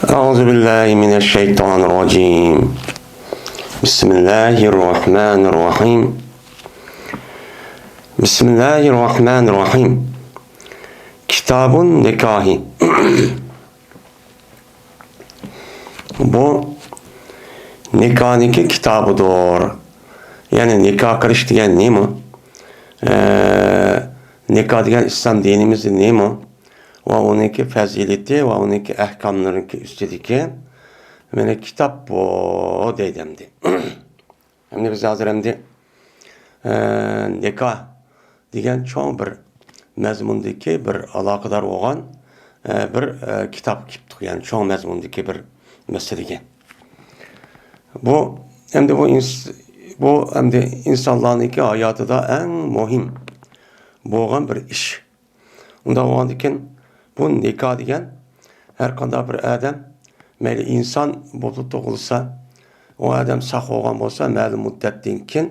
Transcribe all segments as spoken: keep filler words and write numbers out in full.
أعوذ بالله من الشيطان الرجيم. بسم الله الرحمن الرحيم. بسم الله الرحمن الرحيم. كتاب النكاح. بۇ نىكاھنىڭكى كىتابىدۇر. يەنى نىكاھ قىلىش دېگەن نېمە؟ ئە، نىكاھ دېگەن ئىسلام دىنىمىزدا نېمە؟ ۋە ئۇنىڭكى پەزىلىتى ۋە ئۇنىڭكى ئەھكاملىرىنىڭكى ئۈستىدىكى مانا كىتاب بۇ دەيدۇ ئەمدى. ئەمدى بىز ھازىر ئەمدى، ئە، نىكاھ دېگەن چوڭ بىر مەزمۇندىكى بىر ئالاقىدار بولغان، ئە، بىر، ئە، كىتاب كېلىپتۇق، يەنى چوڭ مەزمۇندىكى بىر مەسىلىگە. بۇ ئەمدى بۇ ئىنس-، بۇ ئەمدى ئىنسانلارنىڭكى ھاياتىدا ئەڭ مۇھىم بولغان بىر ئىش. ئۇنداق بولغاندىكىن بۇ نىكاھ دېگەن ھەر قانداق بىر ئادەم، مەيلى ئىنسان بولۇپ تۇغۇلسا، ئۇ ئادەم ساق بولغان بولسا، مەلۇم مۇددەتتىن كېيىن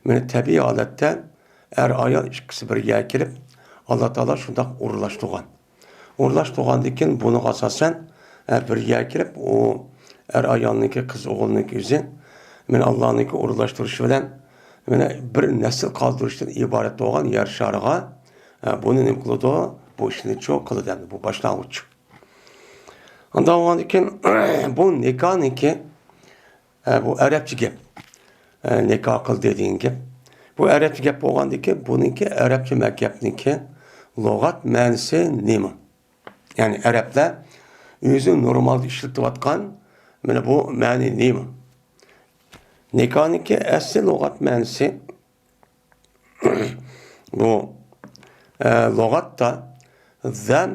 مانا تەبىئىي ھالەتتە ئەر-ئايال ئىككىسى بىرگە كېلىپ، ئاللا تائالا شۇنداق ئورۇنلاشتۇرغان. ئورۇنلاشتۇرغاندىن كېيىن بۇنىڭغا ئاساسەن، ئە، بىرگە كېلىپ، ئۇ ئەر-ئايالنىڭكى، قىز-ئوغۇلنىڭكى ئۆزى مانا ئاللانىڭكى ئورۇنلاشتۇرۇشى بىلەن مانا بىر نەسىل قالدۇرۇشتىن ئىبارەت بولغان يەر شارىغا، ئە، بۇنى نېمە قىلىدۇ؟ بۇ ئىشنى چۇ قىلىدۇ ئەمدى، بۇ باشلانغۇچ. ئانداق بولغاندىن كېيىن بۇ نىكاھنىڭكى، ئە، بۇ ئەرەبچە گەپ. ئە، نىكاھ قىلدى دېگەن گەپ. بۇ ئەرەبچە گەپ بولغاندىن كېيىن بۇنىڭكى ئەرەبچە گەپنىڭكى لۇغەت مەنىسى نېمە؟ يەنى ئەرەبلەر ئۆزى نورمالدا ئىشلىتىۋاتقان مانا بۇ مەنى نېمە؟ نىكاھنىڭكى ئەسلى لۇغەت مەنىسى بۇ، ئە، لۇغەتتا زەم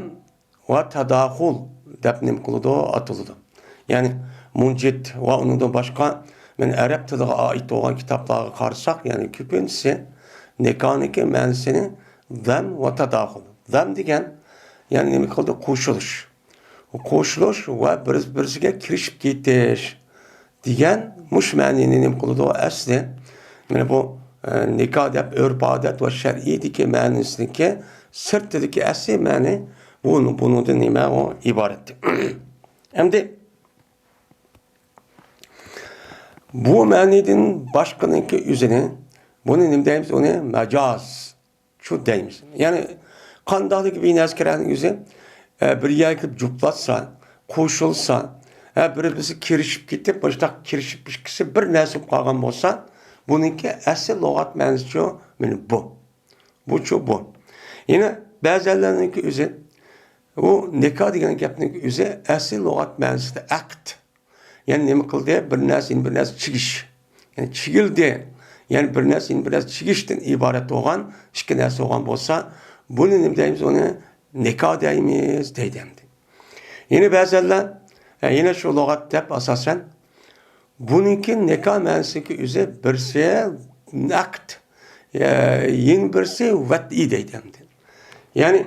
ۋە تاداخۇل دەپ نېمە قىلىدۇ؟ ئاتىلىدۇ. يەنى مۇنجىت ۋە ئۇنىڭدىن باشقا مانا ئەرەب تىلىغا ئائىت بولغان كىتابلارغا قارىساق، يەنى كۆپىنچىسى نىكاھنىڭكى مەنىسىنى زەم ۋە تاداخۇل. زەم دېگەن، يەنى نېمە قىلدى؟ قوشۇلۇش. قوشۇلۇش ۋە بىر-، بىرسىگە كىرىشىپ كېتىش دېگەن مۇشۇ مەنىنى نېمە قىلىدۇ؟ ئەسلى، مانا بۇ، ئە، نىكاھ دەپ ئۆرپ-ئادەت ۋە شەرئىيدىكى مەنىسىنىڭكى سىرتىدىكى ئەسلى مەنى بۇ، بۇنىڭدىن نېمە ئۇ ئىبارەت. ئەمدى بۇ مەنىدىن باشقىنىڭكى ئۆزىنى، بۇنى نېمە دەيمىز؟ ئۇنى مەجاز. شۇ دەيمىز. يەنى قانداقلىكى بىر نەرسە كېرەكنىڭ ئۆزى، ئە، بىر يەرگە كېلىپ جۇپلاتسا، قوشۇلسا، ھە، بىر-، بىرسى كىرىشىپ كېتىپ، مۇشۇنداق كىرىشىپ ئىككىسى بىر نەرسە بولۇپ قالغان بولسا، بۇنىڭكى ئەسلى لۇغەت مەنىسىچۇ، مانا بۇ. بۇچۇ بۇ. يەنە بەزىلەرنىڭكى ئۆزى، ئۇ نىكاھ دېگەن گەپنىڭ ئۆزى ئەسلى لۇغەت مەنىسىدە ئەقىد. يەنى نېمە قىلدى؟ بىر نەرسە يەنە بىر نەرسە چىگىش. يەنى چىگىلدى. يەنى بىر نەرسە يەنە بىر نەرسە چىگىشتىن ئىبارەت بولغان ئىككى نەرسە بولغان بولسا، بۇنى نېمە دەيمىز؟ ئۇنى نىكاھ دەيمىز دەيدۇ ئەمدى. يەنە بەزىلەر، ئە، يەنە شۇ لۇغەت دەپ ئاساسەن، بۇنىڭكى نىكاھ مەنىسىنىڭكى ئۆزى بىرسى ئەقد، ئە، يەنە بىرسى ۋەتئى دەيدۇ ئەمدى. يەنى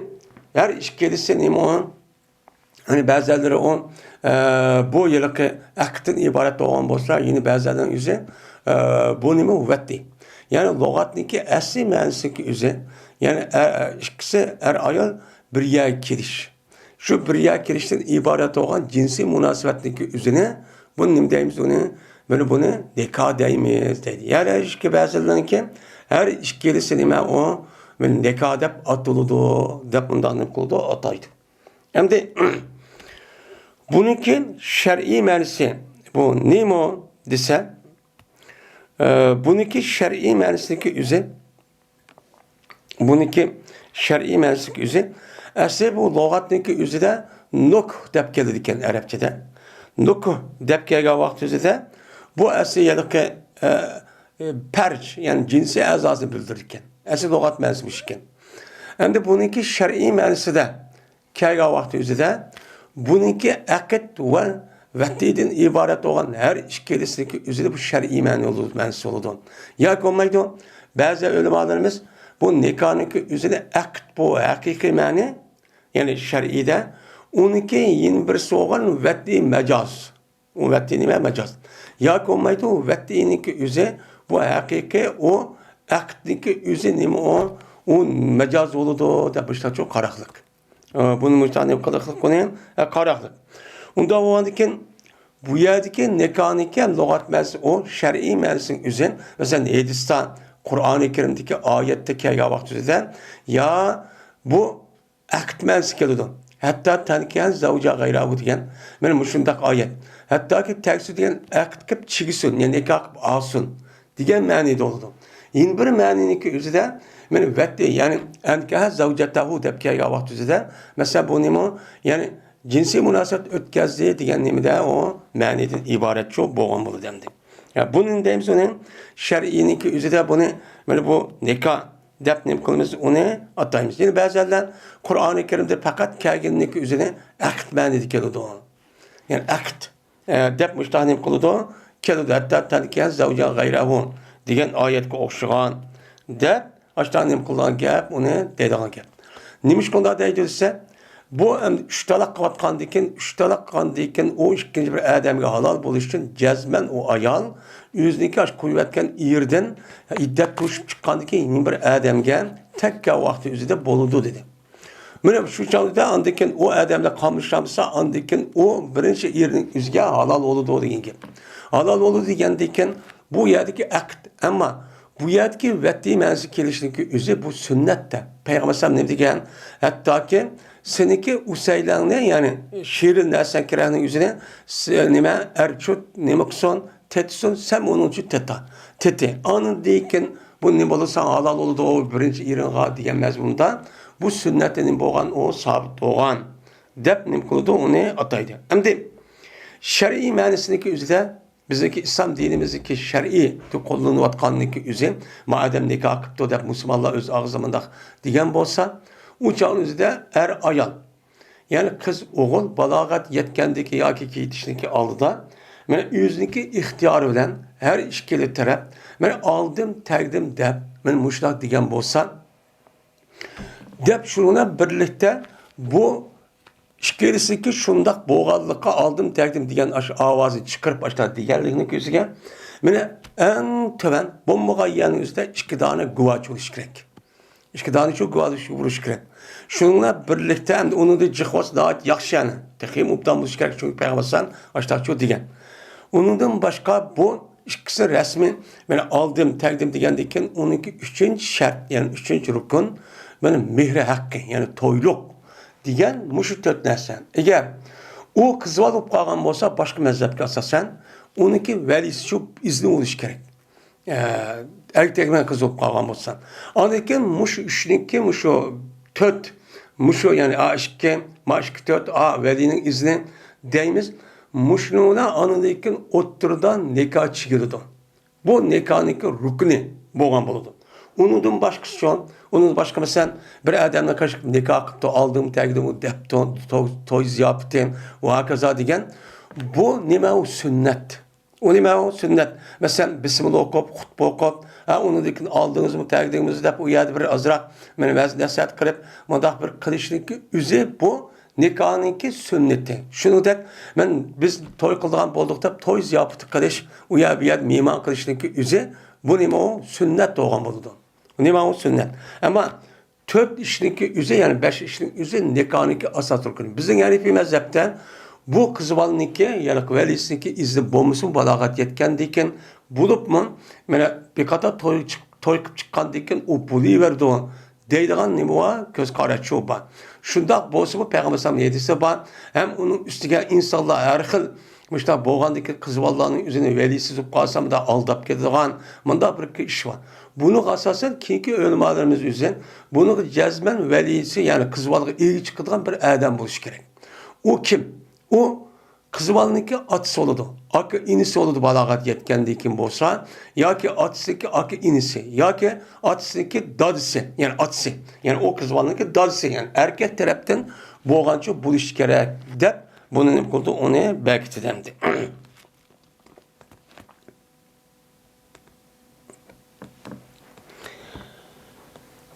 ھەر ئىككىلىسى نېمە ئۇ؟ يەنى بەزىلەر ئۇ، ئە، بۇ ھېلىقى ئەقىدتىن ئىبارەت بولغان بولسا، يەنە بەزىلەرنىڭ ئۆزى، ئە، بۇ نېمە؟ ۋەتئى. يەنى لۇغەتنىڭكى ئەسلى مەنىسىنىڭكى ئۆزى، يەنى، ئە، ئە، ئىككىسى ئەر-ئايال بىر يەرگە كېلىش. شۇ بىر يەرگە كېلىشتىن ئىبارەت بولغان جىنسىي مۇناسىۋەتنىڭكى ئۆزىنى، بۇنى نېمە دەيمىز ئۇنى؟ مانا بۇنى نىكاھ دەيمىز دەيدۇ. يەنى ئىككى بەزىلەرنىڭكى ھەر ئىككىلىسى نېمە ئۇ؟ مانا نىكاھ دەپ ئاتىلىدۇ، دەپ مۇنداق نېمە قىلىدۇ؟ ئاتايدۇ. ئەمدى بۇنىڭكى شەرئىي مەنىسى بۇ نېمە دېسە، ئە، بۇنىڭكى شەرئىي مەنىسىنىڭكى ئۆزى، بۇنىڭكى شەرئىي مەنىسىنىڭكى ئۆزى، ئەسلى بۇ لۇغەتنىڭكى ئۆزىدە نۇكھ دەپ كېلىدىكەن ئەرەبچىدە. نۇكھ دەپ كەلگەن ۋاقىت ئۆزىدە بۇ ئەسلى ھېلىقى، ئە، ئە، پەرج، يەنى جىنسىي ئەزاسىنى بىلدۈرىدىكەن. ئەسلى لۇغەت مەنىسى مۇشۇ ئىكەن. ئەمدى بۇنىڭكى شەرئىي مەنىسىدە كەلگەن ۋاقتى ئۆزىدە بۇنىڭكى ئەقىد ۋە ۋەتئىدىن ئىبارەت بولغان ھەر ئىككىلىسىنىڭكى ئۆزىدە بۇ شەرئىي مەنە بولىدۇ، مەنىسى بولىدۇ. ياكى بولمايدۇ، بەزى ئۆلىمالىرىمىز بۇ نىكاھنىڭكى ئۆزىدە ئەقىد بۇ ھەقىقىي مەنە، يەنى شەرئىيدە، ئۇنىڭكى يەنە بىرسى بولغان ۋەتئىي مەجاز. ئۇ ۋەتئىي نېمە؟ مەجاز. ياكى بولمايدۇ، ۋەتئىينىڭكى ئۆزى، بۇ ھەقىقىي، ئۇ ئەقىدنىڭكى ئۆزى نېمە ئۇ؟ ئۇ مەجاز بولىدۇ دەپ مۇشۇنداق چوڭ قاراقلىق. ئە، بۇنى مۇشۇنداق نېمە قىلىقلىق بۇنى؟ ئە، قاراقلىق. ئۇنداق بولغاندىكىن، بۇ يەردىكى نىكاھنىڭكى لۇغەت مەنىسى ئۇ شەرئىي مەنىسىنىڭ ئۆزى، مەسىلەن، ھەدىستە، قۇرئانى كەرىمدىكى ئايەتتە كەلگەن ۋاقتىدا، يا بۇ ئەقىد مەنىسى كېلىدۇ. ھەتتا تەنكىھە زەۋجە غەيرەھۇ دېگەن، مانا مۇشۇنداق ئايەت. ھەتتاكى تەكسى دېگەن ئەقىد قىلىپ چىگىسۇن، يەنى نىكاھ قىلىپ ئالسۇن دېگەن مەنىدە بولىدۇ. يەنە بىر مەنىنىڭكى ئۆزىدە، مانا ۋەتتى، يەنى ئەنكەھە زەۋجەتەھۇ دەپ كەلگەن ۋاقتىدا، مەسىلەن، بۇ نېمە؟ يەنى جىنسىي مۇناسىۋەت ئۆتكەزدى دېگەن نېمىدە ئۇ مەنىدىن ئىبارەتچۇ بولغان بولىدۇ ئەمدى. يا، بۇنى دەيمىز ئۇنى شەرئىينىڭكى ئۆزىدە بۇنى، مانا بۇ نىكاھ دەپ نېمە قىلىمىز، ئۇنى ئاتايمىز. يەنە بەزىلەر قۇرئانى كەرىمدە پەقەت كەلگىنىنىڭكى ئۆزىنى ئەقىد مەنىدە كېلىدۇ. يەنى ئەقىد، ئە، دەپ مۇشۇنداق نېمە قىلىدۇ؟ كېلىدۇ. ھەتتا تەنكىھە زەۋجە غەيرەھۇ دېگەن ئايەتكە ئوخشىغان دەپ ئاشۇنداق نېمە قىلىدىغان گەپ، ئۇنى دەيدىغان گەپ. نېمىشقا ئۇنداق دەيدۇ دېسە، بۇ ئەمدى ئۈچ تالاق قىلىۋاتقاندىن كېيىن، ئۈچ تالاق قىلغاندىن كېيىن ئۇ ئىككىنچى بىر ئادەمگە ھالال بولۇش ئۈچۈن جەزمەن ئۇ ئايال ئۆزىنىڭكى ئاشۇ قويۇۋەتكەن ئېرىدىن ئىددەت توشۇپ چىققاندىن كېيىن يەنە بىر ئادەمگە تەككە ۋاقتى ئۆزىدە بولىدۇ دېدى. مانا شۇ چاغدا ئاندىن كېيىن ئۇ ئادەملەر قاملىشالمىسا، ئاندىن كېيىن ئۇ بىرىنچى ئېرىنىڭ ئۆزىگە ھالال بولىدۇ دېگەن گەپ. ھالال بولىدۇ دېگەندىن كېيىن بۇ يەردىكى ئەقىد، ئەمما بۇ يەردىكى ۋەتتى مەنىسى كېلىشىنىڭكى ئۆزى بۇ سۈننەتتە. پەيغەمبەر ئەلەيھىسسالام نېمە دېگەن؟ ھەتتاكى سېنىڭكى ئۇسەيلەڭنى، يەنى شېرىن نەرسە كېرەكنىڭ ئۆزىنى س-، نېمە، ئەرچۇت نېمە قىلسۇن، تېتىسۇن، سەن ئۇنىڭ ئۈچۈن تېتا، تېتى. ئاندىن كېيىن بۇ نېمە بولسا ھالال بولىدۇ بىرىنچى ئېرىڭغا دېگەن مەزمۇندا بۇ سۈننەتتە نېمە بولغان، ئۇ سابىت بولغان دەپ نېمە قىلىدۇ، ئۇنى ئاتايدۇ. ئەمدى شەرئىي مەنىسىنىڭكى ئۆزىدە بىزنىڭكى ئىسلام دىنىمىزدىكى شەرئىي قوللىنىۋاتقاننىڭكى ئۆزى، مادەم نىكاھ قىپتۇ دەپ مۇسۇلمانلار ئۆز ئاغزىدا مۇنداق دېگەن بولسا، ئۇ چاغنىڭ ئۆزىدە ئەر ئايال، يەنى قىز ئوغۇل بالاغەت يەتكەندىكى ياكى يېتىشنىڭكى ئالدىدا، مانا ئۆزىنىڭكى ئىختىيارى بىلەن ھەر ئىككىلا تەرەپ، مانا ئالدىم، تەگدىم دەپ، مانا مۇشۇنداق دېگەن بولسا، دەپ شۇنىڭ بىلەن بىرلىكتە بۇ ئىككىلىسىنىڭكى شۇنداق بولغانلىققا ئالدىم، تەگدىم دېگەن ئاشۇ ئاۋازنى چىقىرىپ ئاشۇنداق دېگەنلىكنىڭ كۆزىگە، مانا ئەڭ تۆۋەن بولمىغان يەرنىڭ ئۆزىدە ئىككى دانە گۇۋاچى بولۇشى كېرەك. ئىككى دانە شۇ گۇۋاچى بولۇشى كېرەك. شۇنىڭ بىلەن بىرلىكتە ئەمدى ئۇنىڭدىن جىق بولسا ناھايىتى ياخشى يەنى. تېخىمۇ ئوبدان بولۇشى كېرەك، چۈنكى پەيغەمبەر ئەلەيھىسسالام ئاشۇنداق شۇ دېگەن. ئۇنىڭدىن باشقا بۇ ئىككىسى رەسمىي، مانا ئالدىم، تەگدىم دېگەندىن كېيىن ئۇنىڭكى ئۈچىنچى شەرت، يەنى ئۈچىنچى رۇكۇن، مانا مېھرى ھەققى، يەنى تويلۇق دېگەن مۇشۇ تۆت نەرسە. ئەگەر ئۇ قىز بالا بولۇپ قالغان بولسا، باشقا مەزھەپكە ئاساسەن، ئۇنىڭكى ۋەلىسى شۇ ئىزنى بولۇشى كېرەك. ئە، ئەركەك بىلەن قىز بولۇپ قالغان بولسا. ئاندىن كېيىن مۇشۇ ئۈچنىڭكى، مۇشۇ تۆت، مۇشۇ، يەنى ئا ئىككى، ما ئىككى تۆت، ئا ۋەلىنىڭ ئىزنى دەيمىز. مۇشۇنىڭ بىلەن ئاندىن كېيىن ئوتتۇرىدا نىكاھ چىگىلىدۇ. بۇ نىكاھنىڭكى رۇكنى بولغان بولىدۇ. ئۇنىڭدىن باشقىسىچۇ، ئۇنىڭدىن باشقا، مەسىلەن، بىر ئادەمنىڭ قېشىغا نىكاھ قىپتۇ، ئالدىم، تەگدىم دەپتۇ، توي، توي زىياپىتى ۋە ھاكازا دېگەن. بۇ نېمە؟ ئۇ سۈننەت. ئۇ نېمە ئۇ؟ سۈننەت. مەسىلەن، بىسمىللا ئوقۇپ، خۇتبە ئوقۇپ، ھە، ئۇنىڭدىن كېيىن ئالدىڭىزمۇ، تەگدىڭىزمۇ دەپ، ئۇ يەردە بىر ئازراق، مانا، ۋەز نەسىھەت قىلىپ، مۇنداق بىر قىلىشنىڭكى ئۆزى بۇ نىكاھنىڭكى سۈننىتى. شۇنىڭدەك، مەن، بىز توي قىلىدىغان بولدۇق دەپ، توي زىياپىتى قىلىش، ئۇ يەر، بۇ يەردە مېھمان قىلىشنىڭكى ئۆزى، بۇ نېمە ئۇ؟ سۈننەت بولغان بولىدۇ. بۇ نېمە ئۇ؟ سۈننەت. ئەمما تۆت ئىشنىڭكى ئۆزى، يەنى بەش ئىشنىڭ ئۆزى نىكاھنىڭكى ئاساسىي رۇكنى. بىزنىڭ ھەنىفىي مەزھەپتە بۇ قىز بالىنىڭكى، يەنى ۋەلىسىنىڭكى ئىزنى بولمىسىمۇ بالاغەت يەتكەندىن كېيىن، بولۇپمۇ، مانا، بىر قاتار توي چىق-، توي قىلىپ چىققاندىن كېيىن ئۇ بولۇۋېرىدۇ دەيدىغان نېمە بار؟ كۆز قاراشچۇ بار. شۇنداق بولسىمۇ پەيغەمبەر ئەلەيھىسسالامنىڭ ھەدىسى بار. ھەم ئۇنىڭ ئۈستىگە ئىنسانلار ھەر خىل مۇشۇنداق بولغاندىكىن، قىز بالىلارنىڭ ئۆزىنى ۋەلىسىز بولۇپ قالسا، مۇنداق ئالداپ كېتىدىغان، مۇنداق بىر ئىش بار. بۇنىڭغا ئاساسەن، كېيىنكى ئۆلىمالىرىمىز ئۆزى بۇنىڭغا جەزمەن ۋەلىسى، يەنى قىز بالىغا ئىگە چىقىدىغان بىر ئادەم بولۇشى كېرەك. ئۇ كىم؟ ئۇ قىز بالىنىڭكى ئاتىسى بولىدۇ، ئاكا ئىنىسى بولىدۇ، بالاغەت يەتكەندىن كېيىن بولسا، ياكى ئاتىسىنىڭكى ئاكا ئىنىسى، ياكى ئاتىسىنىڭكى دادىسى، يەنى ئاتىسى، يەنى ئۇ قىز بالىنىڭكى دادىسى، يەنى ئەركەك تەرەپتىن بولغانچە بولۇشى كېرەك دەپ، بۇنى نېمە قىلدى؟ ئۇنى بەكىتىدۇ ئەمدى.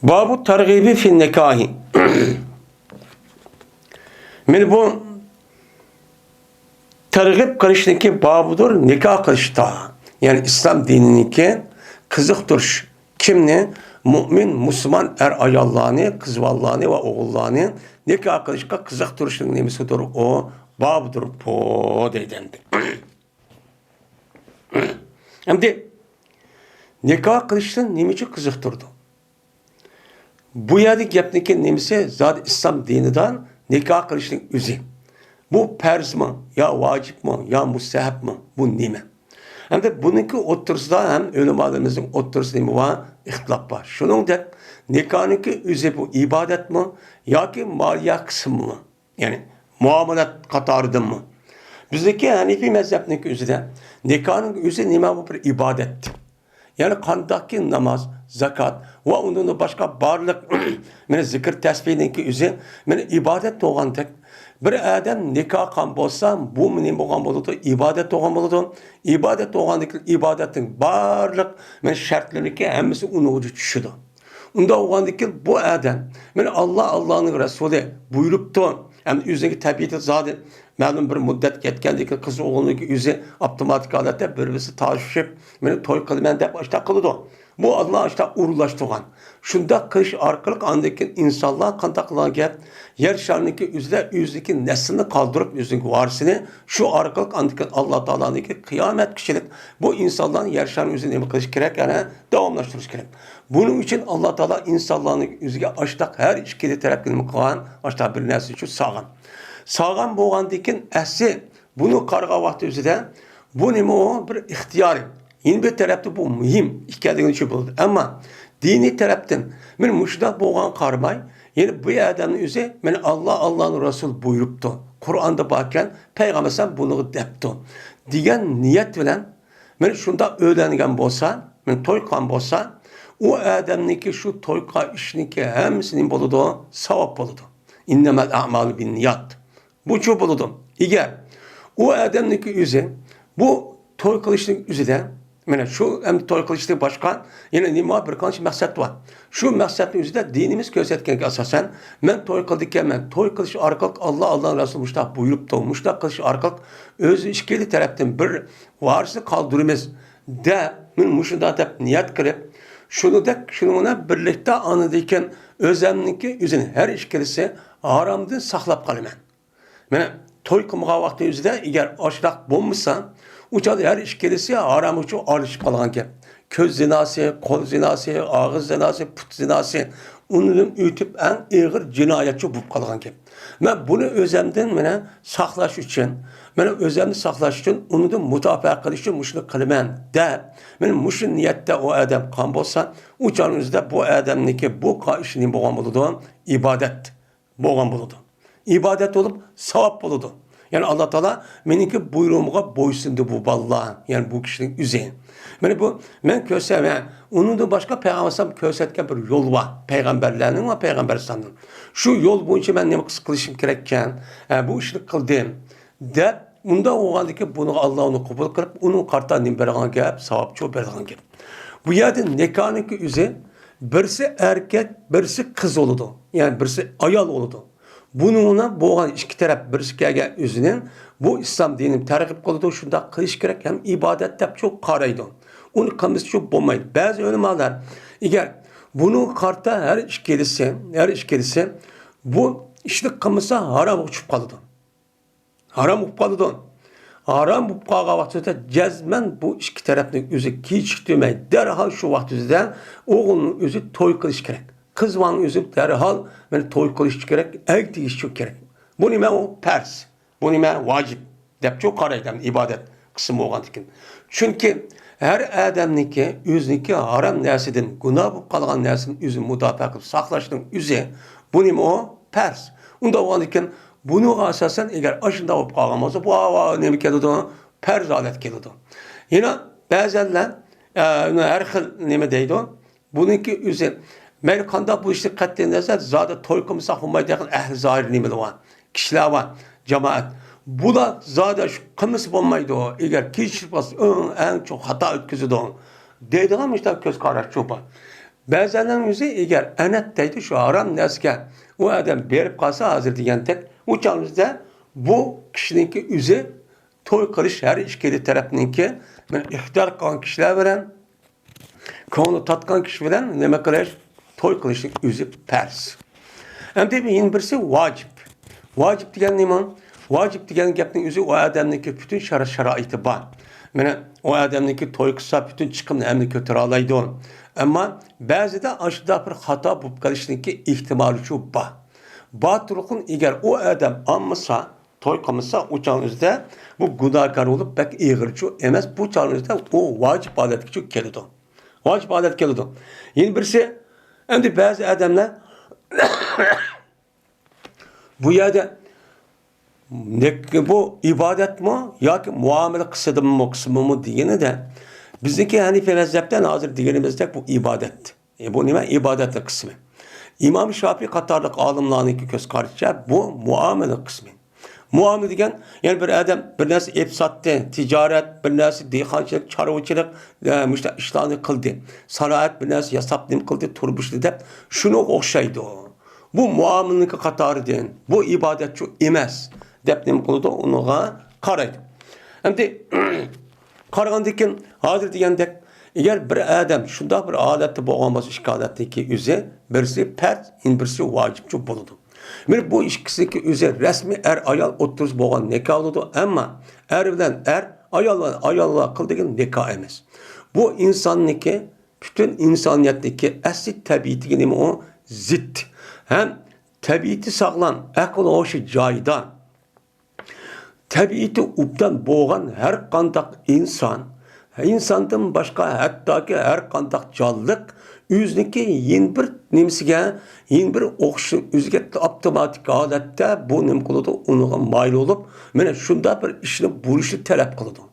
بابۇ تەرغىبى فى نىكاھى. مانا بۇ تەرغىب قىلىشنىڭكى بابىدۇر نىكاھ قىلىشتا. يەنى ئىسلام دىنىنىڭكى قىزىقتۇرۇش. كىمنى؟ مۇئمىن، مۇسۇلمان ئەر-ئاياللارنى، قىز بالىلارنى ۋە ئوغۇللارنى نىكاھ قىلىشقا قىزىقتۇرۇشنىڭ نېمىسىدۇر ئۇ؟ بابدۇر پو دەيدۇ ئەمدى. ئەمدى نىكاھ قىلىشنى نېمە ئۈچۈن قىزىقتۇرىدۇ؟ بۇ يەردە گەپنىكى نېمىسى؟ زادى ئىسلام دىنىدا نىكاھ قىلىشنىڭ ئۆزى، بۇ پەرزمۇ يا ۋاجىپمۇ يا مۇستەھەبمۇ؟ بۇ نېمە؟ ئەمدى بۇنىڭكى ئوتتۇرىسىدا ھەم ئۆلىمالىرىمىزنىڭ ئوتتۇرىسىدا نېمە بار؟ ئىختىلاپ بار. شۇنىڭدەك نىكاھنىڭكى ئۆزى بۇ ئىبادەتمۇ ياكى مالىيە قىسمىمۇ؟ يەنى مۇئامىلات قاتارىدىنمۇ؟ بىزنىڭكى ھەنىفىي مەزھەپنىڭكى ئۆزىدە نىكاھنىڭ ئۆزى نېمە؟ بۇ بىر ئىبادەت. يەنى قانداقكى ناماز، زاكات ۋە ئۇندىن باشقا بارلىق مانا زىكىر تەسبىھنىڭكى ئۆزى مانا ئىبادەت بولغاندەك، بىر ئادەم نىكاھ قىلغان بولسا، بۇ نېمە بولغان بولىدۇ؟ ئىبادەت بولغان بولىدۇ. ئىبادەت بولغاندىكىن ئىبادەتنىڭ بارلىق مانا شەرتلىرىنىڭكى ھەممىسى ئۇنىڭغا چۈشىدۇ. ئۇنداق بولغاندىكىن بۇ ئادەم مانا ئاللا، ئاللانىڭ رەسۇلى بۇيرۇپتۇ، ھەم ئۆزىنىڭكى تەبىئىتى زادى مەلۇم بىر مۇددەت كەتكەندىن كېيىن قىز ئوغۇلنىڭكى ئۆزى ئاپتوماتىك ھالەتتە بىر-بىرسى تالىشىپ، مېنى توي قىلىمەن دەپ ئاشۇنداق قىلىدۇ. بۇ ئاللا ئاشۇنداق ئورۇنلاشتۇرغان. شۇنداق قىلىش ئارقىلىق ئاندىن كېيىن ئىنسانلار قانداق قىلغان گەپ؟ يەر شارىنىڭكى ئۆزىدە ئۆزىنىڭكى نەسلىنى قالدۇرۇپ، ئۆزىنىڭكى ۋارىسىنى، شۇ ئارقىلىق ئاندىن كېيىن ئاللا تائالانىڭكى قىيامەتكىچىلىك بۇ ئىنسانلارنى يەر شارىنىڭ ئۆزىدە نېمە قىلىش كېرەك؟ يەنە داۋاملاشتۇرۇش كېرەك. بۇنىڭ ئۈچۈن ئاللا تائالا ئىنسانلارنى ئۆزىگە ئاشتاق ھەر ئىككىلى تەرەپكە نېمە قىلغان؟ ئاشتاق بىر نەرسە ئۈچۈن سالغان. سالغان بولغاندىن كېيىن ئەسلى بۇنى قارىغان ۋاقتى ئۆزىدە بۇ نېمە؟ ئۇ بىر ئىختىيارىي. يەنە بىر تەرەپتىن بۇ مۇھىم ئىكەنلىكىنى چۈشىنىپ بولىدۇ. ئەمما دىنىي تەرەپتىن مانا مۇشۇنداق بولغانغا قارىماي، يەنى بۇ ئادەمنىڭ ئۆزى مانا ئاللا، ئاللانىڭ رەسۇلى بۇيرۇپتۇ، قۇرئاندا باركەن، پەيغەمبەر ئەلەيھىسسالام بۇنىغا دەپتۇ دېگەن نىيەت بىلەن مانا شۇنداق ئۆيلەنگەن بولسا، مانا توي قىلغان بولسا، ئۇ ئادەمنىڭكى شۇ توي قىلغان ئىشىنىڭكى ھەممىسى نېمە بولىدۇ؟ ساۋاب بولىدۇ. ئىننەمەل ئەمالۇ بىننىيات. بۇچۇ بولىدۇ. ئەگەر ئۇ ئادەمنىڭكى ئۆزى بۇ توي قىلىشنىڭ ئۆزىدە، مانا شۇ ئەمدى توي قىلىشتىن باشقا يەنە نېمە بار؟ بىر قانچە مەقسەت بار. شۇ مەقسەتنىڭ ئۆزىدە دىنىمىز كۆرسەتكەنگە ئاساسەن، مەن توي قىلىدىكەنمەن، توي قىلىش ئارقىلىق ئاللا، ئاللا رەسۇلى مۇشۇنداق بۇيرۇپتۇ، مۇشۇنداق قىلىش ئارقىلىق ئۆز ئىككىلى تەرەپتىن بىر ۋارىسنى قالدۇرىمىز دەپ، مەن مۇشۇنداق دەپ نىيەت قىلىپ، شۇنىڭدەك، شۇنىڭ بىلەن بىرلىكتە ئاندىن كېيىن ئۆزەمنىڭكى ئۆزىنى ھەر ئىككىلىسى ھارامدىن ساقلاپ قالىمەن. مانا توي قىلمىغان ۋاقتى ئۆزىدە ئەگەر ئاشۇنداق بولمىسا، ئۇ چاغدا ھەر ئىككىلىسى ھارام ئۈچۈن ئارىلىشىپ قالغان گەپ. كۆز زىناسى، قول زىناسى، ئاغىز زىناسى، پۇت زىناسى، ئۇنىڭدىن ئۆتۈپ ئەڭ ئېغىر جىنايەتچى بولۇپ قالغان گەپ. مەن بۇنى ئۆزەمدىن مانا ساقلاش ئۈچۈن، مانا ئۆزەمنى ساقلاش ئۈچۈن، ئۇنىڭدىن مۇداپىئە قىلىش ئۈچۈن مۇشۇنى قىلىمەن دەپ، مانا مۇشۇ نىيەتتە ئۇ ئادەم قىلغان بولسا، ئۇ چاغنىڭ ئۆزىدە بۇ ئادەمنىڭكى بۇ قىلغان ئىشى نېمە بولغان بولىدۇ؟ ئىبادەت. بولغان بولىدۇ. ئىبادەت بولۇپ، ساۋاب بولىدۇ. يەنى ئاللا تائالا مېنىڭكى بۇيرۇغۇمغا بويسۇندى بۇ بالىلار. يەنى بۇ كىشىنىڭ ئۆزى. مانا بۇ مەن كۆرسەم، ھە، ئۇنىڭدىن باشقا پەيغەمبەر ئەلەيھىسسالام كۆرسەتكەن بىر يول بار. پەيغەمبەرلەرنىڭ ۋە پەيغەمبەر ئەلەيھىسسالامنىڭ. شۇ يول بويىچە مەن نېمە قىلىشىم كېرەككەن؟ ھە، بۇ ئىشنى قىلدىم. دەپ، ئۇنداق بولغاندىكىن بۇنىڭغا ئاللا ئۇنى قوبۇل قىلىپ، ئۇنىڭغا قارىتا نېمە بېرىدىغان گەپ؟ ساۋابچۇ بېرىدىغان گەپ. بۇ يەردە نىكاھنىڭكى ئۆزى بىرسى ئەركەك، بىرسى قىز بولىدۇ. يەنى بىرسى ئايال بولىدۇ. بۇنىڭ بىلەن بولغان ئىككى تەرەپ بىرسى كەلگەن ئۆزىنىڭ بۇ ئىسلام دىنىنى تەرغىب قىلىدۇ، شۇنداق قىلىش كېرەك ھەم ئىبادەت دەپچۇ قارايدۇ. ئۇنى قىلمىسىچۇ بولمايدۇ. بەزى ئۆلىمالار ئېگەر بۇنىڭغا قارىتا ھەر ئىككىلىسى، ھەر ئىككىلىسى بۇ ئىشنى قىلمىسا ھارامغا چۈشۈپ قالىدۇ. ھارام بولۇپ قالىدۇ. ھارام بولۇپ قالغان ۋاقتىدا جەزمەن بۇ ئىككى تەرەپنىڭ ئۆزى كېچىكتۈرمەي، دەرھال شۇ ۋاقىت ئۆزىدە ئوغۇلنىڭ ئۆزى توي قىلىشى كېرەك. قىز بالىنىڭ ئۆزى دەرھال مانا توي قىلىشى كېرەك، ئەگىتىشى كېرەك. بۇ نېمە؟ ئۇ پەرز. بۇ نېمە؟ ۋاجىپ دەپچۇ قارايدۇ، ئىبادەت قىسمى بولغاندىكىن. چۈنكى ھەر ئادەمنىڭكى ئۆزىنىڭكى ھارام نەرسىدىن، گۇناھ بولۇپ قالغان نەرسىدىن ئۆزىنى مۇداپىئە قىلىپ ساقلاشنىڭ ئۆزى، بۇ نېمە؟ ئۇ پەرز. ئۇنداق بولغاندىكىن بۇنىڭغا ئاساسەن، ئەگەر ئاشۇنداق بولۇپ قالغان بولسا، بۇ ھاۋا نېمە كېلىدۇ؟ پەرز ھالەت كېلىدۇ. يەنە بەزەنلەر، ئە، ھەر خىل نېمە دەيدۇ؟ بۇنىڭكى ئۆزى، مەيلى قانداق بولۇشىدىن قەتئىينەزەر، زادى توي قىلمىساق بولمايدىغان ئەھلى زاھىر نېمىلەر بار؟ كىشىلەر بار، جامائەت. بۇلار زادى شۇ قىلمىسا بولمايدۇ، ئەگەر كېچىكىپ قالسا، ئەڭ، ئەڭ چوڭ خاتا ئۆتكۈزىدۇ، دەيدىغان مۇشۇنداق كۆز قاراشچۇ بار. بەزەنلەرنىڭ ئۆزى ئەگەر ئەنەت دەيدۇ، شۇ ھارام نەرسىگە ئۇ ئادەم بېرىپ قالسا، ھازىر دېگەندەك، ئۇ چاغىمىزدا بۇ كىشىنىڭكى ئۆزى توي قىلىش ھەر ئىككىلى تەرەپنىڭكى، مانا، ئىختىيار قىلغان كىشىلەر بىلەن، كۆڭلى تارتقان كىشى بىلەن نېمە قىلىش؟ توي قىلىشنىڭ ئۆزى پەرز. ئەمدى يەنە بىرسى ۋاجىپ. ۋاجىپ دېگەن نېمە؟ ۋاجىپ دېگەن گەپنىڭ ئۆزى ئۇ ئادەمنىڭكى پۈتۈن شارا-، شارائىتى بار. مانا، ئۇ ئادەمنىڭكى توي قىلسا پۈتۈن چىقىمنى ھەممىنى كۆتۈرەلەيدۇ. ئەمما بەزىدە ئاشۇنداق بىر خاتا بولۇپ قېلىشنىڭكى ئېھتىمالىچۇ بار. باتۇرلۇقتىن ئېگەر ئۇ ئادەم ئالمىسا، توي قىلمىسا، ئۇ چاغنىڭ ئۆزىدە بۇ گۇناھكار بولۇپ بەك ئېغىرچۇ ئەمەس، بۇ چاغنىڭ ئۆزىدە ئۇ ۋاجىپ ھالەتكىچۇ كېلىدۇ. ۋاجىپ ھالەت كېلىدۇ. يەنە بىرسى، ئەمدى بەزى ئادەملەر بۇ يەردە نەك-، بۇ ئىبادەتمۇ ياكى مۇئامىلە قىسمىمۇ، قىسمىمۇ دېگىنىدە، بىزنىڭكى ھەنىفىي مەزھەپتە ھازىر دېگىنىمىزدەك بۇ ئىبادەت. ئە، بۇ نېمە؟ ئىبادەتنىڭ قىسمى. ئىمام شاپىي قاتارلىق ئالىملارنىڭكى كۆز قارىشىچە بۇ مۇئامىلە قىسمى. مۇئامىلە دېگەن، يەنى بىر ئادەم بىر نەرسە ئېلىپ ساتتى، تىجارەت، بىر نەرسە دېھقانچىلىق، چارۋىچىلىق، ئە، مۇشۇنداق ئىشلارنى قىلدى. سانائەت بىر نەرسە ياساپ نېمە قىلدى، تۇرمۇشنى دەپ، شۇنىڭغا ئوخشايدۇ. بۇ مۇئامىلىنىڭكى قاتارىدىن، بۇ ئىبادەتچۇ ئەمەس، دەپ نېمە قىلىدۇ، ئۇنىڭغا قارايدۇ. ئەمدى قارىغاندىن كېيىن، ھازىر دېگەندەك، ئەگەر بىر ئادەم شۇنداق بىر ھالەتتە بولغان بولسا، ئىككى ھالەتتىكى ئۆزى، بىرسى پەرز، يەنە بىرسى ۋاجىپچۇ بولىدۇ. مانا بۇ ئىككىسىنىڭكى ئۆزى رەسمىي ئەر-ئايال ئوتتۇرىسىدا بولغان نىكاھ بولىدۇ، ئەمما ئەر بىلەن ئەر، ئايال بىلەن ئاياللار قىلىدىغان نىكاھ ئەمەس. بۇ ئىنساننىڭكى، پۈتۈن ئىنسانىيەتنىڭكى ئەسلى تەبىئىتىگە نېمە ئۇ؟ زىت. ھەم تەبىئىتى ساغلام، ئەقىل-ھوشى جايىدا، تەبىئىتى ئوبدان بولغان ھەر قانداق ئىنسان، ئىنساندىن باشقا ھەتتاكى ھەر قانداق جانلىق ئۆزىنىڭكى يەنە بىر نېمىسىگە، يەنە بىر ئوخش-، ئۆزىگە ئاپتوماتىك ھالەتتە بۇ نېمە قىلىدۇ، ئۇنىڭغا مايىل بولۇپ، مانا شۇنداق بىر ئىشنى بولۇشنى تەلەپ قىلىدۇ.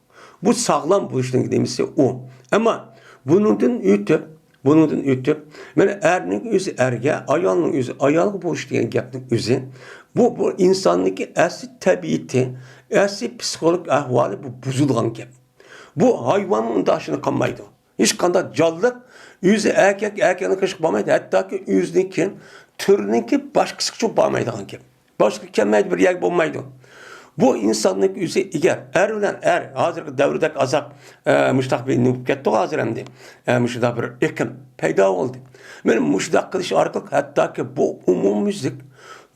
بۇ ساغلام بولۇشنىڭ نېمىسى ئۇ. ئەمما بۇنىڭدىن ئۆتۈپ، بۇنىڭدىن ئۆتۈپ، مانا ئەرنىڭ ئۆزى ئەرگە، ئايالنىڭ ئۆزى ئايالغا بولۇش دېگەن گەپنىڭ ئۆزى، بۇ، بۇ ئىنساننىڭكى ئەسلى تەبىئىتى، ئەسلى پسىخولوگىك ئەھۋالى بۇ بۇزۇلغان گەپ. بۇ ھايۋانمۇ ئۇنداق ئىشنى قىلمايدۇ. ھېچقانداق جانلىق ئۆزى ئەركەك، ئەركەكنى قىلىشقا بولمايدۇ، ھەتتاكى ئۆزىنىڭكى تۈرىنىڭكى باشقىسىغىچۇ بارمايدىغان گەپ. باشقا كەلمەيدۇ، بىر يەرگە بولمايدۇ. بۇ ئىنساننىڭ ئۆزى ئەگەر ئەر بىلەن ئەر ھازىرقى دەۋردەك ئازاق، ئە، مۇشۇنداق بىر نېمە بولۇپ كەتتىغۇ ھازىر ئەمدى. ئە، مۇشۇنداق بىر ئېقىم پەيدا بولدى. مانا مۇشۇنداق قىلىش ئارقىلىق ھەتتاكى بۇ ئومۇميۈزلۈك،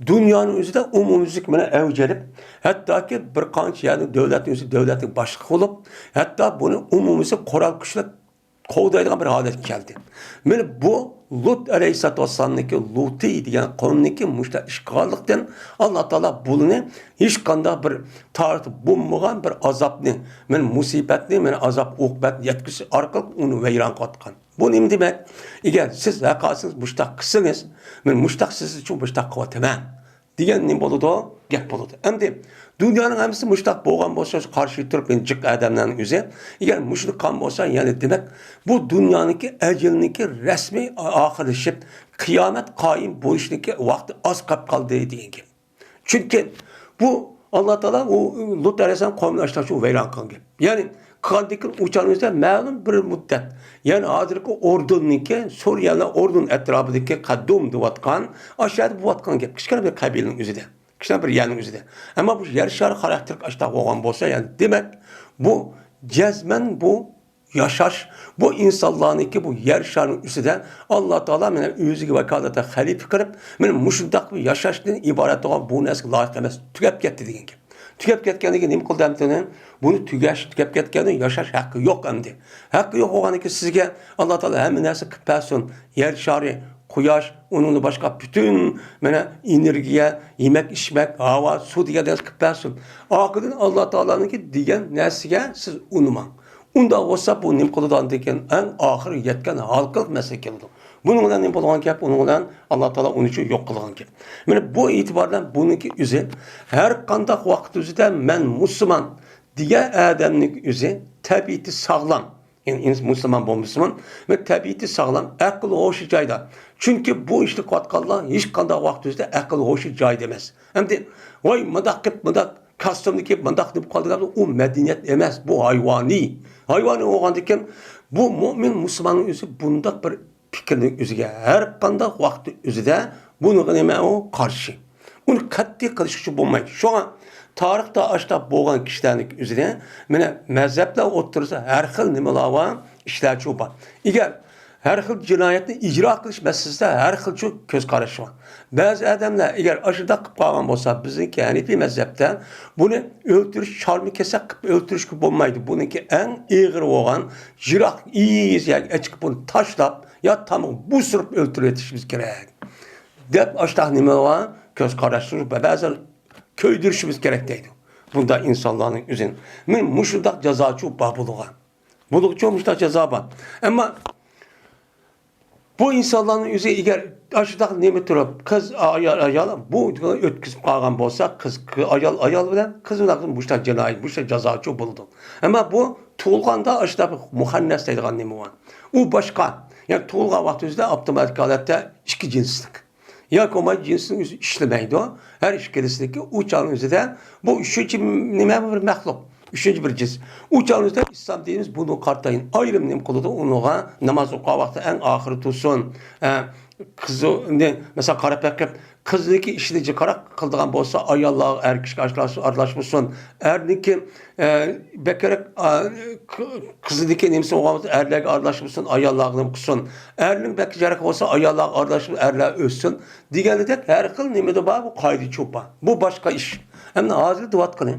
دۇنيانىڭ ئۆزىدە ئومۇميۈزلۈك مانا ئەۋج ئېلىپ، ھەتتاكى بىر قانچە يەرنىڭ دۆلەتنىڭ ئۆزى دۆلەتنىڭ باشلىقى بولۇپ، ھەتتا بۇنى ئومۇميۈزلۈك قورال كۈچلەر قوغدايدىغان بىر ھالەتكە كەلدى. مانا بۇ لۇت ئەلەيھىسسالاتۇ ۋەسسالامنىڭكى لۇتى دېگەن قومنىڭكى مۇشۇنداق ئىش قىلغانلىقتىن، ئاللا تائالا بۇنى ھېچقانداق بىر تارىختا بولمىغان بىر ئازابنى، مانا مۇسىبەتنى، مانا ئازاب ئوقۇبەتنى يەتكۈزۈش ئارقىلىق ئۇنى ۋەيران قىلىۋاتقان. بۇ نېمە دېمەك؟ ئەگەر سىز ھەق ئالسىڭىز، مۇشۇنداق قىلسىڭىز، مەن مۇشۇنداق سىز ئۈچۈن مۇشۇنداق قىلىۋاتىمەن دېگەن نېمە بولىدۇ؟ گەپ بولىدۇ. ئەمدى دۇنيانىڭ ھەممىسى مۇشۇنداق بولغان بولسا، شۇ قارشى تۇرۇپ، يەنە جىق ئادەملەرنىڭ ئۆزى، ئەگەر مۇشۇنداق قىلغان بولسا، يەنى دېمەك، بۇ دۇنيانىڭكى ئەجىلىنىڭكى رەسمىي ئا-، ئاخىرلىشىپ، قىيامەت قايىم بولۇشنىڭكى ۋاقتى ئاز قاپ قالدى دېگەن گەپ. چۈنكى بۇ ئاللا تائالا ئۇ لۇت ئەلەيھىسسالام قومىنى ئاشۇنداق شۇ ۋەيران قىلغان گەپ. يەنى قىلغاندىن كېيىن ئۇ چاغنىڭ ئۆزىدە مەلۇم بىر مۇددەت، يەنى ھازىرقى ئوردۇننىڭكى، سۇرىيەنىڭ ئوردۇن ئەتراپىدىكى قەدۇم دەۋاتقان، ئاشۇ يەردە بولۇۋاتقان گەپ. كىچىككىنە بىر قەبىلىنىڭ ئۆزىدە. كىچىككىنە بىر يەرنىڭ ئۆزىدە. ئەمما بۇ يەر شارى خاراكتېرلىك ئاشۇنداق بولغان بولسا، يەنى دېمەك، بۇ جەزمەن بۇ ياشاش، بۇ ئىنسانلارنىڭكى بۇ يەر شارىنىڭ ئۈستىدە ئاللا تائالا مانا ئۆزىگە ۋاكالىتەن خەلىپە قىلىپ، مانا مۇشۇنداق بىر ياشاشتىن ئىبارەت بولغان بۇ نەرسىگە لايىق ئەمەس، تۈگەپ كەتتى دېگەن گەپ. تۈگەپ كەتكەندىن كېيىن نېمە قىلدى ئەمدى؟ بۇنى تۈگەش، تۈگەپ كەتكەندىن ياشاش ھەققى يوق ئەمدى. ھەققى يوق بولغاندىن كېيىن سىزگە ئاللا تائالا ھەممە نەرسە قىلىپ بەرسۇن. يەر شارى، قۇياش، ئۇنىڭدىن باشقا پۈتۈن مانا ئېنېرگىيە، يېمەك، ئىچمەك، ھاۋا، سۇ دېگەن نەرسە قىلىپ بەرسۇن. ئاخىرىدىن ئاللا تائالانىڭكى دېگەن نەرسىگە سىز ئۇنىماڭ. ئۇنداق بولسا، بۇ نېمە قىلىدۇ؟ ئاندىن كېيىن ئەڭ ئاخىرى يەتكەن ھالقىلىق مەسىلە كېلىدۇ. بۇنىڭ بىلەن نېمە بولغان گەپ؟ ئۇنىڭ بىلەن ئاللا تائالا ئۇنى شۇ يوق قىلغان گەپ. مانا بۇ ئېتىبار بىلەن بۇنىڭكى ئۆزى ھەر قانداق ۋاقىت ئۆزىدە مەن مۇسۇلمان دېگەن ئادەمنىڭ ئۆزى تەبىئىتى ساغلام. يەنى ئىنس-، مۇسۇلمان بولمىسىمۇ، مانا تەبىئىتى ساغلام، ئەقىل ھوشى جايدا. چۈنكى بۇ ئىشنى قىلىۋاتقانلار ھېچقانداق ۋاقىت ئۆزىدە ئەقىل ھوشى جايدا ئەمەس. ئەمدى، ۋاي، مۇنداق قىلىپ، مۇنداق كاستيۇمنى كىيىپ، مۇنداق قىلىپ قالدى دەپ، ئۇ مەدەنىيەت ئەمەس، بۇ ھايۋانىي. ھايۋانىي بولغاندىكىن، بۇ مۆمىن مۇسۇلماننىڭ ئۆزى بۇنداق بىر پىكىرنى ئۆزىگە ھەر قانداق ۋاقىت ئۆزىدە بۇنىڭغا نېمە ئۇ قارشى. ئۇنى قەتئىي قىلىش ئۈچۈن بولمايدۇ. شۇڭا تارىختا ئاشۇنداق بولغان كىشىلەرنىڭ ئۆزىدە مانا مەزھەپلەر ئوتتۇرىسىدا ھەر خىل نېمىلەر بار، ئىشلارچۇ بار. ئەگەر ھەر خىل جىنايەتنى ئىجرا قىلىش مەسىلىسىدە ھەر خىلچۇ كۆز قاراش بار. بەزى ئادەملەر ئەگەر ئاشۇنداق قىلىپ قالغان بولسا، بىزنىڭكى ھەنىپىي مەزھەپتە بۇنى ئۆلتۈرۈش، چارمى كېسەك قىلىپ ئۆلتۈرۈشكە بولمايدۇ. بۇنىڭكى ئەڭ ئېغىر بولغان، يىراق ئېگىز يەرگە ئەچىقىپ بۇنى تاشلاپ يا تامغا بۇسۇرۇپ ئۆلتۈرۈۋېتىشىمىز كېرەك، دەپ ئاشۇنداق نېمە بار؟ كۆز قاراشلىرى بەزى كۆيدۈرۈشىمىز كېرەك دەيدۇ. بۇنداق ئىنسانلارنىڭ ئۆزىنى. مەن مۇشۇنداق جازاچۇ بار بولىدىغان. بولىدىغۇچۇ مۇشۇنداق جازا بار. ئەمما بۇ ئىنسانلارنىڭ ئۆزى ئەگەر ئاشۇنداق نېمە تۇرۇپ، قىز، ئايال، ئايال، بۇ ئۆتكۈزۈپ قالغان بولسا، قىز، ئايال، ئايال بىلەن قىز بىلەن مۇشۇنداق جىنايەت، مۇشۇنداق جازاچۇ بولىدۇ. ئەمما بۇ تۇغۇلغاندا ئاشۇنداق مۇخەننەس دەيدىغان نېمە بار. ئۇ باشقا. يەنى تۇغۇلغان ۋاقتىمىزدا ئاپتوماتىك ھالەتتە ئىككى جىنسلىق. ياكى بولماي جىنسنىڭ ئۆزى ئىشلىمەيدۇ. ھەر ئىككىلىسىنىڭكى ئۇ چاغنىڭ ئۆزىدە بۇ ئۈچىنچى نېمە بىر مەخلۇق. ئۈچىنچى بىر جىنس. ئۇ چاغنىڭ ئۆزىدە ئىسلام دىنىمىز بۇنىڭغا قارىتا ئايرىم نېمە قىلىدۇ؟ ئۇنىڭغا ناماز ئوقۇغان ۋاقتى ئەڭ ئاخىرى تۇرسۇن. ئە، قىزنى، مەسىلەن، قاراپ بېقىپ، قىزنىڭكى ئىشىنى جىقراق قىلىدىغان بولسا، ئاياللار ئەر كىشىگە ئارىلاش-، ئارىلاشمىسۇن. ئەرنىڭكى، ئە، بەكرەك، ئا، ق-، قىزنىڭكى نېمىسى بولغان بولسا، ئەرلەرگە ئارىلاشمىسۇن، ئاياللارغا نېمە قىلسۇن. ئەرنىڭ بەك جىقراق بولسا، ئاياللارغا ئارىلاشمىسۇن، ئەرلەر ئۆتسۇن. دېگەندەك ھەر خىل نېمىدە بار، بۇ قائىدە چوپان. بۇ باشقا ئىش. ئەمدى ھازىر دەۋاتقىنى،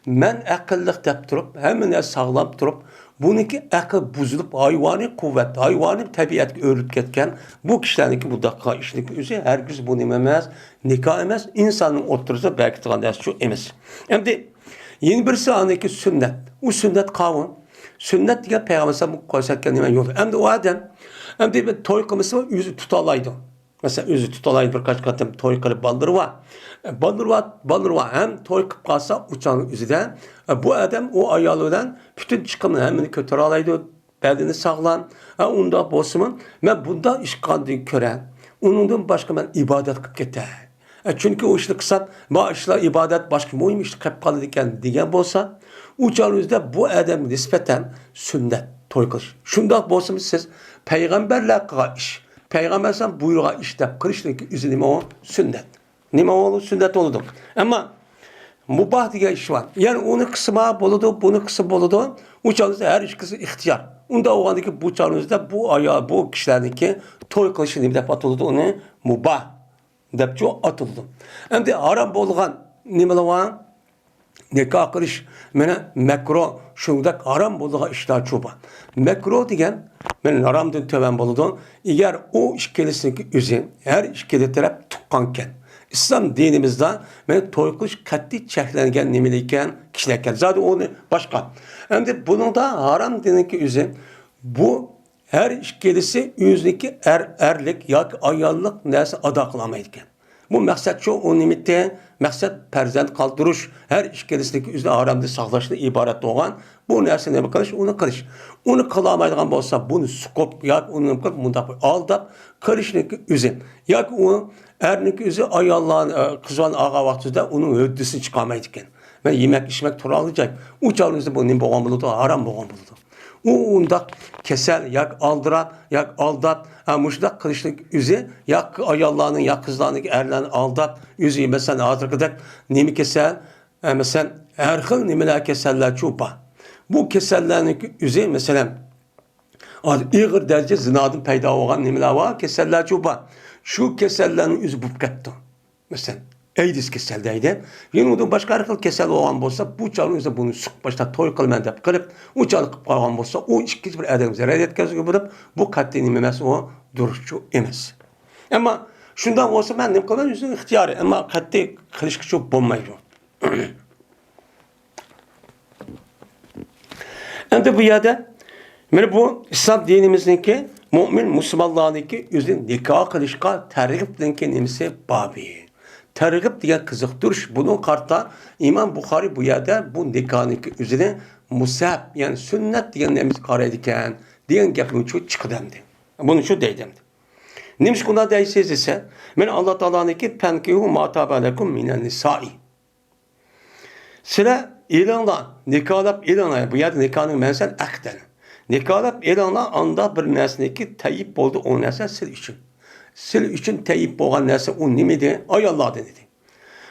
مەن ئەقىللىق دەپ تۇرۇپ، ھەممە نەرسە ساغلام تۇرۇپ، بۇنىڭكى ئەقىل بۇزۇلۇپ، ھايۋانىي قۇۋۋەت، ھايۋانىي تەبىئەتكە ئۆرۈلۈپ كەتكەن بۇ كىشىلەرنىڭكى بۇنداق قىلغان ئىشىنىڭكى ئۆزى ھەرگىز بۇ نېمە ئەمەس، نىكاھ ئەمەس، ئىنساننىڭ ئوتتۇرىسىدا بەرىكەت قىلغان نەرسىچۇ ئەمەس. ئەمدى يەنە بىرسى ئانىڭكى سۈننەت. ئۇ سۈننەت قاۋۇن. سۈننەت دېگەن پەيغەمبەر ئەلەيھىسسالام كۆرسەتكەن نېمە يول. ئەمدى ئۇ ئادەم، ئەمدى بىر توي قىلمىسا ئۆزى تۇتالايدۇ. مەسىلەن، ئۆزى تۇتالايدۇ، بىر قانچە قېتىم توي قىلىپ، بالىلىرى بار. بالىلىرى بار، بالىلىرى بار ھەم توي قىلىپ قالسا، ئۇ چاغنىڭ ئۆزىدە، بۇ ئادەم ئۇ ئايالى بىلەن پۈتۈن چىقىمنى ھەممىنى كۆتۈرەلەيدۇ، بەدىنى ساغلام. ھە، ئۇنداق بولسىمۇ، مەن بۇنداق ئىش قىلغاندىن كۆرە، ئۇنىڭدىن باشقا مەن ئىبادەت قىلىپ كېتەي. ئە، چۈنكى ئۇ ئىشنى قىلسام، بۇ ئىشلار ئىبادەت، باشقا مۇھىم ئىشلار قېلىپ قالىدىكەن دېگەن بولسا، ئۇ چاغنىڭ ئۆزىدە بۇ ئادەمگە نىسبەتەن سۈننەت توي قىلىش. شۇنداق بولسىمۇ سىز پەيغەمبەرلەر قىلغان ئىش، پەيغەمبەر ئەلەيھىسسالام بۇيرۇغان ئىش دەپ قىلىشنىڭكى ئۆزى نېمە ئۇ؟ سۈننەت. نېمە ئۇ؟ سۈننەت بولىدۇ. ئەمما مۇباھ دېگەن ئىش بار. يەنى ئۇنى قىلسىمۇ بولىدۇ، بۇنى قىلسا بولىدۇ. ئۇ چاغنىڭ ئۆزىدە ھەر ئىككىسى ئىختىيار. ئۇنداق بولغاندىكىن بۇ چاغنىڭ ئۆزىدە بۇ ئايال، بۇ كىشىلەرنىڭكى توي قىلىشى نېمە دەپ ئاتىلىدۇ؟ ئۇنى مۇباھ دەپچۇ ئاتىلىدۇ. ئەمدى ھارام بولغان نېمىلەر بار؟ نىكاھ قىلىش، مانا، مەكرۇھ، شۇنداق ھارام بولىدىغان ئىشلارچۇ بار. مەكرۇھ دېگەن، مانا، ھارامدىن تۆۋەن بولىدۇ. ئەگەر ئۇ ئىككىلىسىنىڭكى ئۆزى، ھەر ئىككىلى تەرەپ تۇغقانكەن، ئىسلام دىنىمىزدا، مانا، توي قىلىش قەتئىي چەكلەنگەن نېمىلەر ئىكەن، كىشىلەر ئىكەن. زادى ئۇنى باشقا. ئەمدى بۇنىڭدا ھارام دېگەننىڭكى ئۆزى، بۇ ھەر ئىككىلىسى ئۆزىنىڭكى ئەر، ئەرلىك ياكى ئاياللىق نەرسە ئادا قىلالمايدىكەن. بۇ مەقسەت شۇ، ئۇ نېمىتى؟ مەقسەت پەرزەنت قالدۇرۇش، ھەر ئىككىلىسىنىڭكى ئۆزىنى ھارامدىن ساقلاشتىن ئىبارەت بولغان بۇ نەرسىنى نېمە قىلىش؟ ئۇنى قىلىش. ئۇنى قىلالمايدىغان بولسا، بۇنى سوقۇپ ياكى ئۇنى نېمە قىلىپ، مۇنداق بىر ئالداپ قىلىشنىڭكى ئۆزى. ياكى ئۇ ئەرنىڭكى ئۆزى ئاياللارنى، ئە، قىز بالىنى ئالغان ۋاقتىدا ئۇنىڭ ھۆددىسىنى چىقارمايدىكەن. مەن يېمەك، ئىچمەك تۇرالايدىكەن. ئۇ چاغنىڭ ئۆزىدە بۇ نېمە بولغان بولىدۇ؟ ھارام بولغان بولىدۇ. ئۇ ئۇنداق كېسەل ياكى ئالدىراپ، ياكى ئالداپ، ھە، مۇشۇنداق قىلىشنىڭ ئۆزى ياكى ئاياللارنىڭ ياكى قىزلارنىڭ ئەرلەرنى ئالداپ، ئۆزى، مەسىلەن، ھازىرقىدەك نېمە كېسەل، ھە، مەسىلەن، ھەر خىل نېمىلەر كېسەللەرچۇ بار. بۇ كېسەللەرنىڭ ئۆزى، مەسىلەن، ھازىر ئېغىر دەرىجە زىنادىن پەيدا بولغان نېمىلەر بار، كېسەللەرچۇ بار. شۇ كېسەللەرنىڭ ئۆزى بولۇپ كەتتى. مەسىلەن، ئەيدىز كېسەل دەيدۇ. يەنە ئۇنىڭدىن باشقا ھەر خىل كېسەل بولغان بولسا، بۇ چاغنىڭ ئۆزىدە بۇنى سوقۇپ باشلاپ توي قىلىمەن دەپ قىلىپ، ئۇ چاغنى قىلىپ قالغان بولسا، ئۇ ئىككىنچى بىر ئادەمگە زەرەر يەتكۈزگەن بولۇپ، بۇ قەتئىي نېمە ئەمەس، ئۇ دۇرۇسچۇ ئەمەس. ئەمما شۇنداق بولسا، مەن نېمە قىلىمەن؟ ئۆزىنىڭ ئىختىيارى. ئەمما قەتئىي قىلىشقىچۇ بولمايدۇ. ئەمدى بۇ يەردە مانا بۇ ئىسلام دىنىمىزنىڭكى مۆمىن مۇسۇلمانلارنىڭكى ئۆزىنى نىكاھ قىلىشقا تەرغىبنىڭكى نېمىسى؟ بابى. تەرغىب دېگەن قىزىقتۇرۇش. بۇنىڭغا قارىتا ئىمام بۇخارىي بۇ يەردە بۇ نىكاھنىڭكى ئۆزىنى مۇستەھەب، يەنى سۈننەت دېگەن نېمىسى قارايدىكەن دېگەن گەپنى چىقىدۇ ئەمدى. بۇنى شۇ دەيدۇ ئەمدى. نېمىشقا ئۇنداق دەيسىز دېسە، مانا ئاللا تائالانىڭكى، فانكحوا ما طاب لكم من النساء. سىلەر ئېلىڭلار، نىكاھلاپ ئېلىڭلار. بۇ يەردە نىكاھنىڭ مەنىسى ئەقىدنى. نىكاھلاپ ئېلىڭلار، ئانداق بىر نەرسىنىڭكى تەييىب بولدى، ئۇ نەرسە سىلەر ئۈچۈن. سىلەر ئۈچۈن تەييىب بولغان نەرسە ئۇ نېمىدى؟ ئاياللاردىن ئىدى.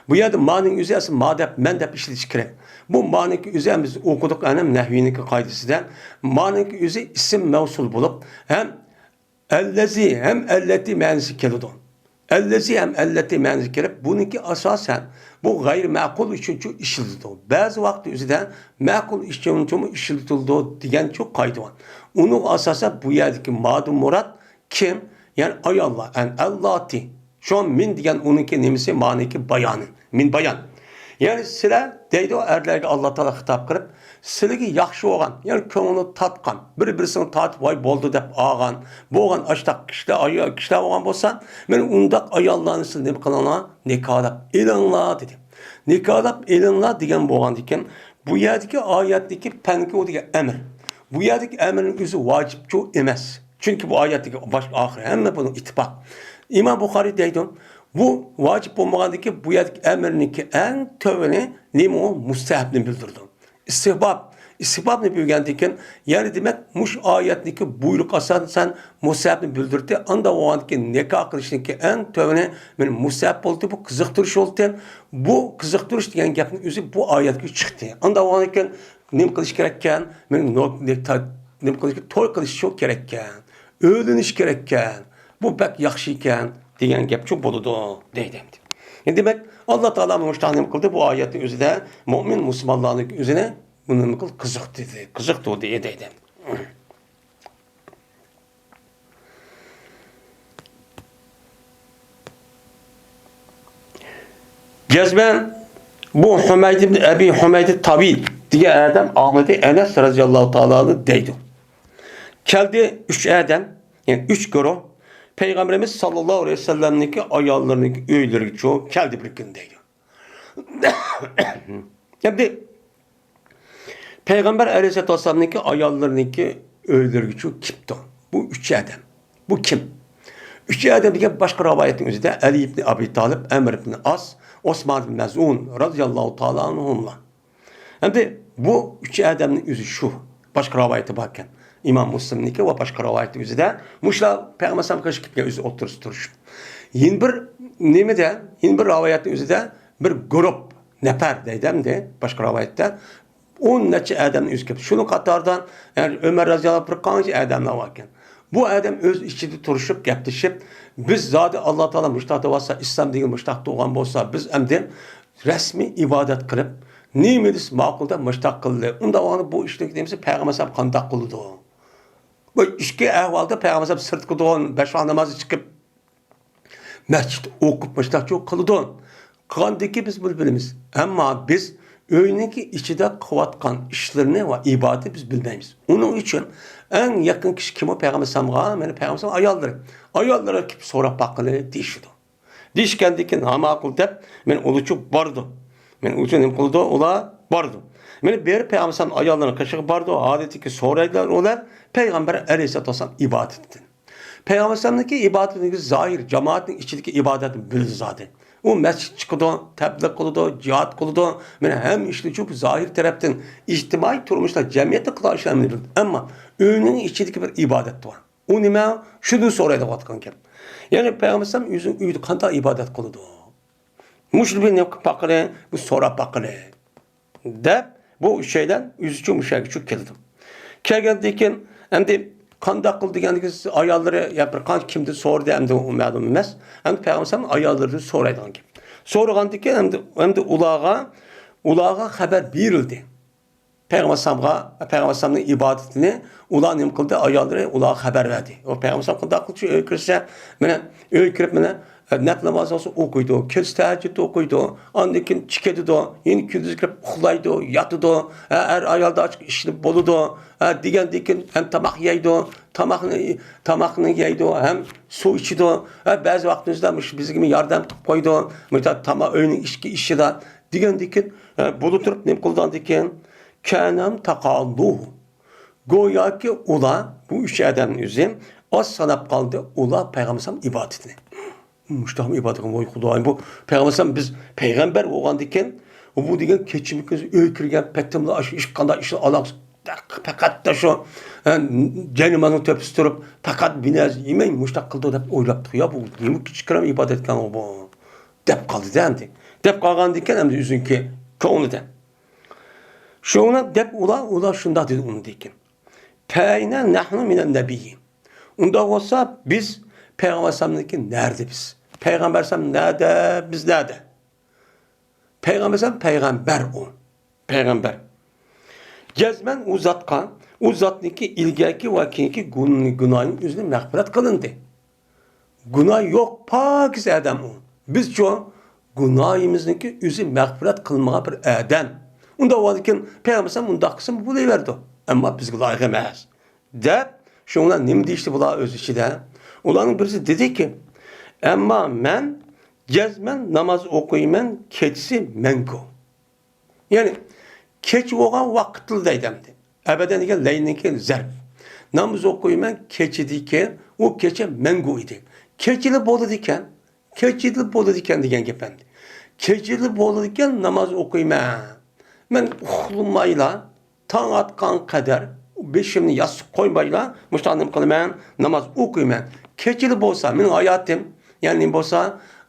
بۇ يەردە مانىڭ ئۆزى ئەسلى ما دەپ، مەن دەپ ئىشلىتىش كېرەك. بۇ مانىڭكى ئۆزى ھەم بىز ئوقۇدۇق ئەنە نەھۋىنىڭكى قائىدىسىدە. مانىڭكى ئۆزى ئىسىم مەۋسۇل بولۇپ، ھەم ئەللەزى ھەم ئەللەتى مەنىسى كېلىدۇ. ئەللەزى ھەم ئەللەتى مەنىسى كېلىپ، بۇنىڭكى ئاساسەن بۇ غەيرىي مەقۇل ئۈچۈنچۇ ئىشلىتىلىدۇ. بەزى ۋاقىت ئۆزىدە مەقۇل ئۈچۈنچۇمۇ ئىشلىتىلىدۇ دېگەنچۇ قايدا بار. ئۇنىڭغا ئاساسەن بۇ يەردىكى مادۇ مۇراد كىم؟ يەنى ئاياللار، ئەن ئەللاتى. شۇڭا مىن دېگەن ئۇنىڭكى نېمىسى، مانىكى بايانى. مىن بايان. يەنى سىلەر دەيدۇ ئەرلەرگە ئاللا تائالا خىتاب قىلىپ، سىلىگە ياخشى بولغان، يەنى كۆڭلىنى تارتقان، بىر-بىرسىنى تارتىپ، ۋاي بولدى دەپ ئالغان، بولغان ئاشتاق كىشىلەر، ئايال كىشىلەر بولغان بولسا، مانا ئۇنداق ئاياللارنى سىز نېمە قىلىڭلار؟ نىكاھلاپ ئېلىڭلار دېدى. نىكاھلاپ ئېلىڭلار دېگەن بولغاندىكىن، بۇ يەردىكى ئايەتتىكى پەنكىھۇ دېگەن ئەمر. بۇ يەردىكى ئەمرنىڭ ئۆزى ۋاجىپچۇ ئەمەس. چۈنكى بۇ ئايەتتىكى باش ئاخىر ھەممە بۇنىڭ ئىتتىپاق. ئىمام بۇخارىي دەيدۇ، بۇ ۋاجىپ بولمىغاندىكى بۇ يەردىكى ئەمرنىڭكى ئەڭ تۆۋىنى نېمە ئۇ؟ مۇستەھەبنى بىلدۈرىدۇ. ئىستىھباب. ئىستىھبابنى بىلگەندىكىن، يەنى دېمەك، مۇشۇ ئايەتنىڭكى بۇيرۇق ئاساسەن مۇستەھەبنى بىلدۈردى. ئاندا بولغاندىكىن نىكاھ قىلىشنىڭكى ئەڭ تۆۋىنى مانا مۇستەھەب بولدى، بۇ قىزىقتۇرۇش بولدى. بۇ قىزىقتۇرۇش دېگەن گەپنىڭ ئۆزى بۇ ئايەتكە چىقتى. ئاندا بولغاندىكىن نېمە قىلىش كېرەككەن؟ مانا نو-، نېمە قىلىش، توي قىلىش شۇ كېرەككەن. ئۆيلىنىش كېرەككەن. بۇ بەك ياخشى ئىكەن دېگەن گەپچۇ بولىدۇ دەيدۇ ئەمدى. دېمەك، ئاللا تائالا مۇشۇنداق نېمە قىلدى؟ بۇ ئايەتنىڭ ئۆزىدە مۆمىن مۇسۇلمانلارنىڭ ئۆزىنى بۇنى نېمە قىل-، قىزىقتۇردى، قىزىقتۇردى دەيدۇ. جەزمەن بۇ ھۇمەيد ئىبن ئەبى ھۇمەيد تاۋىل دېگەن ئادەم ئاڭلىدى، ئەنەس رەزىياللاھۇ تائالا ئەنھۇ دەيدۇ. كەلدى ئۈچ ئادەم، يەنى ئۈچ گۇرۇھ، پەيغەمبىرىمىز ساللاللاھۇ ئەلەيھى ۋەسەللەمنىڭكى ئاياللىرىنىڭكى ئۆيلىرىگىچۇ كەلدى بىر كۈنى دەيدۇ. ئەمدى پەيغەمبەر ئەلەيھىسسالاتۇ ۋەسسالامنىڭكى ئاياللىرىنىڭكى ئۆيلىرىگىچۇ كېپتۇ. بۇ ئۈچ ئادەم. بۇ كىم؟ ئۈچ ئادەم دېگەن باشقا رىۋايەتنىڭ ئۆزىدە ئەلى ئىبنى ئەبى تالىپ، ئەمر ئىبنى ئاس، ئوسمان ئىبنى مەزئۇن رەزىياللاھۇ تائالا ئەنھۇملا. ئەمدى بۇ ئۈچ ئادەمنىڭ ئۆزى شۇ. باشقا رىۋايىتى باركەن. ئىمام مۇسلىمنىڭكى ۋە باشقا رىۋايەتنىڭ ئۆزىدە مۇشۇلار پەيغەمبەر ئەلەيھىسسالام قېشىپ كەلگەن ئۆزى ئوتتۇرىسىدا تۇرۇشۇپ. يەنە بىر نېمىدە، يەنە بىر رىۋايەتنىڭ ئۆزىدە بىر گۇرۇپ، نەپەر دەيدۇ ئەمدى باشقا رىۋايەتتە. ئون نەچچە ئادەمنى ئۆزى كەپ. شۇنىڭ قاتارىدا، يەنى ئۆمەر رەزىياللاھۇ بىر قانچە ئادەملەر باركەن. بۇ ئادەم ئۆز ئىچىدە تۇرۇشۇپ، گەپلىشىپ، بىز زادى ئاللا تائالا مۇشتاق دەۋاتسا، ئىسلام دېگەن مۇشتاق تۇغان بولسا، بىز ئەمدى رەسمىي ئىبادەت قىلىپ، نېمە دېسە ماقۇل دەپ مۇشتاق قىلدى. ئۇنداق بولغاندا بۇ ئىشنىڭ نېمىسى پەيغەمبەر ئەلەيھىسسالام قانداق قىلىدۇ؟ بۇ ئىككى ئەھۋالدا پەيغەمبەر ئەلەيھىسسالام سىرتقا تۇرغان، بەش ۋاق نامازنى چىقىپ، مەسچىتتە ئوقۇپ مۇشتاقچۇ قىلىدۇ. قىلغاندىكى بىز بۇنى بىلىمىز. ئەمما بىز ئۆينىڭكى ئىچىدە قىلىۋاتقان ئىشلىرىنى ۋە ئىبادىتى بىز بىلمەيمىز. ئۇنىڭ ئۈچۈن ئەڭ يېقىن كىشى كىم ئۇ پەيغەمبەر ئەلەيھىسسالامغا؟ مانا پەيغەمبەر ئەلەيھىسسالام ئاياللىرى. ئاياللىرىغا كېلىپ سوراپ باققىلى دېيىشىدۇ. دېيىشكەندىن كېيىن، ھە، ماقۇل دەپ، مانا ئۇلارچۇ بارىدۇ. مانا ئۇلارچۇ نېمە قىلىدۇ؟ ئۇلار بارىدۇ. مانا بېرىپ پەيغەمبەر ئەلەيھىسسالام ئاياللىرىنىڭ قېشىغا بارىدۇ. ھالىتىكى سورايدۇ ئۇلار پەيغەمبەر ئەلەيھىسسالاتۇ ۋەسسالام ئىبادىتىدىن. پەيغەمبەر ئەلەيھىسسالامنىڭكى ئىبادىتىنىڭ زاھىر، جامائەتنىڭ ئىچىدىكى ئىبادەتنى بىلىدۇ زادى. ئۇ مەسچىتكە چىقىدۇ، تەبلىغ قىلىدۇ، جىھاد قىلىدۇ. مانا ھەممە ئىشلىرىچۇ زاھىر تەرەپتىن ئىجتىمائىي تۇرمۇشتا، جەمئىيەتتە قىلغان ئىشلارنى بىلىدۇ. ئەمما ئۆينىڭ ئىچىدىكى بىر ئىبادەت بار. ئۇ نېمە؟ شۇنى سورايدىغان گەپ. يەنى پەيغەمبەر ئەلەيھىسسالام ئۆزى ئۆيدە قانداق ئىبادەت قىلىدۇ؟ مۇشۇنى بىر نېمە قىلىپ باققىلى، بىر سوراپ باققىلى دەپ، بۇ ئۈچەيلەن ئۆزىچۇ مۇشەگىچۇ كېلىدۇ. كەلگەندىن كېيىن، ئەمدى قانداق قىلدى دېگەندىكىن، ئاياللىرى يا بىر قانچە كىمدىن سورىدى، ئەمدى ئۇ مەلۇم ئەمەس. ئەمدى پەيغەمبەر ئەلەيھىسسالام ئاياللىرىدىن سورايدىغان گەپ. سورىغاندىن كېيىن، ئەمدى، ئەمدى ئۇلارغا، ئۇلارغا خەۋەر بېرىلدى. پەيغەمبەر ئەلەيھىسسالامغا، پەيغەمبەر ئەلەيھىسسالامنىڭ ئىبادىتىنى ئۇلار نېمە قىلدى؟ ئاياللىرى ئۇلارغا خەۋەر بەردى. ئۇ پەيغەمبەر ئەلەيھىسسالام قانداق قىلىشى ئۆيگە كىرسە، مانا ئۆيگە كىرىپ، مانا، ئە، نەپلى نامازنى بولسا ئوقۇيدۇ، كېچە تەھەججۇدنى ئوقۇيدۇ، ئاندىن كېيىن چىقىدۇ، يەنە كۈندۈز كىرىپ ئۇخلايدۇ، ياتىدۇ، ئە، ئەر ئايالدا ئىشلىنىپ بولىدۇ، ئە، دېگەندىن كېيىن ھەم تاماق يەيدۇ، تاماقنى، تاماقنى يەيدۇ، ھەم سۇ ئىچىدۇ، ئە، بەزى ۋاقتىمىزدا مۇشۇ بىزگىمۇ ياردەم قىلىپ قويىدۇ، مۇشۇ تاماق ئۆينىڭ ئىچكى ئىشىدا دېگەندىن كېيىن، ئە، بولا تۇرۇپ نېمە قىلىدىغاندىن كېيىن، كەنەم تاقالدۇ. گوياكى ئۇلار، بۇ ئۈچ ئادەمنىڭ ئۆزى ئاز ساناپ قالدى، ئۇلار پەيغەمبەر ئەلەيھىسسالام ئىبادىتىنى. مۇشۇنداقمۇ ئىبادەت قىلغان، ۋاي خۇدايىم، بۇ پەيغەمبەر ئەلەيھىسسالام بىز پەيغەمبەر بولغاندىكىن، بۇ دېگەن كېچىمۇ كۈندۈز ئۆيگە كىرگەن پەتتىملا ئاشۇ ئىش قانداق ئىشلار ئالاقىسى، پەقەت شۇ، ھە، جاينامازنىڭ تۆپىسىدە تۇرۇپ، پەقەت بىر نەرسە يېمەي مۇشۇنداق قىلىدۇ دەپ ئويلاپتۇق. يا بۇ نېمە كىچىك كىرەم ئىبادەتكەن بۇ دەپ قالدى-دە ئەمدى. دەپ قالغاندىكىن ئەمدى ئۆزىنىڭكى كۆڭلىدە. شۇڭا دەپ ئۇلار، ئۇلار شۇنداق دېدى ئۇنىڭدىن كېيىن. فەينە نەھنۇ مىنەن نەبىييىن. ئۇنداق بولسا، بىز پەيغەمبەر ئەلەيھىسسالامنىڭكى نەدە بىز؟ پەيغەمبەر ئەلەيھىسسالام نەدە، بىز نەدە؟ پەيغەمبەر ئەلەيھىسسالام پەيغەمبەر ئۇ. پەيغەمبەر. جەزمەن ئۇ زاتقا، ئۇ زاتنىڭكى ئىلگەركى ۋە كېيىنكى گۇن-، گۇناھىنىڭ ئۆزىنى مەغپىرەت قىلىندى. گۇناھ يوق، پاكىز ئادەم ئۇ. بىزچۇ؟ گۇناھىمىزنىڭكى ئۆزى مەغپىرەت قىلمىغان بىر ئادەم. ئۇنداق بولغاندىكىن پەيغەمبەر ئەلەيھىسسالام ئۇنداق قىلسىمۇ بولۇۋېرىدۇ. ئەمما بىزگە لايىق ئەمەس. دەپ، شۇنىڭ بىلەن نېمە دېيىشتى بۇلار ئۆز ئىچىدە؟ ئۇلارنىڭ بىرسى دېدىكى، ئەمما مەن جەزمەن ناماز ئوقۇيمەن، كېچىسى مەڭگۈ. يەنى، كېچە بولغان ۋاقىتلا دەيدۇ ئەمدى. ئەبەدەن دېگەن لەينىڭكى زەرپ. ناماز ئوقۇيمەن، كېچىدىكى، ئۇ كېچە مەڭگۈ ئىدى. كېچىلا بولىدىكەن، كېچىلا بولىدىكەن دېگەن گەپ ئەمدى. كېچىلا بولىدىكەن، ناماز ئوقۇيمەن. مەن ئۇخلىمايلا، تاڭ ئاتقان قەدەر بېشىمنى ياستۇققا قويمايلا، مۇشۇنداق نېمە قىلىمەن؟ ناماز ئوقۇيمەن. كېچىلا بولسا، مېنىڭ ھاياتىم، يەنى نېمە بولسا،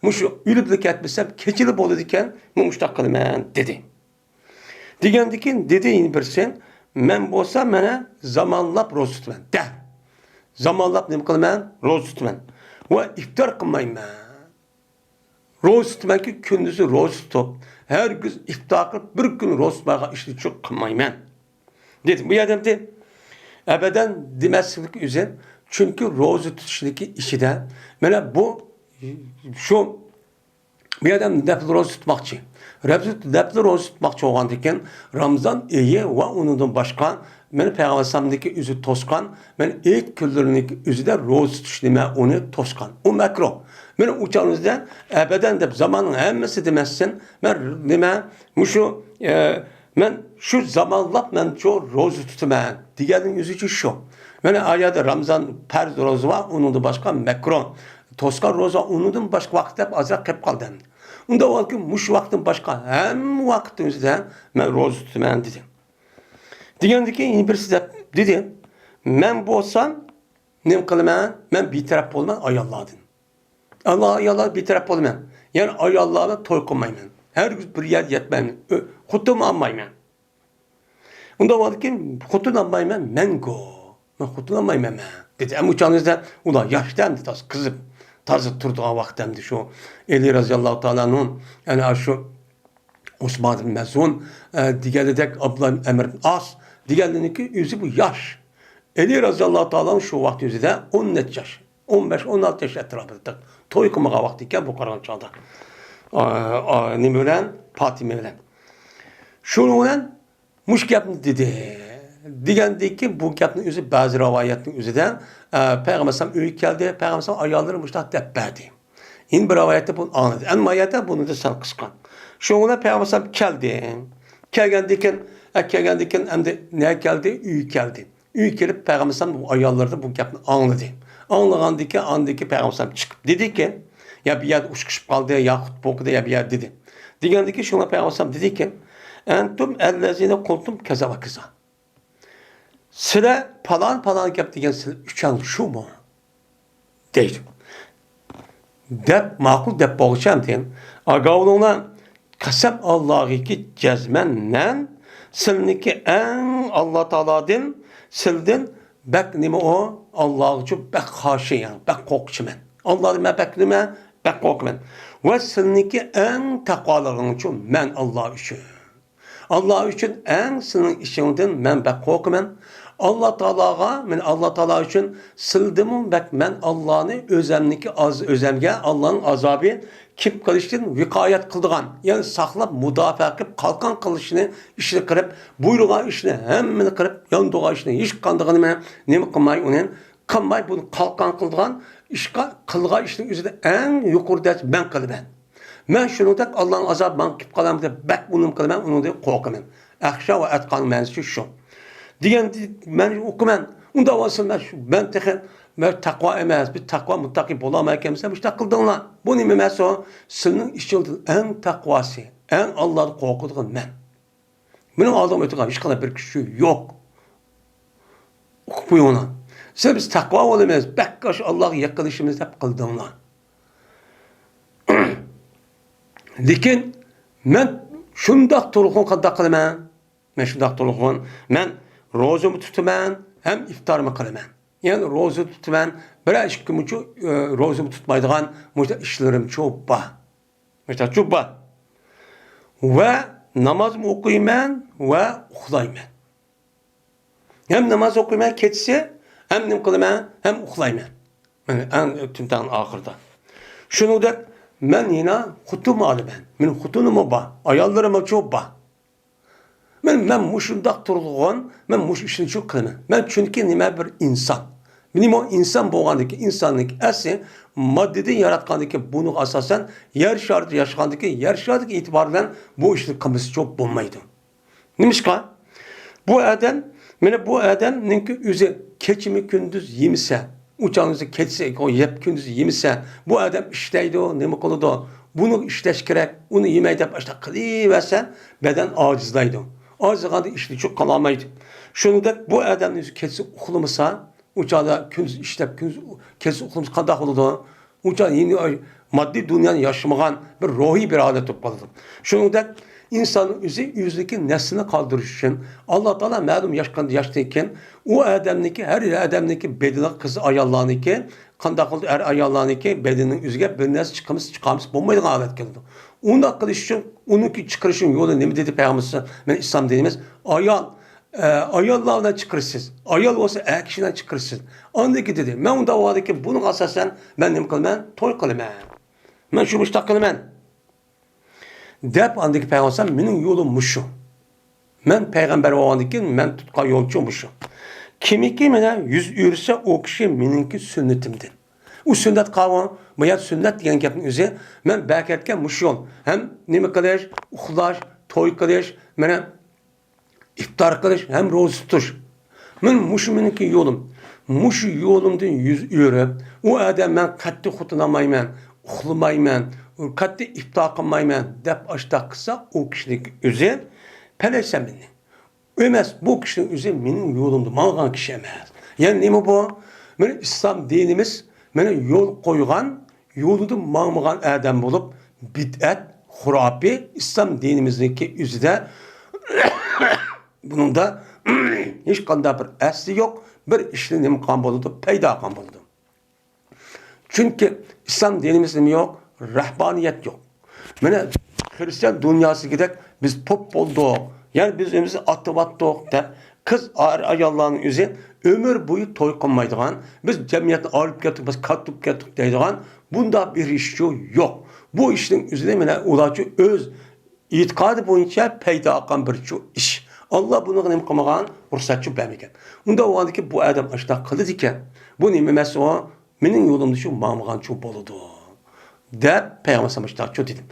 مۇشۇ ئۆلۈپلا كەتمىسەم، كېچىلا بولىدىكەن، مەن مۇشۇنداق قىلىمەن، دېدى. دېگەندىكىن دېدى يەنە بىرسى، مەن بولسا مانا زامانلاپ روزا تۇتىمەن، دە. زامانلاپ نېمە قىلىمەن؟ روزا تۇتىمەن. ۋە ئىپتار قىلمايمەن. روزا تۇتىمەنكى، كۈندۈزى روزا تۇتۇپ، ھەرگىز ئىپتار قىلىپ، بىر كۈن روزا تۇتمايدىغان ئىشنى چۈ قىلمايمەن، دېدى. بۇ يەردە ئەمدى ئەبەدەن دېمەسلىك ئۆزى، چۈنكى روزا تۇتۇشنىڭكى ئىچىدە، مانا بۇ، شۇ، بۇ يەردە نەپلى روزا تۇتماقچى. نەپلى، نەپلى روزا تۇتماقچى بولغاندىكىن، رامزان ئېيى ۋە ئۇنىڭدىن باشقا مانا پەيغەمبەر ئەلەيھىسسالامنىڭكى ئۆزى توسقان، مانا ئېيت كۈنلىرىنىڭكى ئۆزىدە روزا تۇتۇش نېمە ئۇنى توسقان. ئۇ مەكرۇھ. مانا ئۇ چاغنىڭ ئۆزىدە ئەبەدەن دەپ زاماننىڭ ھەممىسى دېمەسسىن، مەن نېمە، مۇشۇ، ئە، مەن شۇ زامانلاپ مەن شۇ روزا تۇتىمەن دېگەننىڭ ئۆزىچۇ شۇ. مانا ئايەتتە رامزان پەرز روزا بار، ئۇنىڭدىن باشقا مەكرۇھ. توسقان روزا ئۇنىڭدىن باشقا ۋاقىت دەپ ئازراق قېلىپ قالدى ئەمدى. ئۇنداق بولغاندىكىن مۇشۇ ۋاقىتتىن باشقا ھەممە ۋاقىتنىڭ ئۆزىدە مەن روزا تۇتىمەن دېدى. دېگەندىكىن يەنە بىرسى دەپ دېدى، مەن بولسام نېمە قىلىمەن؟ مەن بىتەرەپ بولىمەن ئاياللاردىن. ئاياللار بىتەرەپ بولىمەن. يەنى ئاياللار بىلەن توي قىلمايمەن. ھەرگىز بىر يەرگە يەتمەيمەن. ئۆ-، خوتۇنمۇ ئالمايمەن. ئۇنداق بولغاندىكىن خوتۇن ئالمايمەن، مەڭگۈ. مەن خوتۇن ئالمايمەن مەن، دېدى. ئەمما ئۇ چاغنىڭ ئۆزىدە ئۇلار ياش ئەمدى، تازا قىزىپ، تازا تۇرىدىغان ۋاقىت ئەمدى شۇ ئەلى رازىياللاھۇ تائالا ئەنھۇ، يەنى شۇ ئوسمان ئىبن مەزئۇن، ئە، دېگەنلىدەك، ئابدۇللا ئەمر ئاس دېگەنلىرىنىڭكى ئۆزى بۇ ياش. ئەلى رازىياللاھۇ تائالا شۇ ۋاقىت ئۆزىدە ئون نەچچە ياش، ئون بەش، ئون ئالتە ياش ئەتراپىدا توي قىلمىغان ۋاقتى ئىكەن بۇ قارىغان چاغدا. ئا، ئا، نېمە بىلەن؟ پاتىمە بىلەن. شۇنىڭ بىلەن مۇشۇ گەپنى دېدى. دېگەندىكى بۇ گەپنىڭ ئۆزى بەزى رىۋايەتنىڭ ئۆزىدە، ئە، پەيغەمبەر ئەلەيھىسسالام ئۆيگە كەلدى، پەيغەمبەر ئەلەيھىسسالام ئاياللىرى مۇشۇنداق دەپ بەردى. يەنە بىر رىۋايەتتە بۇنى ئاڭلىدى. ئەمما ئايەتتە بۇنىڭدا سەل قىسقا. شۇنىڭ بىلەن پەيغەمبەر ئەلەيھىسسالام كەلدى. كەلگەندىكىن، ئە، كەلگەندىكىن ئەمدى نەگە كەلدى؟ ئۆيگە كەلدى. ئۆيگە كېلىپ پەيغەمبەر ئەلەيھىسسالام بۇ ئاياللىرىدىن بۇ گەپنى ئاڭلىدى. ئاڭلىغاندىكىن ئاندىن كېيىن پەيغەمبەر ئەلەيھىسسالام چىقىپ دېدىكى، يا بىر يەردە ئۇچۇشۇپ قالدى، يا خۇتبە ئوقۇدى، يا بىر يەردە دېدى. دېگەندىكىن شۇڭا پەيغەمبەر ئەلەيھىسسالام دېدىكى، ئەنتۇم ئەللەزىنە قۇلتۇم كەزا ۋە كەزا. سىلەر پالان پالان گەپ دېگەن سىلەر ئۈچەڭ شۇمۇ؟ دەيدۇ. دەپ ماقۇل دەپ بولغۇچە ئەمدى، ئاگاھ بولۇڭلار، قەسەم ئاللاغىكى جەزمەن مەن سىلنىڭكى ئەڭ ئاللا تائالادىن، سىلدىن بەك نېمە ئۇ، ئاللاغىچۇ بەك خاشى، يەنى بەك قورققۇچىمەن. ئاللادىن مەن بەك نېمە، بەك قورقىمەن. ۋە سىلنىڭكى ئەڭ تەقۋالىقىڭچۇ مەن ئاللا ئۈچۈن. ئاللا ئۈچۈن ئەڭ سېنىڭ ئىچىڭدىن مەن بەك قورقىمەن. ئاللا تائالاغا، مەن ئاللا تائالا ئۈچۈن سىلدىنمۇ بەك مەن ئاللانى ئۆزەمنىڭكى ئاز-، ئۆزەمگە ئاللانىڭ ئازابى كېلىپ قېلىشتىن ۋىقايەت قىلىدىغان، يەنى ساقلاپ، مۇداپىئە قىلىپ، قالقان قىلىشنى ئىشىنى قىلىپ، بۇيرۇغان ئىشنى ھەممىنى قىلىپ، ياندۇرغان ئىشنى ھېچقاندىقىنى نېمە قىلماي، ئۇنى قىلماي، بۇنى قالقان قىلىدىغان ئىشقا، قىلغان ئىشنىڭ ئۆزىدە ئەڭ يۇقىرى دەرىجە مەن قىلىمەن. مەن شۇنىڭدەك ئاللانىڭ ئازابى ماڭا كېلىپ قالامدۇ دەپ بەك ئۇنىم قىلىمەن، ئۇنىڭدىن قورقىمەن. ئەخشا ۋە ئەتقانىڭ مەنىسى شۇ. دېگەن مەن ئوقۇمەن. ئۇنداق بولسا مەن شۇ، مەن تېخى، مەن تەقۋا ئەمەس، بىز تەقۋا مۇتتەقى بولالمايدىكەنمىز، مۇشۇنداق قىلدىڭلار. بۇ نېمە ئەمەس ئۇ؟ سىلىنىڭ ئىچىڭدىن ئەڭ تەقۋاسى، ئەڭ ئاللادىن قورقىدىغان مەن. مېنىڭ ئالدىمغا ئۆتىدىغان ھېچقانداق بىر كۈچى يوق. ئوقۇپ قويۇڭلار. سىلەر بىز تەقۋا بولىمىز، بەك ئاشۇ ئاللاغا يېقىنلىشىمىز دەپ قىلدىڭلار. لېكىن مەن شۇنداق تۇرغۇن قانداق قىلىمەن؟ مەن شۇنداق تۇرغۇن، مەن روزىمۇ تۇتىمەن، ھەم ئىپتارمۇ قىلىمەن. يەنى روزا تۇتىمەن، بىرەر ئىككى كۈنمۇچۇ، ئى، روزىمۇ تۇتمايدىغان مۇشۇنداق ئىشلىرىمچۇ بار. مۇشۇنداقچۇ بار. ۋە نامازمۇ ئوقۇيمەن ۋە ئۇخلايمەن. ھەم ناماز ئوقۇيمەن كېچىسى، ھەم نېمە قىلىمەن، ھەم ئۇخلايمەن. مانا ئەڭ تۈنتەڭ ئاخىرىدا. شۇنىڭدەك مەن يەنە خوتۇنمۇ ئالىمەن. مېنىڭ خوتۇنۇممۇ بار، ئاياللىرىممۇچۇ بار. مەن، مەن مۇشۇنداق تۇرغان، مەن مۇشۇ ئىشنى شۇ قىلىمەن. مەن چۈنكى نېمە بىر ئىنسان. نېمە ئىنسان بولغاندىكى، ئىنساننىڭ ئەسلى ماددىدىن ياراتقاندىكى بۇنىڭغا ئاساسەن يەر شارىدا ياشىغاندىكى، يەر شارىدىكى ئېتىبار بىلەن بۇ ئىشنى قىلمىسىچۇ بولمايدۇ. نېمىشقا؟ بۇ ئادەم، مانا بۇ ئادەمنىڭكى ئۆزى كېچىمۇ كۈندۈز يېمىسە، ئۇ چاغنىڭ كېچىسى يەپ كۈندۈز يېمىسە، بۇ ئادەم ئىشلەيدۇ، نېمە قىلىدۇ؟ بۇنى ئىشلەش كېرەك، ئۇنى يېمەي دەپ ئاشۇنداق قىلىۋەرسە، بەدەن ئاجىزلايدۇ. ئاجىزلىغاندا ئىشنى چوق قىلالمايدۇ. شۇنىڭدەك بۇ ئادەمنىڭ ئۆزى كېچىسى ئۇخلىمىسا، ئۇ چاغدا كۈندۈز ئىشلەپ، كۈندۈز، كېچىسى ئۇخلىمىسا قانداق بولىدۇ؟ ئۇ چاغ يەنە ماددىي دۇنيانى ياشىمىغان بىر روھىي بىر ھالەت بولۇپ قالىدۇ. شۇنىڭدەك ئىنسان ئۆزى ئۆزىنىڭكى نەپسىنى قالدۇرۇش ئۈچۈن، ئاللا تائالا مەلۇم ياشقان، ياشتىن كېيىن ئۇ ئادەمنىڭكى، ھەر ئادەمنىڭكى بەدىنى، قىز ئاياللارنىڭكى، قانداق قىلدى، ئەر ئاياللارنىڭكى بەدىنىنىڭ ئۆزىگە بىر نەرسە چىقىرمىسا، چىقارمىسا بولمايدىغان ھالەتكە كېلىدۇ. ئۇنداق قىلىش ئۈچۈن ئۇنىڭكى چىقىرىشنىڭ يولى نېمە دېدى پەيغەمبىرىمىز؟ مانا ئىسلام دىنىمىز، ئايال، ئە، ئاياللار بىلەن چىقىرىسىز. ئايال بولسا ئەر كىشى بىلەن چىقىرىسىز. ئاندىن كېيىن دېدى، مەن ئۇنداق بولغاندىكىن بۇنىڭغا ئاساسەن مەن نېمە قىلىمەن؟ توي قىلىمەن. مەن شۇ مۇشتاق قىلىمەن. دەپ ئاندىن كېيىن پەيغەمبەر مېنىڭ يولۇم مۇشۇ. مەن پەيغەمبەر بولغاندىن كېيىن مەن تۇتقان يولچۇ مۇشۇ. كىمكى مانا يۈز ئۆرۈسە، ئۇ كىشى مېنىڭكى سۈننىتىمدىن. ئۇ سۈننەت قاۋۇ، بۇ يەر سۈننەت دېگەن گەپنىڭ ئۆزى، مەن بەرگەن مۇشۇ يول. ھەم نېمە قىلىش، ئۇخلاش، توي قىلىش، مانا ئىپتار قىلىش ھەم روزا تۇتۇش. مەن مۇشۇ مېنىڭكى يولۇم. مۇشۇ يولۇمدىن يۈز ئۆرۈپ، ئۇ ئادەم مەن قەتئىي خوتۇن ئالمايمەن، ئۇخلىمايمەن، قەتئىي ئىپتار قىلمايمەن دەپ ئاشتاق قىلسا، ئۇ كىشىنىڭكى ئۆزى پەلەيسە مىننى. ئەمەس، بۇ كىشىنىڭ ئۆزى مېنىڭ يولۇمدا ماڭغان كىشى ئەمەس. يەنى نېمە بۇ؟ مانا ئىسلام دىنىمىز مانا يول قويغان يولىدا ماڭمىغان ئادەم بولۇپ، بىدئەت، خۇراپىي، ئىسلام دىنىمىزنىڭكى ئۆزىدە بۇنىڭدا ھېچقانداق بىر ئەسلى يوق، بىر ئىشنى نېمە قىلغان بولىدۇ؟ پەيدا قىلغان بولىدۇ. چۈنكى ئىسلام دىنىمىزدا نېمە يوق؟ رەھبانىيەت يوق. مانا خىرىستىيان دۇنياسىدىكىدەك بىز پوپ بولدۇق، يەنى بىز ئۆزىمىزنى ئاتىۋاتتۇق دەپ قىز ئەر-ئاياللارنىڭ ئۆزى ئۆمۈر بويى توي قىلمايدىغان، بىز جەمئىيەتتىن ئايرىلىپ كەتتۇق، بىز كاتتا بولۇپ كەتتۇق دەيدىغان بۇنداق بىر ئىشچۇ يوق. بۇ ئىشنىڭ ئۆزىنى مانا ئۇلارچۇ ئۆز ئېتىقادى بويىچە پەيدا قىلغان بىرچۇ ئىش. ئاللا بۇنىڭغا نېمە قىلمىغان؟ رۇخسەتچۇ بەرمىگەن. ئۇنداق بولغاندىكىن بۇ ئادەم ئاشۇنداق قىلىدىكەن. بۇ نېمە ئەمەس ئۇ؟ مېنىڭ يولۇمدا شۇ ماڭمىغانچۇ بولىدۇ. دەپ پەيغەمبەر ئەلەيھىسسالام مۇشۇنداق دېدى.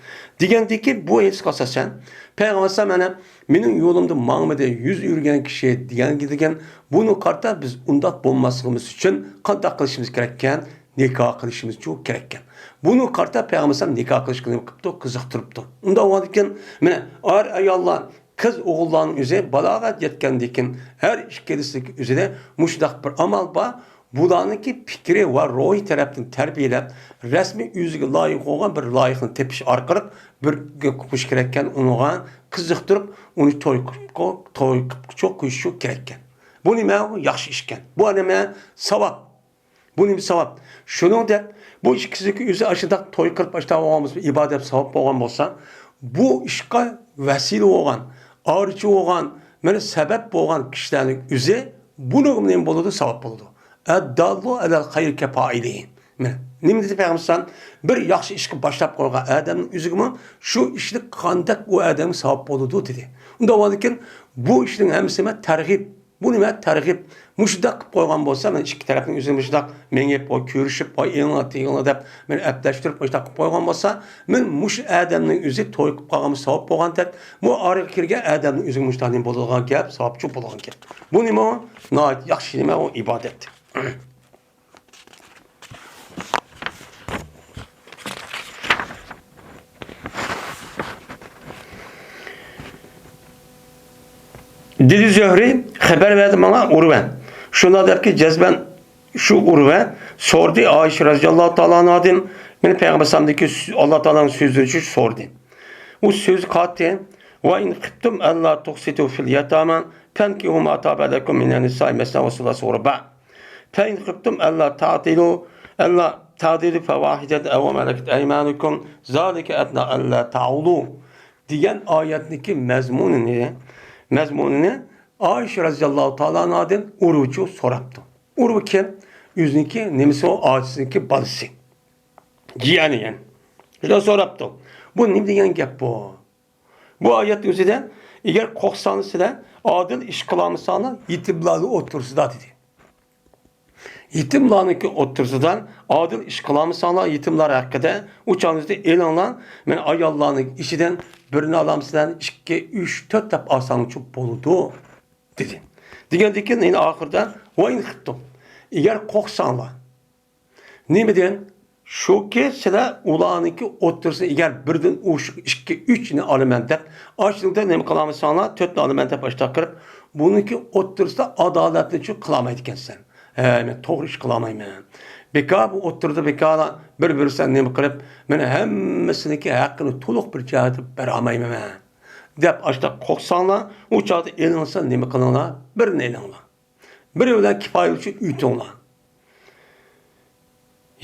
دېگەندىكى بۇ ھەدىسكە ئاساسەن، پەيغەمبەر ئەلەيھىسسالام مانا مېنىڭ يولۇمدا ماڭمىدى، يۈز ئۆرۈگەن كىشى دېگەنگە دېگەن، بۇنى قارىتا بىز ئۇنداق بولماسلىقىمىز ئۈچۈن قانداق قىلىشىمىز كېرەككەن؟ نىكاھ قىلىشىمىزچۇ كېرەككەن. بۇنى قارىتا پەيغەمبەر ئەلەيھىسسالام نىكاھ قىلىشقا نېمە قىپتۇ؟ قىزىقتۇرۇپتۇ. ئۇنداق بولغاندىكىن، مانا ئەر ئاياللار، قىز ئوغۇللارنىڭ ئۆزى بالاغەت يەتكەندىكىن ھەر ئىككىلىسىنىڭ ئۆزىدە مۇشۇنداق بىر ئامال بار. بۇلارنىڭكى پىكرى ۋە روھىي تەرەپتىن تەربىيەلەپ، رەسمىي ئۆزىگە لايىق بولغان بىر لايىقنى تېپىش ئارقىلىق بىر گەپ قوشۇش كېرەككەن، ئۇنىڭغا قىزىقتۇرۇپ، ئۇنى توي قىلىپ، توي قىلىپ قويۇشى كېرەككەن. بۇ نېمە؟ ياخشى ئىشكەن. بۇ نېمە؟ ساۋاب. بۇ نېمە ساۋاب؟ شۇنىڭدەك بۇ ئىككىسىنىڭكى ئۆزى ئاشۇنداق توي قىلىپ، ئاشۇنداق بولغان بولسا، ئىبادەت ساۋاب بولغان بولسا، بۇ ئىشقا ۋەسىلە بولغان، ئارىچى بولغان، مانا سەۋەب بولغان كىشىلەرنىڭ ئۆزى بۇنىڭغا نېمە بولىدۇ؟ ساۋاب بولىدۇ. ئەدداللۇ ئەلەل خەير كەپائىلىھى. مانا نېمە دېدى پەيغەمبەر ئەلەيھىسسالام؟ بىر ياخشى ئىشقا باشلاپ قويغان ئادەمنىڭ ئۆزىگىمۇ شۇ ئىشنى قانداق ئۇ ئادەمگە ساۋاب بولىدۇ دېدى. ئۇنداق بولغاندىكىن بۇ ئىشنىڭ ھەممىسى مانا تەرغىب. بۇ نېمە؟ تەرغىب. مۇشۇنداق قىلىپ قويغان بولسا، مانا ئىككى تەرەپنىڭ ئۆزى مۇشۇنداق مېڭىپ، ۋە كۆرۈشۈپ، ۋە ئېڭىڭلار تېگىڭلار دەپ مېنى ئەپلەشتۈرۈپ مۇشۇنداق قىلىپ قويغان بولسا، مەن مۇشۇ ئادەمنىڭ ئۆزى توي قىلىپ قالغان ساۋاب بولغاندەك، بۇ ئارىغا كىرگەن ئادەمنىڭ ئۆزىگە مۇشۇنداق نېمە بولىدىغان گەپ، ساۋابچۇ بولىدىغان گەپ. بۇ نېمە ئۇ؟ ناھايىتى ياخشى نېمە ئۇ؟ ئىبادەت. دېدى زۆھرى، خەۋەر بەردى ماڭا ئۇرۋە. شۇنداق دەپكى، جەزمەن شۇ ئۇرۋە سورىدى ئائىشە رەزىياللاھۇ تائالا ئەنھادىن، مېنى پەيغەمبەر ئەلەيھىسسالامدىكى سۆ-، ئاللا تائالانىڭ سۆزلىرى ئۈچۈن سورىدى. ئۇ سۆز قاتتى، «وإن خفتم ألا تقسطوا في اليتامى فانكحوا ما طاب لكم من النساء مثنى وثلاث ورباع.» فَإِنْ خِفْتُمْ أَلَّا تَعْدِلُوا، أَلَّا تَعْدِلُوا فَوَاحِدَةً أَوْ مَا مَلَكَتْ أَيْمَانُكُمْ ذَٰلِكَ أَدْنَىٰ أَلَّا تَعُولُوا دېگەن ئايەتنىڭكى مەزمۇنىنى، مەزمۇنىنى ئائىشە رەزىياللاھۇ تائالا ئەنھادىن ئۇرۋىچۇ سوراپتۇ. ئۇرۋا كىم؟ ئۆزىنىڭكى نېمىسى ئۇ؟ ئاچىسىنىڭكى بالىسى. جىيەنى يەنى. شۇنداق سوراپتۇ. بۇ نېمە دېگەن گەپ بۇ؟ بۇ ئايەت ئۆزىدە، ئەگەر قورقساڭلار سىلەر ئادىل ئىش قىلالمىساڭلار يېتىملارنىڭ ئوتتۇرىسىدا دېدى. يېتىملارنىڭكى ئوتتۇرىسىدا ئادىل ئىش قىلالمىساڭلار يېتىملار ھەققىدە ئۇ چاغنىڭىزدا ئېلىڭلار، مەن ئاياللارنىڭ ئىچىدىن بىرىنى ئالامسىلەر، ئىككى، ئۈچ، تۆت دەپ ئالساڭچۇ بولىدۇ دېدى. دېگەندىن كېيىن يەنە ئاخىرىدا، ۋە ئىن خىفتۇم، ئەگەر قورقساڭلار. نېمىدىن؟ شۇكى، سىلەر ئۇلارنىڭكى ئوتتۇرىسىدا ئەگەر بىردىن ئوشۇق ئىككى، ئۈچنى ئالىمەن دەپ، ئاشۇنىڭدا نېمە قىلالمىساڭلار، تۆتنى ئالىمەن دەپ ئاشۇنداق قىلىپ، بۇنىڭكى ئوتتۇرىسىدا ئادالەتنى چۈ قىلالمايدىكەنسەن. ھە، مەن توغرا ئىش قىلالمايمەن. بىكار بۇ ئوتتۇرىدا بىكارلا بىر-بىرسىدىن نېمە قىلىپ، مەن ھەممىسىنىڭكى ھەققىنى تولۇق بىر جەھەتتە بېرەلمەيمەن دەپ ئاشۇنداق قورقساڭلار، ئۇ چاغدا ئېلىڭسا نېمە قىلىڭلار؟ بىرنى ئېلىڭلار. بىرى بىلەن كىپايىلىشىپ ئۆتۈڭلار.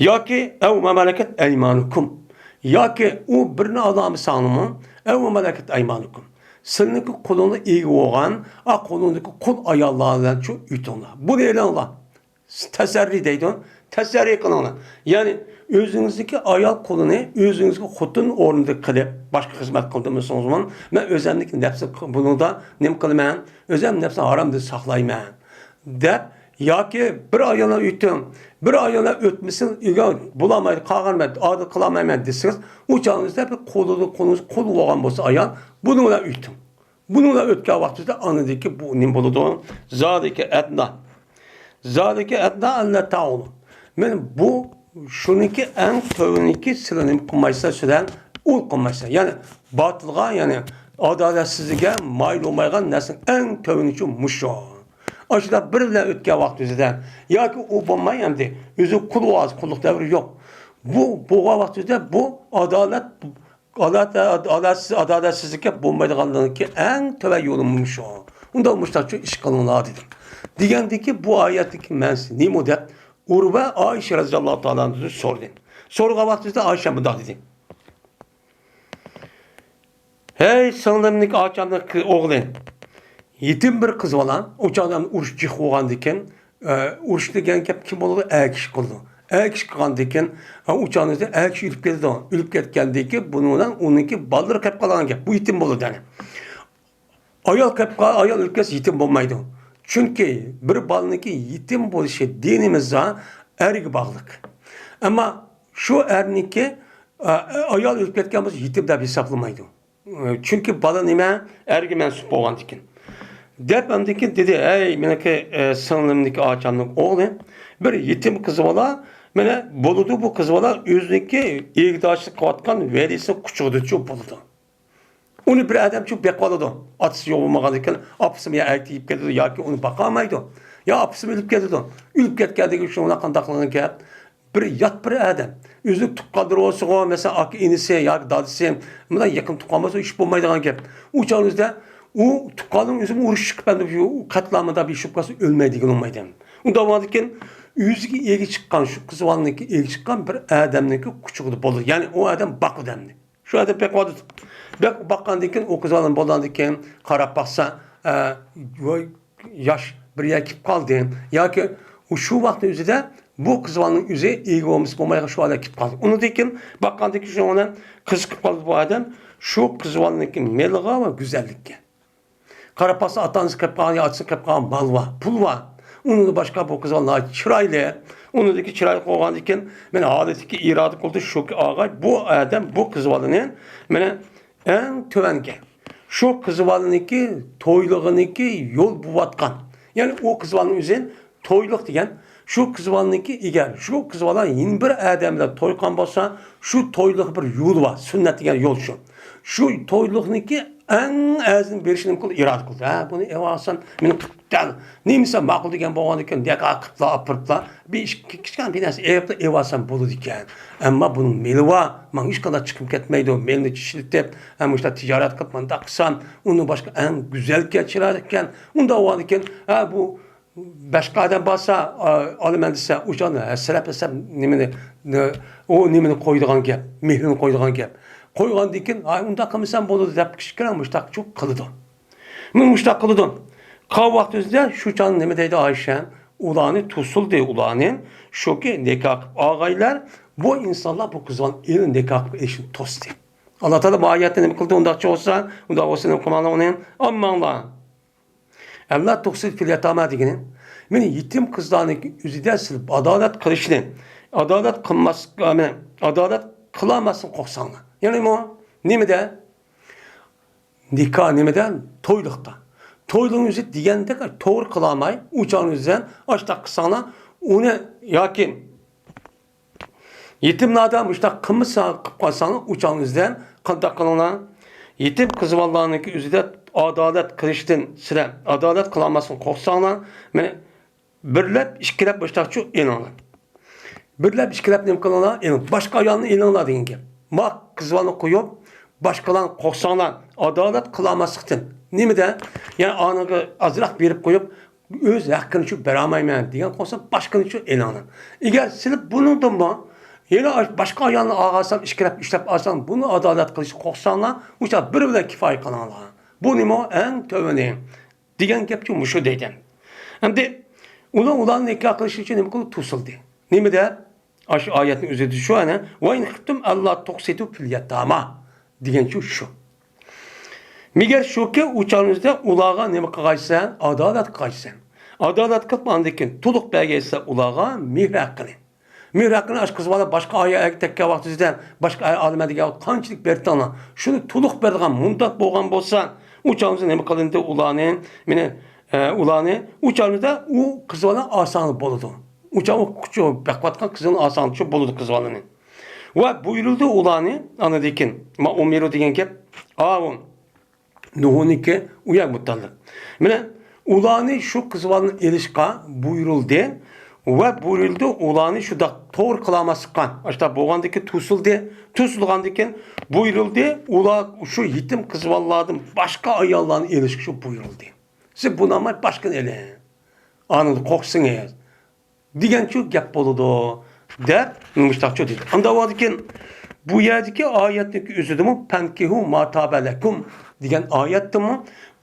ياكى ئەۋ مەمەلەكەت ئەيمانۇكۇم. ياكى ئۇ بىرنى ئالالمىساڭلىمۇ، ئەۋ مەمەلەكەت ئەيمانۇكۇم. سىلىنىڭكى قولۇڭدا ئىگە بولغان، ئا، قولۇڭدىكى قۇل ئاياللار بىلەن شۇ ئۆتۈڭلار. بۇنى ئېلىڭلار. تەسەررى دەيدۇ. تەسەررى قىلىڭلار. يەنى ئۆزىڭىزدىكى ئايال قۇلىنى ئۆزىڭىزگە خوتۇن ئورنىدا قىلىپ، باشقا خىزمەت قىلدۇرمىسىڭىزمۇ، مەن ئۆزەمنىڭكى نەپسى بۇنىڭدا نېمە قىلىمەن؟ ئۆزەم نەپسىنى ھارامدىن ساقلايمەن. دەپ، ياكى بىر ئاياللار ئۆتۈڭ، بىر ئاياللار ئۆتمىسىڭىز، ئۆيگە بولالمايدۇ، قالغان مەن ئادىل قىلالمايمەن دېسىڭىز، ئۇ چاغىڭىزدا بىر قولىدا، قولىڭىز قول بولغان بولسا ئايال، بۇنىڭ بىلەن ئۆتۈڭ. بۇنىڭ بىلەن ئۆتكەن ۋاقتىدا ئاندىكى بۇ نېمە بولىدۇ؟ زالىكە ئەدنا. زالىكە ئەدنا ئەللا تەئۇلۇ. مەن بۇ شۇنىڭكى ئەڭ تۆۋىنىكى سىلەر نېمە قىلمايسىلەر، سىلەر ئۇل قىلمايسىلەر. يەنى باتىلغا، يەنى ئادالەتسىزلىككە مايىل بولمايدىغان نەرسىنىڭ ئەڭ تۆۋىنى شۇ مۇشۇ. ئاشۇنداق بىر بىلەن ئۆتكەن ۋاقتىمىزدا ياكى ئۇ بولماي ئەمدى ئۆزى قۇل بولغان، قۇللۇق دەۋرى يوق. بۇ بولغان ۋاقتىمىزدا بۇ ئادالەت، ئادالەت، ئادالەتسىز، ئادالەتسىزلىككە بولمايدىغانلىقىنىڭكى ئەڭ تۆۋەن يولى مۇشۇ. ئۇنداق مۇشۇنداق ئىش قىلىڭلار دېدى. دېگەندىكى بۇ ئايەتتىكى مەنىسى نېمە دەپ ئۇرۋە ئائىشە رەزىياللاھۇ تائالا ئەنھادىن سورىدى. سورىغان ۋاقتىمىزدا ئائىشە مۇنداق دېدى. ھەي، سىڭلىمنىڭكى ئاچامنىڭ قى-، ئوغلى. يېتىم بىر قىز بالا، ئۇ چاغدا ئۇرۇش جىق بولغاندىكىن، ئە، ئۇرۇش دېگەن گەپ كىم بولىدۇ؟ ئەر كىشى قىلىدۇ. ئەر كىشى قىلغاندىكىن، ئە، ئۇ چاغدا ئەر كىشى ئۆلۈپ كېتىدۇ. ئۆلۈپ كەتكەندىكىن، بۇنىڭ بىلەن ئۇنىڭكى بالىلىرى قېلىپ قالغان گەپ. بۇ يېتىم بولىدۇ، يەنى. ئايال قېلىپ قال-، ئايال ئۆلۈپ كەتسە يېتىم بولمايدۇ. چۈنكى بىر بالىنىڭكى يېتىم بولۇشى دىنىمىزدا ئەرگە باغلىق. ئەمما شۇ ئەرنىڭكى، ئە، ئايال ئۆلۈپ كەتكەن بولسا يېتىم دەپ ھېسابلىمايدۇ. چۈنكى بالا نېمە؟ ئەرگە مەنسۇپ بولغاندىكىن. دەپ ئاندىكىن دېدى، ھەي، مېنىڭكى، ئە، سىڭلىمنىڭكى ئاچامنىڭ ئوغلى، بىر يېتىم قىزى بالا، مانا بولىدۇ بۇ قىزى بالا ئۆزىنىڭكى ئىگىدارچىلىق قىلىۋاتقان ۋەلىسىنىڭ قۇچىقىدىچۇ بولىدۇ. ئۇنى بىر ئادەم چۈ بېقىۋالىدۇ. ئاتىسى يوق بولمىغاندىكىن، ئاپىسىمۇ يا ئەگىپ كېتىدۇ ياكى ئۇنى باقالمايدۇ. يا ئاپىسىمۇ ئۆلۈپ كېتىدۇ. ئۆلۈپ كەتكەندىكىن شۇنىڭ بىلەن قانداق قىلغان گەپ؟ بىر يات بىر ئادەم. ئۆزىنىڭ تۇغقانلىرى بولسىغۇ، مەسىلەن، ئاكا ئىنىسى ياكى دادىسى، بۇنداق يېقىن تۇغقان بولسا ئىش بولمايدىغان گەپ. ئۇ چاغىمىزدا ئۇ تۇغقاننىڭ ئۆزىمۇ ئۇرۇش چىقىپ، ئەمدى شۇ قەتلىئامدا بىر ئىش بولۇپ قالسا ئۆلمەيدىغىنى بولمايدۇ. ئۇنداق بولغاندىكىن ئۆزىگە ئىگە چىققان، شۇ قىز بالىنىڭكى ئىگە چىققان بىر ئادەمنىڭكى قۇچىقىدا بولىدۇ. يەنى ئۇ ئادەم باقىدۇ ئەمدى. شۇ ئادەم بېقىۋاتىدۇ. بېق-، باققاندىن كېيىن، ئۇ قىز بالىنى بولغاندىن كېيىن قاراپ باقسا، ئە، ۋاي، ياش بىر يەرگە كېلىپ قالدى. ياكى ئۇ شۇ ۋاقىتنىڭ ئۆزىدە بۇ قىز بالىنىڭ ئۆزى ئىگە بولمىسا بولمايدىغان شۇ ھالەتكە كېلىپ قالدى. ئۇنىڭدىن كېيىن باققاندىن كېيىن شۇنىڭ بىلەن قىزىقىپ قالدى بۇ ئادەم. شۇ قىز بالىنىڭكى مېلىغا ۋە گۈزەللىككە. قاراپ باقسا، ئاتا-ئانىسى قېلىپ قالغان يا ئاتىسى قېلىپ قالغان مال بار، پۇل بار. ئۇنىڭدىن باشقا بۇ قىز بالا ناھايىتى چىرايلىق. ئۇنىڭدىكى چىرايلىق بولغاندىكىن، مېنىڭ ھالىتىكى ئىرادە قىلدى، شۇكى ئاغاي، بۇ ئادەم بۇ قىز بالىنى مېنى ئەڭ تۆۋەنگە، شۇ قىز بالىنىڭكى تويلۇقىنىڭكى يول بوۋاتقان. يەنى ئۇ قىز بالىنىڭ ئۆزى تويلۇق دېگەن، شۇ قىز بالىنىڭكى ئەگەر شۇ قىز بالا يەنە بىر ئادەم بىلەن توي قىلغان بولسا، شۇ تويلۇق بىر يول بار، سۈننەت دېگەن يول شۇ. شۇ تويلۇقنىڭكى ئەڭ ئەرزىنى بېرىشنى قىل، ئىرادە قىلدى. ھە، بۇنى ئېۋالسام، مېنىڭ دەل نېمىسى ماقۇل دېگەن بولغاندىكىن، دەك قىپلا ئاپىرىپلا، بىر ئىككى كىچىككىنە بىر نەرسە ئېلىپلا ئېۋالسام بولىدىكەن. ئەمما بۇنىڭ مېلى بار، ماڭا ھېچقانداق چىقىم كەتمەيدۇ. مېلىنى ئىشلىتىپ، ھە، مۇشۇنداق تىجارەت قىلىپ، مۇنداق قىلسام، ئۇنىڭ باشقا ئەڭ گۈزەل ئىكەن، چىرايلىق ئىكەن. ئۇنداق بولغاندىكىن، ھە، بۇ باشقا ئادەم بارسا، ئا-، ئالىمەن دېسە، ئۇ چاغدا ھەسرەپ دېسە نېمىنى، نە-، ئۇ نېمىنى قويىدىغان گەپ، مېھرىنى قويىدىغان گەپ. قويغاندىن كېيىن، «ھاي، ئۇنداق قىلمىسام بولىدۇ» دەپ، كىچىككىنە مۇشتاقچۇ قىلىدۇ. مۇشتاق قىلىدۇ. قالغان ۋاقتىمىزدا شۇ چاغدا نېمە دەيدۇ ئايشەم؟ ئۇلارنى توسۇلدى، ئۇلارنى. شۇكى، نىكاھ قىلىپ ئالغايلار، بۇ ئىنسانلار بۇ قىزغان ئېرىنى نىكاھ قىلىپ ئېلىشنى توستى. ئاللا تائالا بۇ ئايەتتە نېمە قىلدى؟ ئۇنداقچە بولسا، ئۇنداق بولسا نېمە قىلماڭلار ئۇنى؟ ئالماڭلار. ئەللا تۇفسىدۇ فىل يەتامە دېگىنى، مېنى يېتىم قىزلارنىڭ ئۆزىدە سىلىپ ئادالەت قىلىشنى، ئادالەت قىلماس، ئادالەت قىلالماسلىقىنى قورقساڭلار. يەنى مو-، نېمىدە؟ نىكاھ نېمىدە؟ تويلۇقتا. تويلۇقنىڭ ئۆزى دېگەندەك توغرا قىلالماي، ئۇ چاغنىڭ ئۆزىدە ئاشتاق قىلساڭلار، ئۇنى ياكى يېتىملاردا مۇشۇنداق قىلمىسا، قىلىپ قالساڭلار، ئۇ چاغنىڭ ئۆزىدە قانداق قىلىڭلار؟ يېتىم قىز بالىلارنىڭكى ئۆزىدە ئادالەت قىلىشتىن سىلەر ئادالەت قىلالماسلىقنى قورقساڭلار، مېنى بىرلەپ، ئىككىلەپ مۇشۇنداقچۇ ئېلىڭلار. بىرلەپ، ئىككىلەپ نېمە قىلىڭلار؟ ئېلىڭ. باشقا ئايالنى ئېلىڭلار دېگەن گەپ. ما قىز بالىنى قويۇپ، باشقىلارنى قورقساڭلار، ئادالەت قىلالماسلىقتىن. نېمىدە؟ يەنى ئانىڭغا ئازراق بېرىپ قويۇپ، ئۆز ھەققىنى شۇ بېرەلمەيمەن دېگەن قورقسا، باشقىنى شۇ ئېلىڭلار. ئەگەر سىلىپ بۇنىڭدىنمۇ يەنە باشقا ئايالنى ئالغانسام، ئىككىلەپ، ئۈچلەپ ئالسام، بۇنى ئادالەت قىلىشقا قورقساڭلار، ئۇ چاغ بىر بىلەن كۇپايە قىلىڭلار. بۇ نېمە؟ ئەڭ تۆۋىنى دېگەن گەپچۇ مۇشۇ دەيدۇ. ئەمدى ئۇلار، ئۇلارنى نىكاھ قىلىش ئۈچۈن نېمە قىلدى؟ توسۇلدى. نېمىدە؟ ئاشۇ ئايەتنىڭ ئۆزىدە شۇ، ئەنە، «ۋە ئىن خىفتۇم ئەللا تۇقسىتۇ فىل يەتامە» دېگەنچۇ شۇ. مەگەر شۇكى، ئۇ چاغنىڭىزدا ئۇلارغا نېمە قىلغايسەن؟ ئادالەت قىلغايسەن. ئادالەت قىلىپ، ئاندىن كېيىن تولۇق بەرگەيسەن ئۇلارغا مېھىر ھەققىنى. مېھىر ھەققىنى ئاشۇ قىز بالا باشقا ئايال ئەرگە تەگكەن ۋاقتىڭىزدا، باشقا ئايال ئالىمەن دېگەن ۋاقىت قانچىلىك بېرىپتىڭلار؟ شۇنى تولۇق بېرىدىغان مۇنداق بولغان بولسا، ئۇ چاغنىڭىزدا نېمە قىلىندى؟ ئۇلارنى، مېنى، ئە، ئۇلارنى، ئۇ چاغنىڭىزدا ئۇ قىز بالا ئالساڭلار بولىدۇ. ئۇ چاغ ئۇ كۈچى بېقىۋاتقان قىزنى ئالساڭلارچۇ بولىدۇ قىز بالىنى. ۋە بۇيرۇلدى ئۇلارنى، ئاندىن كېيىن، ما ئۇمىرۇ دېگەن گەپ، ئاۋۇ، نۇھنىڭكى ئۇياق مۇتەللىق. مانا، ئۇلارنى شۇ قىز بالىنى ئېلىشقا بۇيرۇلدى ۋە بۇيرۇلدى ئۇلارنى شۇنداق توغرا قىلالماسلىققا، ئاشۇنداق بولغاندىن كېيىن توسۇلدى. توسۇلغاندىن كېيىن بۇيرۇلدى، ئۇلار شۇ يېتىم قىز بالىلاردىن باشقا ئاياللارنى ئېلىشقا شۇ بۇيرۇلدى. سىز بۇنى ئالماي باشقىنى ئېلىڭ. ئانىڭدىن قورقسىڭىز. دېگەنچۇ گەپ بولىدۇ، دەپ مۇشتاقچۇ دېدى. ئاندا بولغاندىكىن، بۇ يەردىكى ئايەتنىڭكى ئۆزىدىمۇ «پەنكىھۇ ما تابە لەكۇم» دېگەن ئايەتتىمۇ،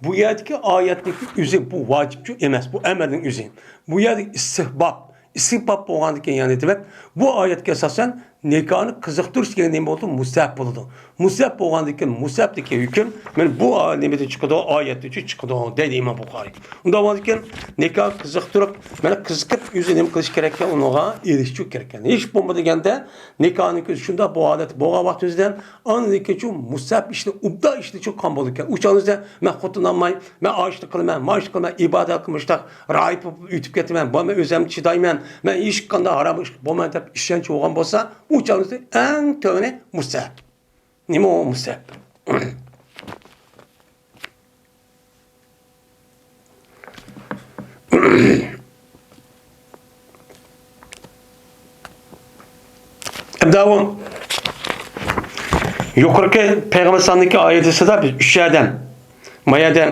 بۇ يەردىكى ئايەتنىڭكى ئۆزى بۇ ۋاجىپچۇ ئەمەس، بۇ ئەمەلنىڭ ئۆزى. بۇ يەردە ئىستىھباب، ئىستىھباب بولغاندىكىن، يەنى دېمەك، بۇ ئايەتكە ئاساسەن نىكاھنى قىزىقتۇرۇش دېگەن نېمە بولىدۇ؟ مۇستەھەب بولىدۇ. مۇستەھەب بولغاندىكىن، مۇستەھەبتىكى ھۆكۈم مانا بۇ ئا-، نېمىدىن چىقىدۇ؟ ئايەتتىن چىقىدۇ، دەيدۇ ئىمام بۇخارىي. ئۇنداق بولغاندىكىن، نىكاھنى قىزىقتۇرۇپ، مانا قىزىقىپ، ئۆزى نېمە قىلىش كېرەككەن، ئۇنىڭغا ئېرىشىش كېرەككەن. ھېچ بولمىدى دېگەندە، نىكاھنىڭكى شۇنداق بۇ ھالەت بولغان ۋاقتىمىزدا، ئاندىن كېيىن شۇ مۇستەھەب ئىشنى، ئوبدان ئىشنى شۇ قان بولىدىكەن. ئۇ چاغىمىزدا، مەن خوتۇن ئالماي، مەن ئاشۇنى قىلىمەن، ماشۇنى قىلىمەن، ئىبادەت قىلمىشتاق، راھىپ بولۇپ ئۆتۈپ كېتىمەن، بۇ مەن ئۆزۈم چىدايمەن، مەن ھېچقانداق ھارام ئىش بولمايمەن دەپ ئىشەنچ بولغان بولسا، ئۇ چاغىمىزدا ئەڭ تۆۋىنى مۇستەھەب. نېمە ئۇ مۇستەھەب؟ ئەمدى ئۇ يۇقىرىقى پەيغەمبەر ئەلەيھىسسالامنىڭكى ئايىدىسىدا بىز ئۈچ ئادەم، ما يەردە،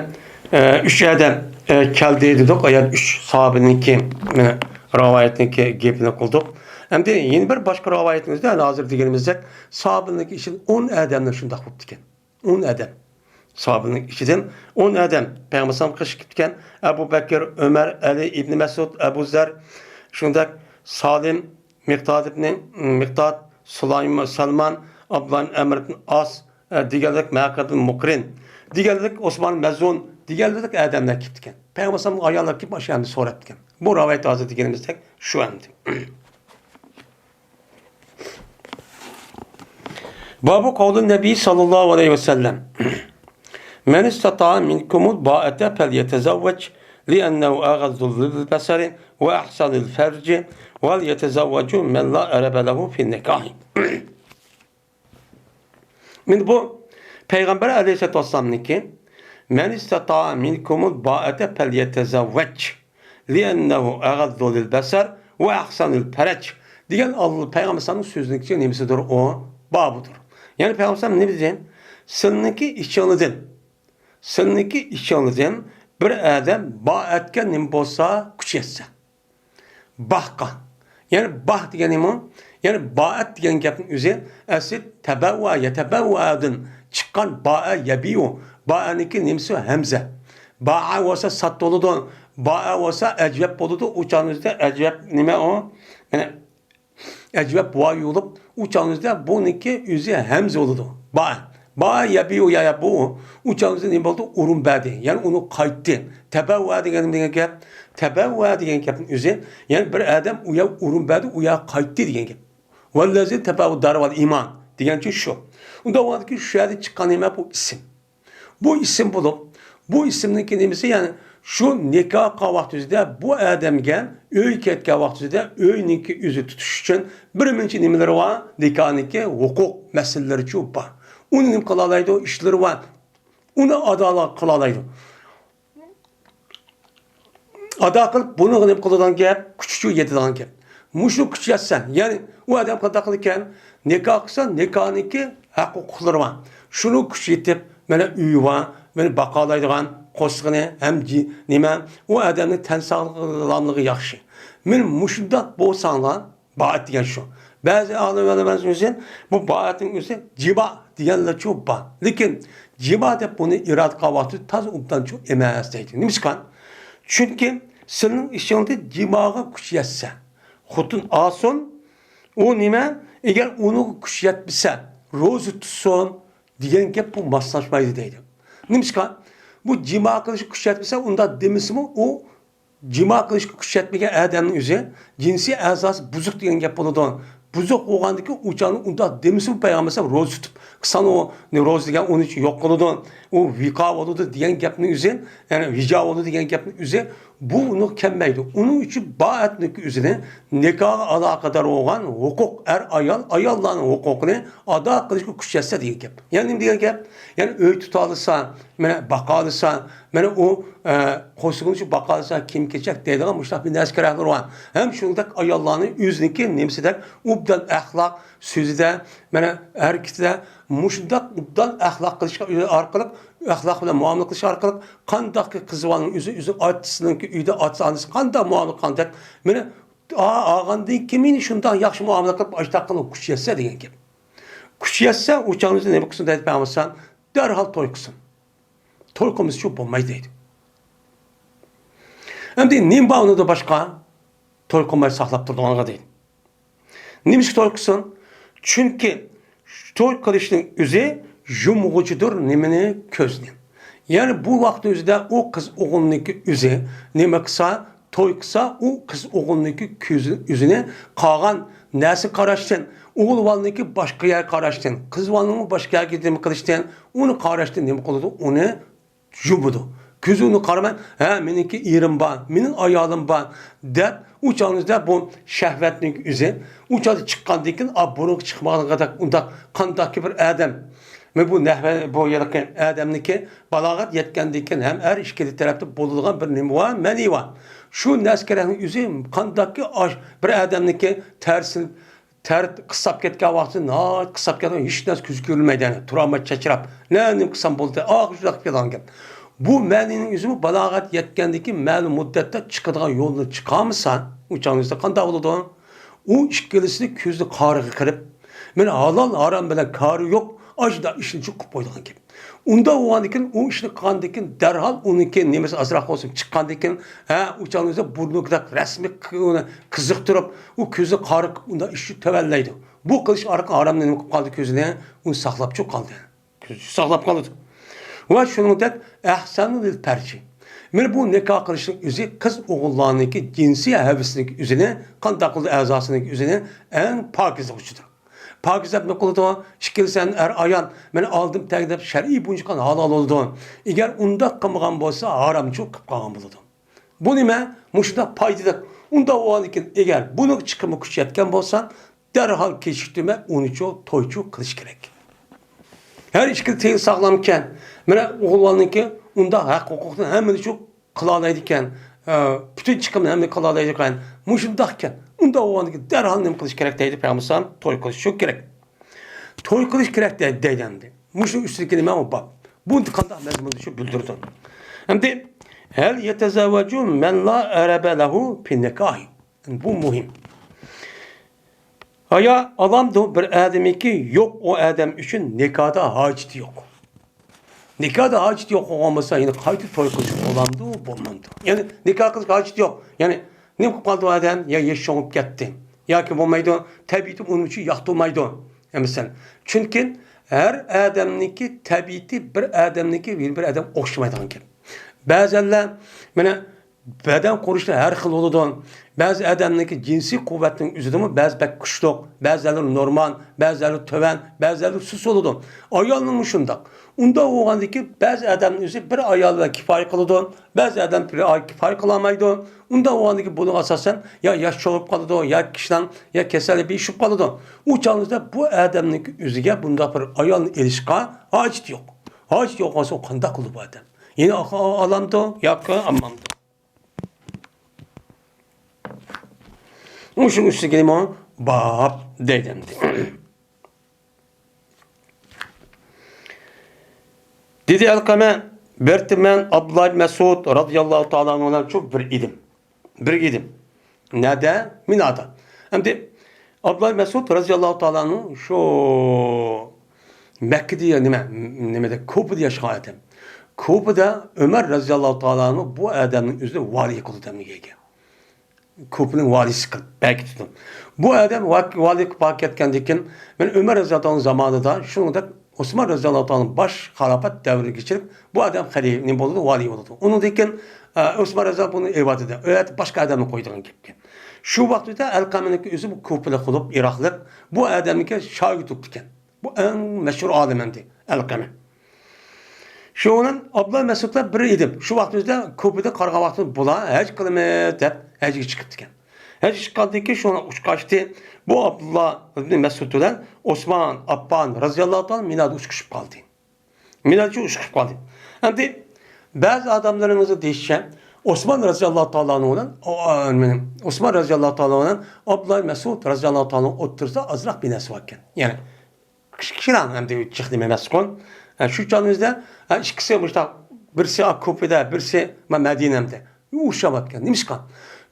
ئە، ئۈچ ئادەم، ئە، كەلدى دېدۇق. ئايەت ئۈچ ساھابىنىڭكى، مانا، رىۋايەتنىڭكى گېپىنى قىلدۇق. ئەمدى يەنە بىر باشقا رىۋايىتىمىزدە، ھازىر دېگىنىمىزدەك، ساھابىنىڭكى ئىچىدىن ئون ئادەملەر شۇنداق بوپتىكەن. ئون ئادەم. ساھابىنىڭ ئىچىدىن ئون ئادەم پەيغەمبەر ئەلەيھىسسالامغا قېشىپ كېتىپتىكەن. ئەبۇ بەكىر، ئۆمەر، ئەلى، ئىبنى مەسئۇد، ئەبۇ زەر، شۇنداق سالىم، مىقداد ئىبنى، مىقداد، سۇلايم، سەلمان، ئابدۇللا ئىبن ئەمر ئىبن ئاس، ئە، دېگەنلىك، مەقىل ئىبن مۇقرىن دېگەنلىك، ئوسمان مەزۇن دېگەنلىك ئادەملەر كېلىپتىكەن. پەيغەمبەر ئەلەيھىسسالامغا ئاياللار كېلىپ ئاشۇ ئەمدى سوراپتىكەن. بۇ رىۋايەت ھازىر دېگىنىمىزدەك شۇ ئەمدى. بابۇ قەۋلى نەبى ساللاللاھۇ ئەلەيھى ۋەسەللەم، مەن ئىستەتاء مىنكۇمۇل بائەتە فەليەتەزەۋۋەج لىئەننەھۇ ئەغەززۇ لىل بەسەرى ۋە ئەھسەنۇل فەرجى ۋەليەتەزەۋۋەجۇ مەن لا ئەرەبە لەھۇ فىن نىكاھى. مانا بۇ پەيغەمبەر ئەلەيھىسسالاتۇ ۋەسسالامنىڭكى، مەن ئىستەتاء مىنكۇمۇل بائەتە فەليەتەزەۋۋەج لىئەننەھۇ ئەغەززۇ لىل بەسەر ۋە ئەھسەنۇل فەرەج دېگەن ئاللا پەيغەمبەر ئەلەيھىسسالامنىڭ سۆزىنىڭكى نېمىسىدۇر ئۇ؟ بابىدۇر. يەنى پەيغەمبەر ئەلەيھىسسالام نېمە دېدى؟ سىلىنىڭكى ئىچىڭلىدىن، سىلىنىڭكى ئىچىڭلىدىن بىر ئادەم باءەتكە نېمە بولسا كۈچ يەتسە. باھقا. يەنى باھ دېگەن نېمە؟ يەنى باءەت دېگەن گەپنىڭ ئۆزى ئەسلى تەبەۋۋە، يەتەبەۋۋەدىن چىققان باءە يەبىئۇ. باءەنىڭكى نېمىسى؟ ھەمزە. باءە بولسا سات بولىدۇ. باءە بولسا ئەجۋەب بولىدۇ. ئۇ چاغنىڭ ئۆزىدە ئەجۋەب نېمە ئۇ؟ يەنى ئەجۋەب ۋاۋ يۇيۇلۇپ، ئۇ چاغنىڭ ئۆزىدە بۇنىڭكى ئۆزى ھەمزە بولىدۇ. باءە. باءە يەبىئۇ يەبىئۇ. ئۇ چاغنىڭ ئۆزىدە نېمە بولدى؟ ئورۇن بەردى. يەنى ئۇنى قايتتى. تەبەۋۋە دېگەن نېمە دېگەن گەپ؟ تەبەۋۋە دېگەن گەپنىڭ ئۆزى، يەنى بىر ئادەم ئۇ يەر ئورۇن بەردى، ئۇ يەرگە قايتتى دېگەن گەپ. ۋەللەزى تەبەۋۋەئەد دار ۋەل ئىمان دېگەن سۆز شۇ. ئۇنداق بولغاندىكىن شۇ يەردىن چىققان نېمە؟ بۇ ئىسىم. بۇ ئىسىم بولۇپ، بۇ ئىسىمنىڭكى نېمىسى، يەنى شۇ نىكاھ قىلغان ۋاقتىمىزدا بۇ ئادەمگە ئۆيگە كەتكەن ۋاقتىمىزدا ئۆينىڭكى ئۆزى تۇتۇش ئۈچۈن بىر مۇنچە نېمىلىرى بار، نىكاھنىڭكى ھوقۇق مەسىلىلىرىچۇ بار. ئۇنى نېمە قىلالايدۇ؟ ئىشلىرى بار. ئۇنى ئادا قىلالايدۇ. ئادا قىلىپ، بۇنىڭغا نېمە قىلىدىغان گەپ؟ كۈچىچۇ يېتىدىغان گەپ. مۇشۇ كۈچ يەتسە، يەنى ئۇ ئادەم قانداق قىلىدىكەن؟ نىكاھ قىلسا، نىكاھنىڭكى ھەق ھوقۇقلىرى بار. شۇنىڭ كۈچى يېتىپ، مانا ئۆيى بار، مانا باقالايدىغان قورسىقىنى ھەم جى-، نېمە، ئۇ ئادەمنىڭ تەن ساغلاملىقى ياخشى. مانا مۇشۇنداق بولساڭلار، باءەت دېگەن شۇ. بەزى ئالىم ئۆلىمالار ئۆزى بۇ باءەتنىڭ ئۆزى جىما دېگەنلەرچۇ بار. لېكىن جىما دەپ بۇنى ئىرادە قىلغان ۋاقتى تازا ئوبدانچۇ ئەمەس دەيدۇ. نېمىشقا؟ چۈنكى سېنىڭ ئىچىڭدە جىماغا كۈچ يەتسە، خوتۇن ئالسۇن، ئۇ نېمە؟ ئەگەر ئۇنىڭغا كۈچ يەتمىسە، روزا تۇتسۇن دېگەن گەپ بۇ ماسلاشمايدۇ دەيدۇ. نېمىشقا؟ بۇ جىما قىلىشقا كۈچ يەتمىسە، ئۇنداق دېمىسىمۇ، ئۇ جىما قىلىشقا كۈچ يەتمىگەن ئادەمنىڭ ئۆزى جىنسىي ئەزاسى بۇزۇق دېگەن گەپ بولىدۇ. بۇزۇق بولغاندىكىن ئۇ چاغنى ئۇنداق دېمىسىمۇ پەيغەمبەر ئەلەيھىسسالام روزا تۇتۇپ قىلسا، ئۇ روزا دېگەن ئۇنىڭ ئۈچۈن يوق قىلىدۇ، ئۇ ۋىقا بولىدۇ دېگەن گەپنىڭ ئۆزى، يەنى ھىجاب بولىدۇ دېگەن گەپنىڭ ئۆزى بۇ ئۇنىڭغا كەلمەيدۇ. ئۇنىڭ ئۈچۈن باءەتنىڭكى ئۆزىنى نىكاھقا ئالاقىدار بولغان ھوقۇق، ئەر ئايال، ئاياللارنىڭ ھوقۇقىنى ئادا قىلىشقا كۈچ يەتسە دېگەن گەپ. يەنى نېمە دېگەن گەپ؟ يەنى ئۆي تۇتالىسا، مانا باقالىسا، مانا ئۇ، ئە، قورسىقىنى شۇ باقالىسا، كىيىم-كېچەك دەيدىغان مۇشۇنداق بىر نەرسە كېرەكلىرى بار. ھەم شۇنىڭدەك ئاياللارنى ئۆزىنىڭكى نېمىسىدەك ئوبدان ئەخلاق، سۆزىدە، مانا ھەرىكىتىدە مۇشۇنداق ئوبدان ئەخلاق قىلىشقا ئارقىلىق، ئەخلاق بىلەن مۇئامىلە قىلىش ئارقىلىق قانداقكى قىز بالىنىڭ ئۆزى، ئۆزى ئاتىسىنىڭكى ئۆيىدە ئاتىسى ئانىسى قانداق مۇئامىلە قىلغاندەك، مانا ئا-، ئالغاندىن كېيىن شۇنداق ياخشى مۇئامىلە قىلىپ ئاشتاق قىلىپ كۈچ يەتسە دېگەن گەپ. كۈچ يەتسە، ئۇ چاغنىڭ ئۆزىدە نېمە قىلسۇن دەيدۇ پەيغەمبەر ئەلەيھىسسالام؟ دەرھال توي قىلسۇن. توي قىلمىسىچۇ بولمايدۇ دەيدۇ. ئەمدى نېمە بار ئۇنىڭدا باشقا؟ توي قىلماي ساقلاپ تۇرىدىغانغا دەيدۇ. نېمىشقا توي قىلسۇن؟ چۈنكى توي قىلىشنىڭ ئۆزى يۇمغۇچىدۇر نېمىنى؟ كۆزنى. يەنى بۇ ۋاقىتنىڭ ئۆزىدە ئۇ قىز ئوغۇلنىڭكى ئۆزى نېمە قىلسا، توي قىلسا، ئۇ قىز ئوغۇلنىڭكى كۆزى، ئۆزىنى قالغان نەرسە قاراشتىن، ئوغۇل بالىنىڭكى باشقا يەر قاراشتىن، قىز بالىنىڭمۇ باشقا يەرگە نېمە قىلىشتىن، ئۇنى قاراشتىن نېمە قىلىدۇ؟ ئۇنى يۇمىدۇ. كۆزى ئۇنى قارىماي، ھە، مېنىڭكى ئېرىم بار، مېنىڭ ئايالىم بار دەپ، ئۇ چاغنىڭدا بۇ شەھۋەتنىڭ ئۆزى، ئۇ چاغدا چىققاندىن كېيىن، ئا، بۇرۇنقى چىقمىغانغىدەك ئۇنداق قانداقكى بىر ئادەم. مەن بۇ نەھۋە، بۇ ھېلىقى ئادەمنىڭكى بالاغەت يەتكەندىن كېيىن ھەم ئەر ئىككىلى تەرەپتە بولىدىغان بىر نېمە بار، مەنى بار. شۇ نەرسە كېرەكنىڭ ئۆزى قانداقكى ئاش-، بىر ئادەمنىڭكى تەرسىنى تەر قىسساپ كەتكەن ۋاقتى ناھايىتى قىسساپ كەتكەن، ھېچ نەرسە كۆزگە كۆرۈنمەيدۇ، يەنى تۇرالماي چاچراپ، نە نېمە قىلسام بولدى، ئاخىرى شۇنداق كېلىدىغان گەپ. بۇ مەنىنىڭ ئۆزىمۇ بالاغەت يەتكەندىن كېيىن مەلۇم مۇددەتتە چىقىدىغان يولنى چىقارمىسا، ئۇ چاغنىڭدا قانداق بولىدۇ؟ ئۇ ئىككىلىسىنى كۆزىنى قارىغا قىلىپ، مانا ھالال ھارام بىلەن كارى يوق، ئاشۇنداق ئىشنى قىلىپ قويىدىغان گەپ. ئۇنداق بولغاندىن كېيىن، ئۇ ئىشنى قىلغاندىن كېيىن، دەرھال ئۇنىڭكى نېمىسى ئازراق بولسۇن چىققاندىن كېيىن، ھە، ئۇ چاغنىڭدا بۇرنىدەك رەسمىي ك-، ئۇنى قىزىقتۇرۇپ، ئۇ كۆزىنى قارا قىلىپ، ئۇنداق ئىشنى تۆۋەنلەيدۇ. بۇ قىلىش ئارقىلىق ھارامنى نېمە قىلىپ قالدى؟ كۆزىنى ئۇنى ساقلاپچۇ قالدى. كۆزى ساقلاپ قالىدۇ. ۋە شۇنىڭدەك ئەھسەنۇ لىل پەرجى. مانا بۇ نىكاھ قىلىشنىڭ ئۆزى قىز ئوغۇللارنىڭكى جىنسىي ھەۋىسىنىڭكى ئۆزىنى قانداق قىلىدۇ؟ ئەزاسىنىڭكى ئۆزىنى ئەڭ پاكىزلىغۇچىدۇر. پاكىزە نېمە قىلىدۇ؟ ئىككىلىسى ئەر ئايال، مانا ئالدىم تەگدەپ شەرئىي بويىچە قىلغان ھالال بولىدۇ. ئەگەر ئۇنداق قىلمىغان بولسا، ھارامچۇ قىلىپ قالغان بولىدۇ. بۇ نېمە؟ مۇشۇنداق پايدىلىق. ئۇنداق بولغاندىكىن، ئەگەر بۇنىڭ چىقىمى كۈچ يەتكەن بولسا، دەرھال كېچىكتۈرمەي ئۇنىچۇ تويچۇ قىلىش كېرەك. ھەر ئىككىلا تىلى ساغلامكەن، مانا ئوغۇل بالىنىڭكى ئۇنداق ھەق ھوقۇقنى ھەممىنى شۇ قىلالايدىكەن، ئە، پۈتۈن چىقىمنى ھەممىنى قىلالايدىكەن. مۇشۇنداقكەن، ئۇنداق بولغاندىكىن دەرھال نېمە قىلىش كېرەك دەيدۇ پەيغەمبەر ئەلەيھىسسالام؟ توي قىلىش شۇ كېرەك دەيدۇ ئەمدى. مۇشۇ ئۈستىدىكى نېمە ئۇ باب؟ بۇ قانداق مەزمۇندا شۇ بىلدۈرىدۇ؟ ئەمدى ھەل يەتەزەۋۋەجۇ مەن لا ئەرەبە لەھۇ فىننىكاھى. بۇ مۇھىم. ھايا ئالامدۇ بىر ئادەمكى يوق ئۇ ئادەم ئۈچۈن نىكاھدا ھاجىتى يوق. نىكاھدا ھاجىتى يوق بولغان بولسا، يەنە قايتا توي قىلىشقا بولامدۇ، بولمامدۇ؟ يەنى نىكاھ قىلىشقا ھاجىتى يوق. يەنى نېمە قىلىپ قالدى ئۇ ئادەم؟ يا يېشى چوڭىيىپ كەتتى. ياكى بولمايدۇ، تەبىئىتى ئۇنىڭ ئۈچۈن ياقتۇرمايدۇ. مەسىلەن، چۈنكى ھەر ئادەمنىڭكى تەبىئىتى بىر ئادەمنىڭكى بىر، بىر ئادەم ئوخشىمايدىغان گەپ. بەزەنلەر، مانا، بەدەن قۇرۇلۇشى ھەر خىل بولىدۇ. بەزى ئادەمنىڭكى جىنسىي قۇۋۋەتنىڭ ئۆزىدىمۇ بەزى بەك كۈچلۈك، بەزىلەر نورمال، بەزىلەر تۆۋەن، بەزىلەر سۇس بولىدۇ. ئايالنىڭمۇ شۇنداق. ئۇنداق بولغاندىكىن بەزى ئادەمنىڭ ئۆزى بىر ئايال بىلەن كىپايە قىلىدۇ، بەزى ئادەم بىر ئايال كىپايە قىلالمايدۇ. ئۇنداق بولغاندىكىن بۇنىڭغا ئاساسەن يا ياش چوڭىيىپ قالىدۇ، يا كىشىنىڭ يا كېسەللىكى بېشىپ قالىدۇ. ئۇ چاغدا بۇ ئادەمنىڭ ئۆزىگە بۇنداق بىر ئايالنى ئېلىشقا ھاجىتى يوق. ھاجىتى يوق بولسا ئۇ قانداق قىلىدۇ بۇ ئادەم؟ يەنە ئا-، ئالامدۇ ياكى ئالمامدۇ؟ مۇشۇنىڭ ئۈستىگە نېمە؟ باب دەيدۇ ئەمدى. دېدى ئەلقەمە، بىر مەن ئابدۇللا ئىبن مەسئۇد رازىياللاھۇ تائالا ئەنھۇ بىلەن شۇ بىر ئىدىم. بىر ئىدىم. نەدە؟ مىنادا. ئەمدى ئابدۇللا ئىبن مەسئۇد رازىياللاھۇ تائالا ئەنھۇ شۇ مەككىدە يا نېمە، نېمىدە، كۇپىدا ياشىغان ئادەم. كۇپىدا ئۆمەر رازىياللاھۇ تائالا ئەنھۇ بۇ ئادەمنىڭ ئۆزىنى ۋالىي قىلدى ئەمدى يەرگە. كۇپىنىڭ ۋالىيسى قىلىپ بەركىتىدۇ. بۇ ئادەم ۋا-، ۋالىي قىلىپ بارىپ كەتكەندىن كېيىن، مەن ئۆمەر رەزىياللاھۇ تائالا زامانىدا شۇنىڭدەك ئوسمان رەزىياللاھۇ تائالا باش خىلاپەت دەۋرىگە كېلىپ، بۇ ئادەم خەلىپە نېمە بولىدۇ؟ ۋالىي بولىدۇ. ئۇنىڭدىن كېيىن، ئە، ئوسمان رەزىياللاھۇ بۇنى ئېۋەتىدۇ. ئۇ يەردە باشقا ئادەمنى قويىدىغان گەپكەن. شۇ ۋاقىتتا ئەلقەمىنىڭكى ئۆزى بۇ كۇپىلىق بولۇپ، ئىراقلىق، بۇ ئادەمنىڭكى شاگىرت بولۇپتىكەن. بۇ ئەڭ مەشھۇر ئالىم ئەمدى، ئەلقەمە. شۇنىڭ بىلەن ئابدۇللا مەسئۇدلار بىر ئىدىم. شۇ ۋاقتىمىزدا كۇپىدا قارىغان ۋاقتىمىز بۇلار ھەج قىلىمىز دەپ ھەجگە چىقىپتىكەن. ھەجگە چىققاندىن كېيىن شۇنىڭ ئۇچقاچتى. بۇ ئابدۇللا ئىبن مەسئۇد بىلەن ئوسمان ئاپپان رەزىياللاھۇ تائالا مىنادا ئۇچۇشۇپ قالدى. مىنادا شۇ ئۇچۇشۇپ قالدى. ئەمدى بەزى ئادەملىرىمىزنىڭ دېيىشىچە، ئوسمان رەزىياللاھۇ تائالا ئەنھۇ بىلەن، ئو-، ئا-، نېمە، ئوسمان رەزىياللاھۇ تائالا ئەنھۇ بىلەن ئابدۇللا مەسئۇد رەزىياللاھۇ تائالا ئوتتۇرىسىدا ئازراق بىر نەرسە بار ئىكەن. يەنى، كىشىلەر ئەمدى جىق نېمە ئەمەسقۇ. ھە، شۇ چاغنىڭ ئۆزىدە، ھە، ئىككىسى مۇشۇنداق، بىرسى كۇپىدا، بىرسى مە-، مەدىنەمدە ئۇرۇشۇۋاتقان. نېمىشقا؟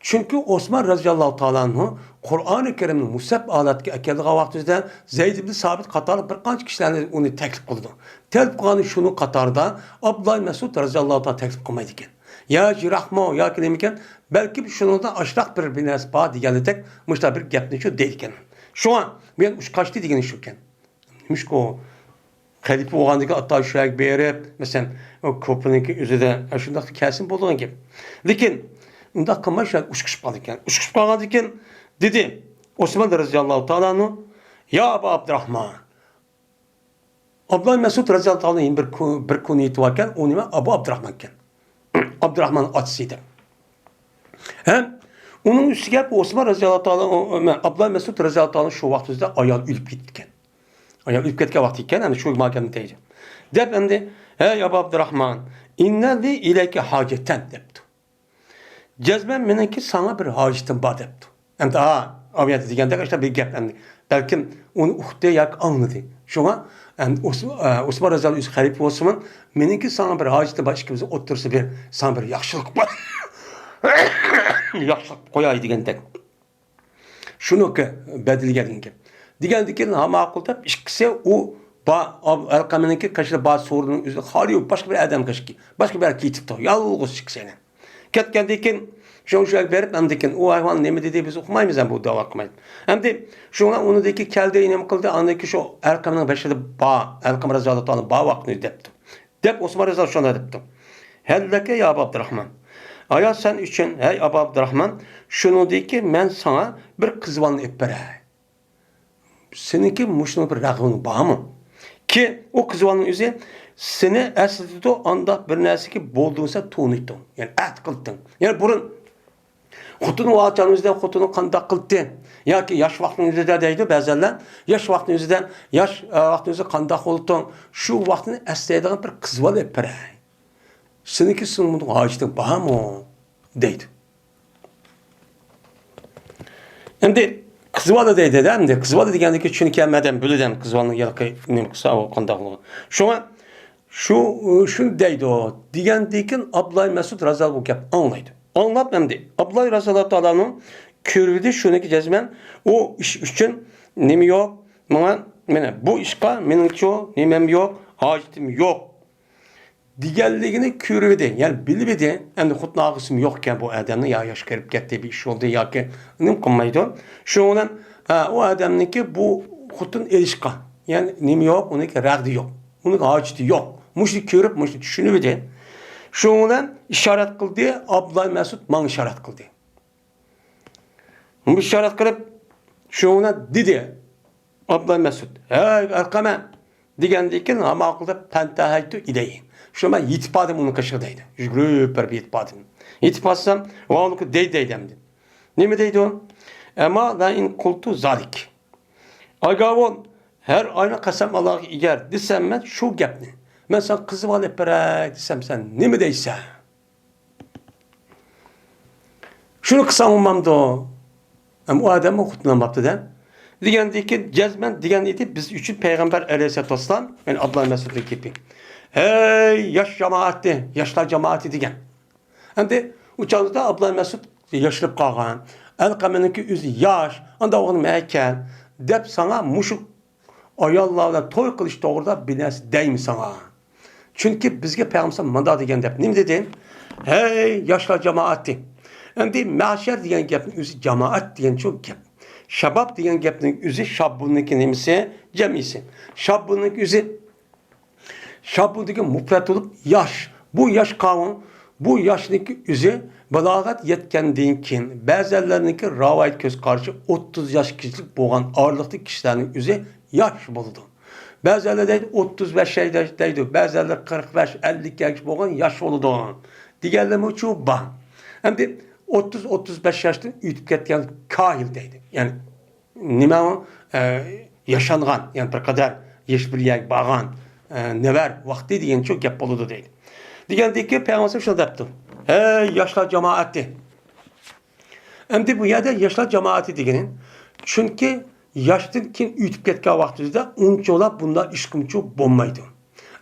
چۈنكى ئوسمان رەزىياللاھۇ تائالا ئەنھۇ قۇرئانى كەرىمنى مۇسەپ ھالەتكە ئەكەلىدىغان ۋاقتىمىزدا زەيد ئىبن سابىت قاتارلىق بىر قانچە كىشىلەرنى ئۇنى تەكلىپ قىلىدۇ. تەكلىپ قىلغاندا شۇنىڭ قاتارىدا ئابدۇللا مەسئۇد رەزىياللاھۇ تائالا تەكلىپ قىلمايدىكەن. يا يىراقمۇ ياكى نېمىكەن، بەلكىم شۇنىڭدا ئاشراق بىر، بىر نەرسە بار دېگەنلىدەك مۇشۇنداق بىر گەپنى شۇ دەيدىكەن. شۇڭا بۇ يەر ئۇچقاچتى دېگىنى شۇكەن. نېمىشقا ئۇ خەلىپە بولغاندىكىن ئاتا شۇ يەرگە بېرىپ، مەسىلەن، ئۇ كۇپىنىڭكى ئۆزىدە ئاشۇنداق كەلسىمۇ بولىدىغان گەپ. لېكىن ئۇنداق قىلماي شۇ يەرگە ئۇچقۇچۇپ قالىدىكەن. ئۇچقۇچۇپ قالغاندىكىن دېدى ئوسمان رەزىياللاھۇ تائالا ئەنھۇ، يا ئابا ئابدۇراھمان، ئابدۇللا مەسئۇد رەزىياللاھۇ تائالا يەنە بىر كۇ-، بىر كۇنيىتى باركەن، ئۇ نېمە؟ ئابۇ ئابدۇراھمانكەن. ئابدۇراھمان ئاچىسى دەپ. ھەم ئۇنىڭ ئۈستىگە بۇ ئوسمان رەزىياللاھۇ تائالا، ئابدۇللا مەسئۇد رەزىياللاھۇ تائالا شۇ ۋاقتىمىزدا ئايال ئۆلۈپ كېتىكەن. ئايال ئۆلۈپ كەتكەن ۋاقتى ئىكەن، ئەنە شۇ ماكان دەيدۇ. دەپ ئەمدى، ھەي ئابا ئابدۇراھمان، ئىننە لى ئىلەيكە ھاجەتەن دەپتۇ. جەزمەن مېنىڭكى ساڭا بىر ھاجىتىم بار دەپتۇ. ئەمدى، ھا، ئاۋۇ يەردە دېگەندەك ئاشۇنداق بىر گەپ ئەمدى. بەلكىم ئۇنى ئۇقتى ياكى ئاڭلىدى. شۇڭا ئەمدى ئوس-، ئە، ئوسمان رەزىياللاھۇ ئۆزى خەلىپە بولسىمۇ، مېنىڭكى ساڭا بىر ھاجىتىم بار، ئىككىمىزنىڭ ئوتتۇرىسىدا بىر، ساڭا بىر ياخشىلىق بار. ياخشىلىق قوياي دېگەندەك. شۇنىڭكى بەدىلىگە دېگەن گەپ. دېگەندىكىن، ھا، ماقۇل دەپ ئىككىسى ئۇ با-، ئەلقەمىنىڭكى قېشىدا بار سورۇننىڭ ئۆزىدە خالىي، باشقا بىر ئادەم قېشىدا، باشقا بىر يەرگە كېتىپتۇ. يالغۇز ئىككىسى يەنە. كەتكەندىن كېيىن، شۇ، شۇ يەرگە بېرىپ، ئاندىن كېيىن، ئۇ ھايۋان نېمە دېدى، بىز ئۇقمايمىز ھەم بۇ دەۋا قىلمايدۇ. ئەمدى شۇڭا ئۇنىڭدىن كېيىن كەلدى، نېمە قىلدى، ئاندىن كېيىن شۇ ئەلقەمنىڭ بېشىدا بار، ئەلقەم رەزىياللاھۇ تائالا بار ۋاقىتنى دەپتۇ. دەپ ئوسمان رەزىياللاھۇ شۇنداق دەپتۇ. ھەللەكە يا ئابا ئابدۇراھمان. ئايا سەن ئۈچۈن، ھەي ئابا ئابدۇراھمان، شۇنىڭدىن كېيىن مەن ساڭا بىر قىزۋالنى ئېلىپ بېرەي. سېنىڭكى مۇشۇنىڭ بىر رەغبىتىڭ بارمۇ؟ كى، ئۇ قىزۋالنىڭ ئۆزى سېنى ئەسلىتىدۇ، ئانداق بىر نەرسىگە بولدۇڭ سەن تونۇيتتۇڭ. يەنى ئەھدى قىلتىڭ. يەنى بۇرۇن خوتۇنۇڭ ئاچان ئۆزىدە خوتۇنۇڭ قانداق قىلتى؟ ياكى ياش ۋاقتىنىڭ ئۆزىدە دەيدۇ بەزەنلەر. ياش ۋاقتىنىڭ ئۆزىدە، ياش، ئە، ۋاقتىنىڭ ئۆزىدە قانداق بولدۇڭ؟ شۇ ۋاقتىنى ئەسلەيدىغان بىر قىزۋال ئېلىپ بېرەي. سېنىڭكى سېنىڭ بۇنىڭغا ھاجىتىڭ بارمۇ؟ دەيدۇ. ئەمدى قىزۋالدى دەيدۇ-دە، ئەمدى قىزۋالدى دېگەندىكى چۈشىنىپ كەلمىدىم، بىلىدىم قىزۋالدىنىڭ ھېلىقى نېمە قىلسا، ئۇ قانداق بولىدۇ. شۇڭا شۇ، شۇنى دەيدۇ، دېگەندىكىن ئابدۇللا مەسۇد رازىياللاھۇ بۇ گەپنى ئاڭلايدۇ. ئاڭلاپ ئەمدى ئابدۇللا رازىياللاھۇ تائالانىڭ كۆرۈۋىدى شۇنىڭكى جەزمەن ئۇ ئىش ئۈچۈن نېمە يوق، ماڭا، مانا بۇ ئىشقا مېنىڭچۇ نېمەم يوق، ھاجىتىم يوق دېگەنلىكىنى كۆرۈۋىدى، يەنى بىلىۋىدى. ئەمدى خوتۇن ئاغىسىمۇ يوق ئىكەن بۇ ئادەمنىڭ، يا ياش قېرىپ كەتتى، بىر ئىش بولدى ياكى نېمە قىلمايدۇ. شۇنىڭ بىلەن، ھە، ئۇ ئادەمنىڭكى بۇ خوتۇن ئېلىشقا، يەنى نېمە يوق، ئۇنىڭكى رەغدى يوق، ئۇنىڭ ھاجىتى يوق. مۇشۇنى كۆرۈپ، مۇشۇنى چۈشىنىۋىدى. شۇنىڭ بىلەن ئىشارەت قىلدى، ئابدۇللا مەسۇد ماڭا ئىشارەت قىلدى. بۇ ئىشارەت قىلىپ، شۇنىڭ بىلەن دېدى ئابدۇللا مەسۇد، ھەي ئەلقەمە دېگەندىن كېيىن، ھاماقۇلدا پەنتەھەيتۇ ئىلەيھى. شۇ مەن يېتىپ باردىم ئۇنىڭ قېشىغا دەيدۇ. يۈگۈرۈپ بېرىپ يېتىپ باردىم. يېتىپ بارسام، ۋاۋلۇكى دەي دەيدۇ ئەمدى. نېمە دەيدۇ؟ ئەمما لەئىن قۇلتۇ زالىك. ئاگاۋۇل، ھەر ئاينى قەسەم ئاللاغا ئېگەر دېسەم مەن شۇ گەپنى. مەن ساڭا قىزىپ ئېلىپ بېرەي دېسەم، سەن نېمە دەيسەن؟ شۇنى قىلساڭ بولمامدۇ؟ ئەم، ئۇ ئادەممۇ خوتۇنۇم بوپتۇ-دە. دېگەندىكىن جەزمەن دېگەن ئىدى بىز ئۈچۈن پەيغەمبەر ئەلەيھىسسالاتۇ ۋەسسالام، يەنى ئابدۇللا مەسۇدنىڭ گېپى. ھەي، ياش جامائەتنى، ياشلار جامائىتى دېگەن. ئەمدى ئۇ چاغدا ئابدۇللا مەسۇد ياشىنىپ قالغان. ئەلقەمەنىڭكى ئۆزى ياش، ئاندا ئوغلۇم ئەكەل دەپ ساڭا مۇشۇ ئاياللار بىلەن توي قىلىش توغرىدا بىر نەرسە دەيمەن ساڭا. چۈنكى بىزگە پەيغەمبەر مۇنداق دېگەن دەپ. نېمە دېدى؟ ھەي، ياشلار جامائىتى! ئەمدى مەشەر دېگەن گەپنىڭ ئۆزى جامائەت دېگەن شۇ گەپ. شاباب دېگەن گەپنىڭ ئۆزى شاببۇننىڭكى نېمىسى؟ جەمئىسى. شاببۇننىڭكى ئۆزى شاببۇن دېگەن مۇپرەت بولۇپ، ياش. بۇ ياش قاۋۇن، بۇ ياشنىڭكى ئۆزى بالاغەت يەتكەندىن كېيىن، بەزەنلەرنىڭكى راۋايەت كۆز قارىشى ئوتتۇز ياش كىشىلىك بولغان ئارىلىقتىكى كىشىلەرنىڭ ئۆزى ياش بولىدۇ. بەزەنلەر دەيدۇ، ئوتتۇز بەش ياش دەيدۇ، بەزەنلەر قىرىق بەش، ئەللىك ياش بولغان ياش بولىدۇ دېگەنلەرمۇچۇ بار. ئەمدى ئوتتۇز، ئوتتۇز بەش ياشتىن ئۆتۈپ كەتكەن كاھىل دەيدۇ. يەنى نېمە ئۇ؟ ئە، ياشانغان، يەنى بىر قەدەر ياش بىر يەرگە بارغان، ئە، نەۋەر ۋاقتى دېگەنچۇ گەپ بولىدۇ دەيدۇ. دېگەندىكى پەيغەمبەر شۇنداق دەپتۇ. ھەي، ياشلار جامائىتى! ئەمدى بۇ يەردە ياشلار جامائىتى دېگىنى، چۈنكى ياشتىن كېيىن ئۆتۈپ كەتكەن ۋاقتىمىزدا ئۇنچىۋالا بۇنداق ئىشقىمچۇ بولمايدۇ.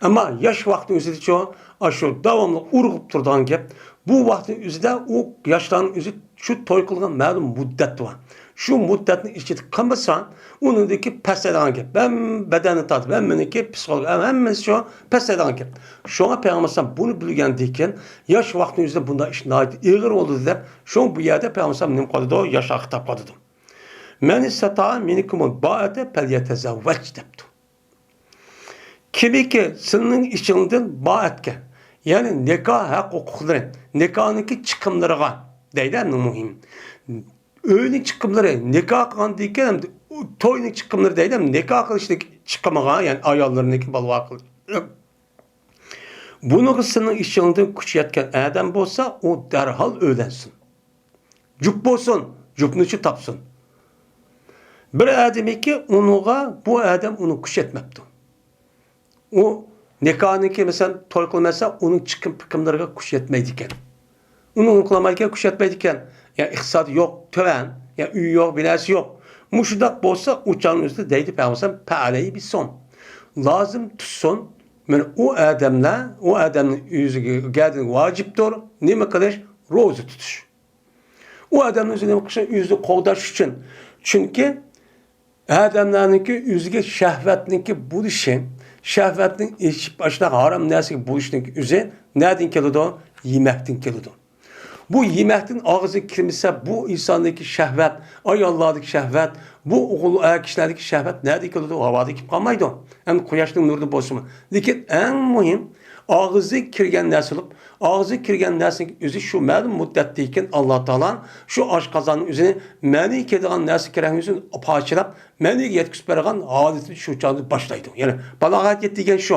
ئەمما ياش ۋاقتىنىڭ ئۆزىدىچۇ، ئاشۇ داۋاملىق ئۇرغۇپ تۇرىدىغان گەپ. بۇ ۋاقىتنىڭ ئۆزىدە ئۇ ياشلارنىڭ ئۆزى شۇ توي قىلغان مەلۇم مۇددەت بار. شۇ مۇددەتنىڭ ئىچىدە قىلمىسا، ئۇنىڭدىكى پەسەيدىغان گەپ. ھەم بەدەننى تارتىپ، ھەممىنىڭكى پسىخولوگ، ھەم-، ھەممىسى شۇ پەسەيدىغان گەپ. شۇڭا پەيغەمبەر ئەلەيھىسسالام بۇنى بىلگەندىن كېيىن، ياش ۋاقتىنىڭ ئۆزىدە بۇنداق ئىش ناھايىتى ئېغىر بولىدۇ دەپ، شۇڭا بۇ يەردە پەيغەمبەر ئەلەيھىسسالام نېمە قىلىدۇ؟ ياشلارغا خىتاب قىلىدۇ. مەن ئىستەتائە مىنكۇمۇل باءەتە پەليەتەزەۋۋەج دەپتۇ. كىمكى سېنىڭ ئىچىڭدىن باءەتكە، يەنى نىكاھ ھەق ھوقۇقلىرى، نىكاھنىڭكى چىقىملىرىغا دەيدۇ، ئەڭ مۇھىم. ئۆينىڭ چىقىملىرى، نىكاھ قىلغاندىن كېيىن، توينىڭ چىقىملىرى دەيدۇ، نىكاھ قىلىشنىڭ چىقىمىغا، يەنى ئاياللىرىنىڭكى بالىلار قىلىش. بۇنىڭغا سېنىڭ ئىچىڭدىن كۈچ يەتكەن ئادەم بولسا، ئۇ دەرھال ئۆيلەنسۇن. جۈپ بولسۇن، جۈپنىچۇ تاپسۇن. بىر ئادىمىكى ئۇنىڭغا، بۇ ئادەم ئۇنى كۈچ يەتمەپتۇ. ئۇ نىكاھنىڭكى، مەسىلەن، توي قىلمىسا، ئۇنىڭ چىقىم پىقىملىرىغا كۈچ يەتمەيدىكەن. ئۇنى ئۇنى قىلالمايدىكەن، كۈچ يەتمەيدىكەن. يا ئىقتىسادى يوق، تۆۋەن، يا ئۆيى يوق، بىناسى يوق. مۇشۇنداق بولسا، ئۇ چاغنىڭ ئۆزىدە دەيدۇ پەيغەمبەر، پەئەلەيھى بىسوم. لازىم تۇتسۇن. مانا ئۇ ئادەملەر، ئۇ ئادەمنىڭ ئۆزىگە، گەردىنىگە ۋاجىپتۇر. نېمە قىلىش؟ روزا تۇتۇش. ئۇ ئادەمنىڭ ئۆزىنى نېمە قىلىشى؟ ئۆزىنى قوغداش ئۈچۈن. چۈنكى ئادەملەرنىڭكى ئۆزىگە شەھۋەتنىڭكى بولۇشى، شەھۋەتنىڭ ئېچىپ، ئاشۇنداق ھارام نەرسىگە بولۇشنىڭكى ئۆزى نەدىن كېلىدۇ؟ يېمەكتىن كېلىدۇ. بۇ يېمەكتىن ئاغزىغا كىرمىسە، بۇ ئىنساندىكى شەھۋەت، ئاياللاردىكى شەھۋەت، بۇ ئوغۇل، ئەر كىشىلەردىكى شەھۋەت نەدىن كېلىدۇ؟ ھاۋادىن كېلىپ قالمايدۇ. ئەمدى قۇياشنىڭ نۇرىدىن بولسىمۇ. لېكىن ئەڭ مۇھىم، ئاغزىغا كىرگەن نەرسە بولۇپ، ئاغزىغا كىرگەن نەرسىنىڭ ئۆزى شۇ مەلۇم مۇددەتتىن كېيىن ئاللا تائالا شۇ ئاشقازاننىڭ ئۆزىنى مەنىي كېلىدىغان نەرسە كېرەكنىڭ ئۆزىنى پارچىلاپ، مەنىيگە يەتكۈزۈپ بەرگەن ھالىتىنى شۇ چاغدا باشلايدۇ. يەنى بالاغەت يەتتى دېگەن شۇ.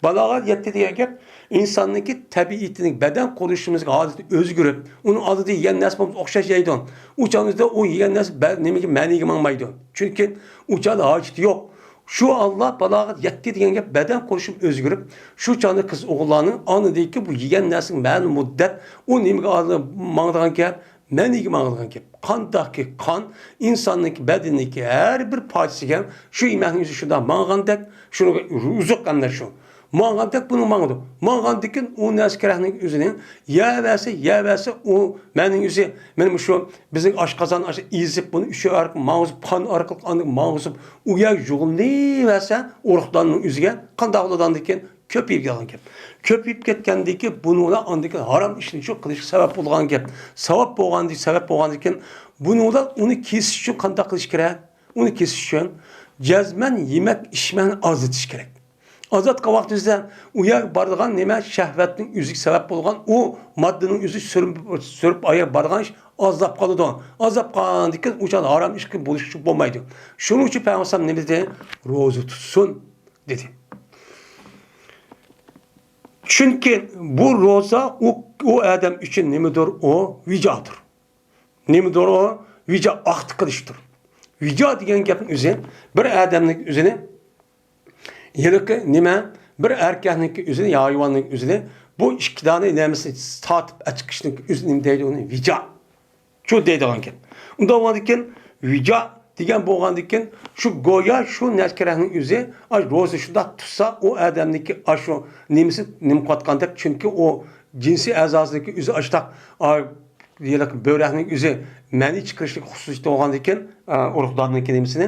بالاغەت يەتتى دېگەن گەپ ئىنساننىڭكى تەبىئىتىنىڭ بەدەن قۇرۇلۇشىمىزغا ھالىتى ئۆزگىرىپ، ئۇنىڭ ئالدىدا يېگەن نەرسە بولمىسا ئوخشاش يەيدۇ. ئۇ چاغدا ئۇ يېگەن نەرسە بە-، نېمىگە، مەنىيگە ماڭمايدۇ. چۈنكى ئۇ چاغدا ھاجىتى يوق. شۇ ئاللا بالاغەت يەتتى دېگەن گەپ بەدەن قۇرۇلۇشى ئۆزگىرىپ، شۇ چاغدا قىز ئوغۇللارنىڭ ئانىدىكى بۇ يېگەن نەرسىنىڭ مەلۇم مۇددەت، ئۇ نېمىگە ماڭىدىغان گەپ؟ مەنىيگە ماڭىدىغان گەپ. قانداقكى قان ئىنساننىڭكى بەدىنىدىكى ھەر بىر پارچىسىگە شۇ يېمەكنىڭ ئۆزى شۇنداق ماڭغاندەك، شۇنىڭغا ئوزۇق ئەمدى شۇ. ماڭغاندەك بۇنى ماڭىدۇ. ماڭغاندىكىن ئۇ نەسكەرەكنىڭ ئۆزىنى يەۋەرسە، يەۋەرسە، ئۇ مەنىڭ ئۆزى، مېنىڭ شۇ بىزنىڭ ئاشقازان ئاشۇ ئېزىپ، بۇنى ئۈچ ئارقا ماڭغۇزۇپ، قان ئارقىلىق ئاندىن ماڭغۇزۇپ، ئۇ يەر يۇغۇلۇۋەرسە ئۇرۇقداننىڭ ئۆزىگە، قانداق بولىدۇ ئاندىن كېيىن؟ كۆپىيىپ كەلگەن گەپ. كۆپىيىپ كەتكەندىن كېيىن بۇنىڭ بىلەن ئاندىن كېيىن ھارام ئىشنى شۇ قىلىشقا سەۋەب بولغان گەپ. سەۋەب بولغاندىن، سەۋەب بولغاندىن كېيىن بۇنىڭ بىلەن ئۇنى كېسىش ئۈچۈن قانداق قىلىش كېرەك؟ ئۇنى كېسىش ئۈچۈن جەزمەن يېمەك ئىچمەكنى ئازلىتىش كېرەك. ئازلاتقان ۋاقتىمىزدا ئۇ يەرگە بارىدىغان نېمە، شەھۋەتنىڭ ئۆزىگە سەۋەب بولغان ئۇ ماددىنىڭ ئۆزى سۈرۈپ، سۈرۈپ ئاياغ بارىدىغان ئىش ئازلاپ قالىدۇ. ئازلاپ قالغاندىن كېيىن ئۇ چاغدا ھارام ئىشقا بولۇشقا بولمايدۇ. شۇنىڭ ئۈچۈن پەيغەمبەر ئالەيھىسسالام نېمە دېدى؟ روزا تۇتسۇن دېدى. چۈنكى بۇ روزا ئۇ، ئۇ ئادەم ئۈچۈن نېمىدۇر؟ ئۇ ۋىجادۇر. نېمىدۇر ئۇ؟ ۋىجا، ئاختا قىلىشتۇر. ۋىجا دېگەن گەپنىڭ ئۆزى بىر ئادەمنىڭ ئۆزىنى، ھېلىقى نېمە، بىر ئەركەكنىڭكى ئۆزىنى يا ھايۋاننىڭ ئۆزىنى، بۇ ئىككى دانە نېمىسىنى تارتىپ ئەچىقىشنىڭ ئۆزىنى نېمە دەيدۇ؟ ئۇنى ۋىجا. شۇ دەيدىغان گەپ. ئۇنداق بولغاندىكىن ۋىجا دېگەن بولغاندىكىن شۇ گويا شۇ نەسكەرەكنىڭ ئۆزى، ئاش روزا شۇنداق تۇتسا، ئۇ ئادەمنىڭكى ئاشۇ نېمىسى نېمە قىلىۋاتقاندەك، چۈنكى ئۇ جىنسىي ئەزاسىنىڭكى ئۆزى ئاشتاق، ئا، ھېلىقى بۆرەكنىڭ ئۆزى مەنى چىقىرىشلىق خۇسۇسىيىتى بولغاندىكىن، ئا، ئۇرۇقداننىڭكى نېمىسىنى،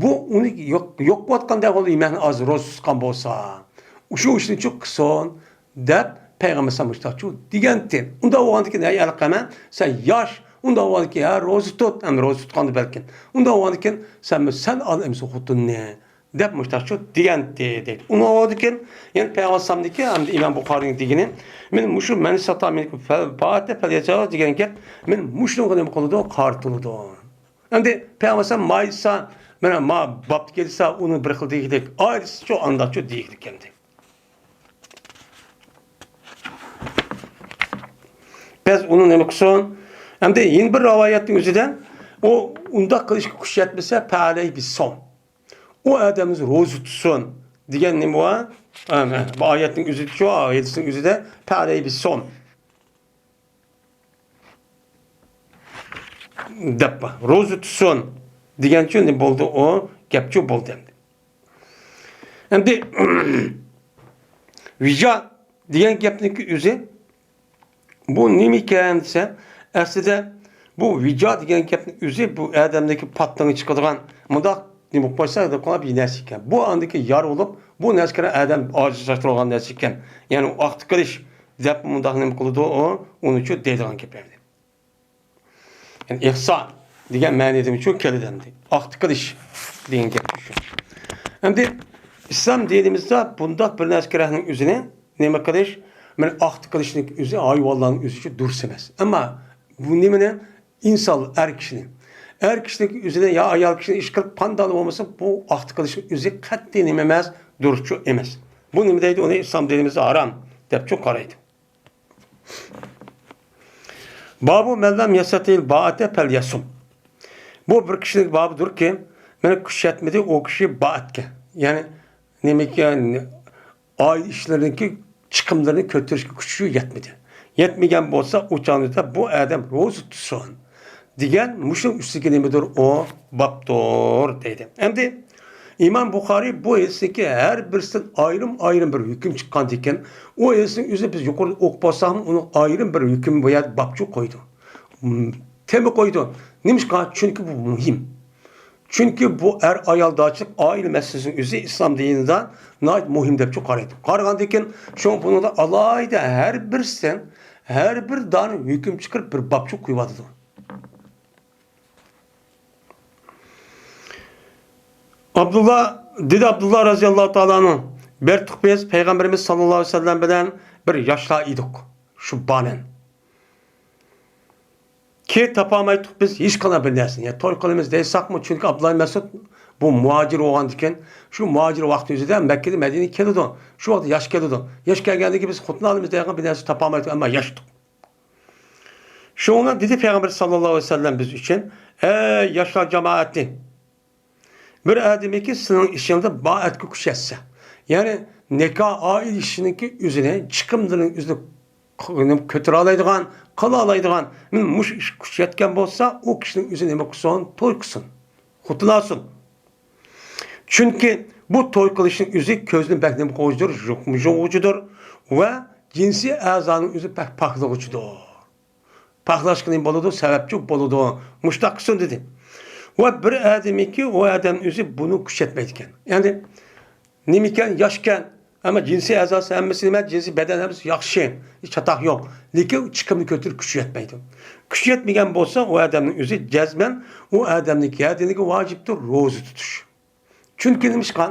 بۇ ئۇنى يوق، يوق قىلىۋاتقاندەك بولىدۇ، يېمەكنى ئاز روزا تۇتقان بولسا. شۇ ئىشنى چۇ قىلسۇن دەپ پەيغەمبەر ئەلەيھىسسالام مۇشۇنداقچۇ دېگەنتى. ئۇنداق بولغاندىكىن، ئەي ئەلقەمە، سەن ياش، ئۇنداق بولغاندىكىن، ھە، روزا تۇت، ئەمدى روزا تۇتقاندا بەلكىم. ئۇنداق بولغاندىكىن، سەن، سەن ئال ئەمسە خوتۇننى. دەپ مۇشتاقچۇ دېگەنتى دەيدۇ. ئۇنىڭ ئالدىكىن يەنە پەيغەمبەر ئەلەيھىسسالامدىكى ھەمدە ئىمام بۇخارىنىڭ دېگىنى، مەن مۇشۇ مەن ساتا مىنكۇم باءەتەن فەليەتەزەۋۋەج دېگەن گەپ، مەن مۇشۇنىڭغا نېمە قىلىدۇ؟ قارىتىلىدۇ. ئەمدى پەيغەمبەر ئەلەيھىسسالام مايسا، مانا ما باب كەلسە، ئۇنى بىر خىل دېگۈدەك، ئايرىسىچۇ ئانداقچۇ دېگۈدەك ئەمدى. بەس ئۇنى نېمە قىلسۇن؟ ئەمدى يەنە بىر رىۋايەتنىڭ ئۆزىدە ئۇ ئۇنداق قىلىشقا كۈچ يەتمىسە، فەئەلەيھى بىسسوم. ئۇ ئادەم روزا تۇتسۇن دېگەن نېمە بار؟ ئە، بۇ ئايەتنىڭ ئۆزىدە شۇ، ھەدىسنىڭ ئۆزىدە پەئەلەيھى بىسسوم دەپ بار. روزا تۇتسۇن دېگەنچۇ نېمە بولدى؟ ئۇ گەپچۇ بولدى ئەمدى. ئەمدى ۋىجا دېگەن گەپنىڭكى ئۆزى بۇ نېمىكەن دېسە، ئەسلىدە بۇ ۋىجا دېگەن گەپنىڭ ئۆزى بۇ ئادەمدىكى پاتنىڭى چىقىدىغان مۇنداق نېمە قويسا دەپ قاراپ نەرسە ئىكەن. بۇ ئاندىكى يارا بولۇپ، بۇ نەرسىگە ئادەم ئاجىزلاشتۇرغان نەرسە ئىكەن. يەنى ئۇ ئاختا قىلىش دەپ مۇنداق نېمە قىلىدۇ ئۇ، ئۇنىچۇ دەيدىغان گەپ ئەمدى. يەنى ئىھسا دېگەن مەنىدىمۇچۇ كېلىدۇ ئەمدى. ئاختا قىلىش دېگەن گەپ شۇ. ئەمدى ئىسلام دىنىمىزدا بۇنداق بىر نەرسە كېرەكنىڭ ئۆزىنى نېمە قىلىش؟ مانا ئاختا قىلىشنىڭ ئۆزى ھايۋانلارنىڭ ئۆزىچۇ دۇرۇس ئەمەس. ئەمما بۇ نېمىنى؟ ئىنسان، ئەر كىشىنى، ئەر كىشىنىڭ ئۆزىنى يا ئايال كىشىنى ئىش قىلىپ قانداق بولمىسا، بۇ ئاختا قىلىشنىڭ ئۆزى قەتئىي نېمە ئەمەس، دۇرۇسچۇ ئەمەس. بۇ نېمە دەيدۇ؟ ئۇنى ئىسلام دىنىمىزدا ھارام دەپچۇ قارايدۇ. بابۇ مەن لەم يەستەتىئىل باءەتە فەليەسۇم. بۇ بىر كىشىنىڭ بابىدۇركى، مانا كۈچ يەتمىدى ئۇ كىشى باءەتكە. يەنى نېمىكەن، ئائىلە ئىشلىرىنىڭكى چىقىملىرىنى كۆتۈرۈشكە كۈچى يەتمىدى. يەتمىگەن بولسا، ئۇ چاغدا بۇ ئادەم روزا تۇتسۇن دېگەن مۇشۇنىڭ ئۈستىگە نېمىدۇر ئۇ؟ بابتۇر دەيدۇ. ئەمدى ئىمام بۇخارىي بۇ ھەدىستىكى ھەر بىرسىدىن ئايرىم-ئايرىم بىر ھۆكۈم چىققاندىكىن، ئۇ ھەدىسنىڭ ئۆزىنى بىز يۇقىرىدا ئوقۇپ بولساقمۇ، ئۇنىڭ ئايرىم بىر ھۆكۈم بۇ يەردە بابچۇ قويدى. تېما قويدى. نېمىشقا؟ چۈنكى بۇ مۇھىم. چۈنكى بۇ ئەر-ئايالدارچىلىق، ئائىلە مەسىلىسىنىڭ ئۆزى ئىسلام دىنىدا ناھايىتى مۇھىم دەپچۇ قارايدۇ. قارىغاندىكىن، شۇڭا بۇنىڭدا ئالاھىدە ھەر بىرسىدىن، ھەر بىر دانە ھۆكۈم چىقىرىپ بىر بابچۇ قويۇۋاتىدۇ. ئابدۇللا، دېدى ئابدۇللا رەزىياللاھۇ تائالا ئەنھۇ، بەرتۇق بىز پەيغەمبىرىمىز ساللاللاھۇ ئەلەيھى ۋەسەللەم بىلەن بىر ياشلار ئىدۇق، شۇببانەن. كېيىن تاپالمايتتۇق بىز ھېچقانداق بىر نەرسىنى. يا توي قىلىمىز دەيساقمۇ، چۈنكى ئابدۇللا مەسئۇد بۇ مۇھاجىر بولغاندىكىن، شۇ مۇھاجىر ۋاقتى ئۆزىدە مەككىدىن مەدىنىگە كېلىدۇ. شۇ ۋاقىتتا ياش كېلىدۇ. ياش كەلگەندىكىن بىز خوتۇن ئالىمىز دەيدىغان بىر نەرسە تاپالمايتتۇق، ئەمما ياشتۇق. شۇڭا دېدى پەيغەمبەر ساللاللاھۇ ئەلەيھى ۋەسەللەم بىز ئۈچۈن، ئەي ياشلار جامائىتى، بىر ئادەمكى سېنىڭ ئىشىڭدا باءەتكە كۈچەتسە، يەنى نىكاھ ئائىلە ئىشىنىڭكى ئۆزىنى، چىقىملىرىنىڭ ئۆزىنى كۆتۈرەلەيدىغان، قىلالايدىغان، مانا مۇشۇ ئىشقا كۈچەتكەن بولسا، ئۇ كىشىنىڭ ئۆزى نېمە قىلسۇن؟ توي قىلسۇن، خوتۇن ئالسۇن. چۈنكى بۇ توي قىلىشنىڭ ئۆزى كۆزنى بەك نېمە قىلغۇچىدۇر، يۇقۇمجۇغۇچىدۇر ۋە جىنسىي ئەزانىڭ ئۆزى بەك پاكلىغۇچىدۇر. پاكلاشقا نېمە بولىدۇ؟ سەۋەبچى بولىدۇ. مۇشۇنداق قىلسۇن دېدى. ۋە بىر ئادەمكى ئۇ ئادەم ئۆزى بۇنى كۈچەتمەيدىكەن. يەنى نېمىكەن، ياشكەن، ئەمما جىنسىي ئەزاسى ھەممىسى نېمە، جىنسىي بەدەن ھەممىسى ياخشى، ھېچ چاتاق يوق. لېكىن چىقىمنى كۆتۈرۈپ كۈچى يەتمەيدۇ. كۈچى يەتمىگەن بولسا، ئۇ ئادەمنىڭ ئۆزى جەزمەن ئۇ ئادەمنىڭ كەدىنىگە ۋاجىپتۇر روزا تۇتۇش. چۈنكى نېمىشقا؟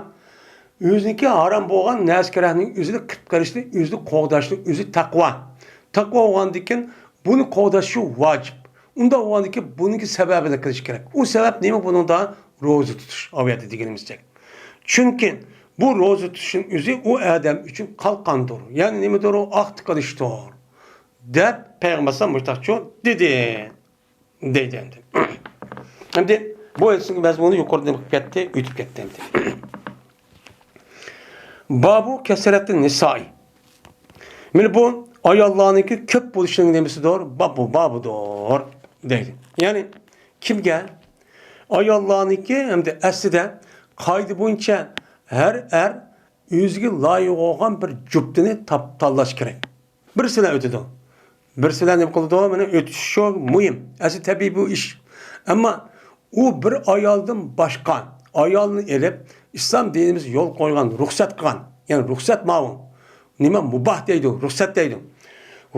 ئۆزىنىڭكى ھارام بولغان نەرسە كېرەكنىڭ ئۆزىنى قىپ قېلىشنى، ئۆزىنى قوغداشنىڭ ئۆزى تەقۋا. تەقۋا بولغاندىكىن بۇنى قوغداش شۇ ۋاجىپ. ئۇنداق بولغاندىكىن بۇنىڭكى سەۋەبىنى قىلىش كېرەك. ئۇ سەۋەب نېمە بۇنىڭدا؟ روزا تۇتۇش. ئاۋۇ يەردە دېگىنىمىزدەك. چۈنكى بۇ روزا تۇتۇشنىڭ ئۆزى ئۇ ئادەم ئۈچۈن قالقاندۇر. يەنى نېمىدۇر ئۇ؟ ئاق تىقىلىشتۇر. دەپ پەيغەمبەر ئەلەيھىسسالام مۇشتاقچۇ دېدى. دەيدۇ ئەمدى. ئەمدى بۇ ھەدىسنىڭ مەزمۇنى يۇقىرىدا نېمە قىلىپ كەتتى؟ ئۆتۈپ كەتتى ئەمدى. بابۇ كەسرەتى نىسائى. مانا بۇ ئاياللارنىڭكى كۆپ بولۇشىنىڭ نېمىسىدۇر؟ بابۇ، بابىدۇر دەيدۇ. يەنى كىمگە؟ ئاياللارنىڭكى ئەمدى ئەسلىدە قائىدە بويىچە ھەر ئەر ئۆزىگە لايىق بولغان بىر جۈپتىنى تاپ-، تاللاش كېرەك. بىرسىلەر ئۆتىدۇ. بىرسىلەر نېمە قىلىدۇ؟ مانا ئۆتۈش شۇ مۇھىم. ئەسلى تەبىئىي بۇ ئىش. ئەمما ئۇ بىر ئايالدىن باشقا ئايالنى ئېلىپ، ئىسلام دىنىمىز يول قويغان، رۇخسەت قىلغان، يەنى رۇخسەت ماۋۇ. نېمە مۇباھ دەيدۇ، رۇخسەت دەيدۇ.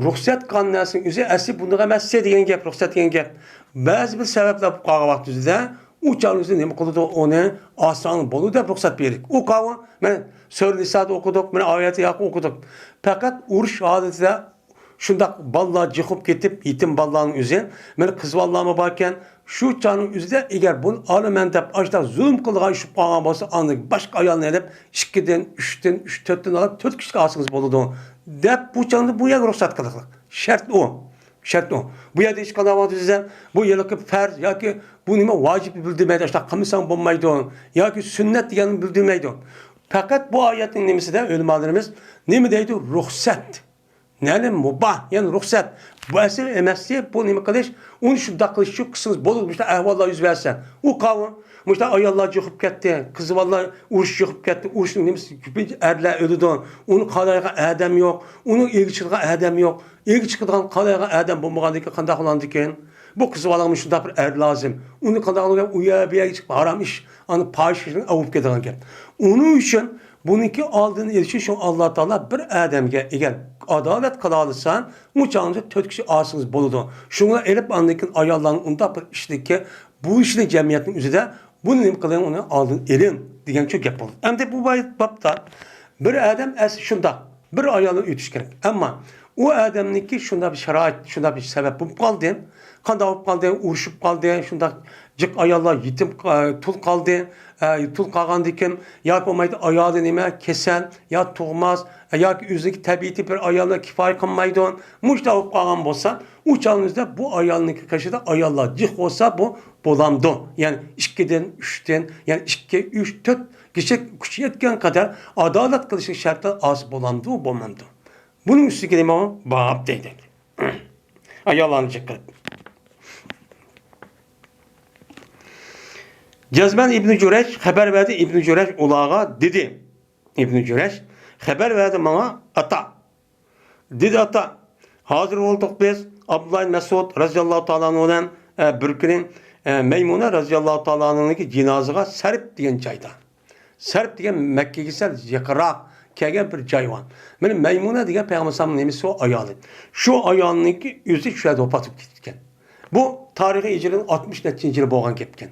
رۇخسەت قىلغان نەرسىنىڭ ئۆزى ئەسلى بۇنداق ئەمەس دېگەن گەپ، رۇخسەت دېگەن گەپ. بەزى بىر سەۋەبلەر بولۇپ قالغان ۋاقتىدا ئۇ چاغنىڭ ئۆزىدە نېمە قىلىدۇ؟ ئۇنى ئاسان بولىدۇ دەپ رۇخسەت بېرىدۇ. ئۇ قاۋۇ، مانا سۈرە نىسادا ئوقۇدۇق، مانا ئايەتتە ياقى ئوقۇدۇق. پەقەت ئۇرۇش ھالىتىدە شۇنداق بالىلار جىق بولۇپ كېتىپ، يېتىم بالىلارنىڭ ئۆزى، مانا قىز بالىلارمۇ باركەن، شۇ چاغنىڭ ئۆزىدە ئەگەر بۇنى ئالىمەن دەپ ئاشۇنداق زۇلۇم قىلىدىغان ئىش بولۇپ قالغان بولسا، ئاندىن باشقا ئايالنى ئېلىپ، ئىككىدىن، ئۈچتىن، ئۈچ، تۆتتىن ئالاپ، تۆت كىشىلىك ئالسىڭىز بولىدۇ، دەپ بۇ چاغدا بۇ يەرگە رۇخسەت قىلىقلىق. شەرت ئۇ. شەرت ئۇ. بۇ يەردە ھېچقانداق ۋاقىت دېسە، بۇ ھېلىقى پەرز ياكى بۇ نېمە ۋاجىپنى بىلدۈرمەيدۇ، ئاشۇنداق قىلمىساڭ بولمايدۇ، ياكى سۈننەت دېگەننى بىلدۈرمەيدۇ. پەقەت بۇ ئايەتنىڭ نېمىسىدە ئۆلىمالىرىمىز نېمە دەيدۇ؟ رۇخسەت. يەنى مۇباھ، يەنى رۇخسەت. بۇ ئەسلى ئەمەستى، بۇ نېمە قىلىش؟ ئۇنى شۇنداق قىلىش ئۈچۈن قىلسىڭىز بولىدۇ، مۇشۇنداق ئەھۋاللار يۈز بەرسە. ئۇ قاۋۇ، مۇشۇنداق ئاياللار جىق بولۇپ كەتتى، قىز بالىلار ئۇرۇش جىق بولۇپ كەتتى، ئۇرۇشنىڭ نېمىسى كۆپىنچە ئەرلەر ئۆلىدۇ. ئۇنى قارايدىغان ئادەم يوق، ئۇنىڭ ئىگە چىقىدىغان ئادەم يوق. ئىگە چىقىدىغان، قارايدىغان ئادەم بولمىغاندىكىن قانداق بولغاندىكىن؟ بۇ قىز بالىغا مۇشۇنداق بىر ئەر لازىم. ئۇنى قانداق قىلغان؟ ئۇ يەر، بۇ يەرگە چىقىپ ھارام ئىش، ئانا پاھىشە ئىشنى ئاۋۇپ كېتىدىغان گەپ. ئۇنىڭ ئۈچۈن بۇنىڭكى ئالدىنى ئېلىش ئۈچۈن شۇ ئاللا تائالا بىر ئادەمگە ئەگەر ئادالەت قىلالىسا، ئۇ چاغدا تۆت كىشى ئالسىڭىز بولىدۇ. شۇڭا ئېلىپ ئاندىن كېيىن ئاياللارنىڭ ئۇنداق بىر ئىشلىككە، بۇ ئىشنى جەمئىيەتنىڭ ئۆزىدە بۇنى نېمە قىلىڭ، ئۇنى ئالدىن ئېلىڭ دېگەن شۇ گەپ بولدى. ئەمدى بۇ باي-، بابتا بىر ئادەم ئەسلى شۇنداق بىر ئايالنى ئۆتۈش كېرەك. ئەمما ئۇ ئادەمنىڭكى شۇنداق بىر شارائىت، شۇنداق بىر سەۋەب بولۇپ قالدى. قانداق بولۇپ قالدى؟ ئۇرۇشۇپ قالدى. شۇنداق جىق ئاياللار يېتىم، ئە، تۇل قالدى. ئە، تۇل قالغاندىكىن ياكى بولمايدۇ ئايالى نېمە كېسەل، يا تۇغماس، ئە، ياكى ئۆزىنىڭكى تەبىئىتى بىر ئايالغا كىپايە قىلمايدۇ. مۇشۇنداق بولۇپ قالغان بولسا، ئۇ چاغنىڭىزدا بۇ ئايالنىڭكى قېشىدا ئاياللار جىق بولسا، بۇ بولامدۇ؟ يەنى ئىككىدىن، ئۈچتىن، يەنى ئىككى، ئۈچ، تۆت كىشى كۈچى يەتكەن قەدەر ئادالەت قىلىشلىق شەرتلەر ئالسا بولامدۇ، بولمامدۇ؟ بۇنىڭ ئۈستىگە نېمە بار دەيدۇ. ئاياللارنى جىق قىلىپ. جەزمەن ئىبنى جۇرەيج خەۋەر بەردى، ئىبنى جۇرەيج ئۇلارغا دېدى. ئىبنى جۇرەيج خەۋەر بەردى ماڭا، ئاتا. دېدى، ئاتا، ھازىر بولدۇق بىز ئابدۇللا ئىبن مەسئۇد رەزىياللاھۇ تائالا ئەنھۇ بىلەن، ئە، بىر كۈنى، ئە، مەيمۇنە رەزىياللاھۇ تائالا ئەنھۇنىڭكى جىنازىغا سەرپ دېگەن جايدا. سەرپ دېگەن مەككىگە سەل يېقىنراق كەلگەن بىر جاي بار. مانا مەيمۇنە دېگەن پەيغەمبەر ئەلەيھىسسالامنىڭ نېمىسى ئۇ ئايالى. شۇ ئايالنىڭكى ئۆزى شۇ يەردە ۋاپات بولۇپ كېتىپتىكەن. بۇ تارىخىي ھىجرىنىڭ ئاتمىش نەچچىنچى يىلى بولغان گەپكەن.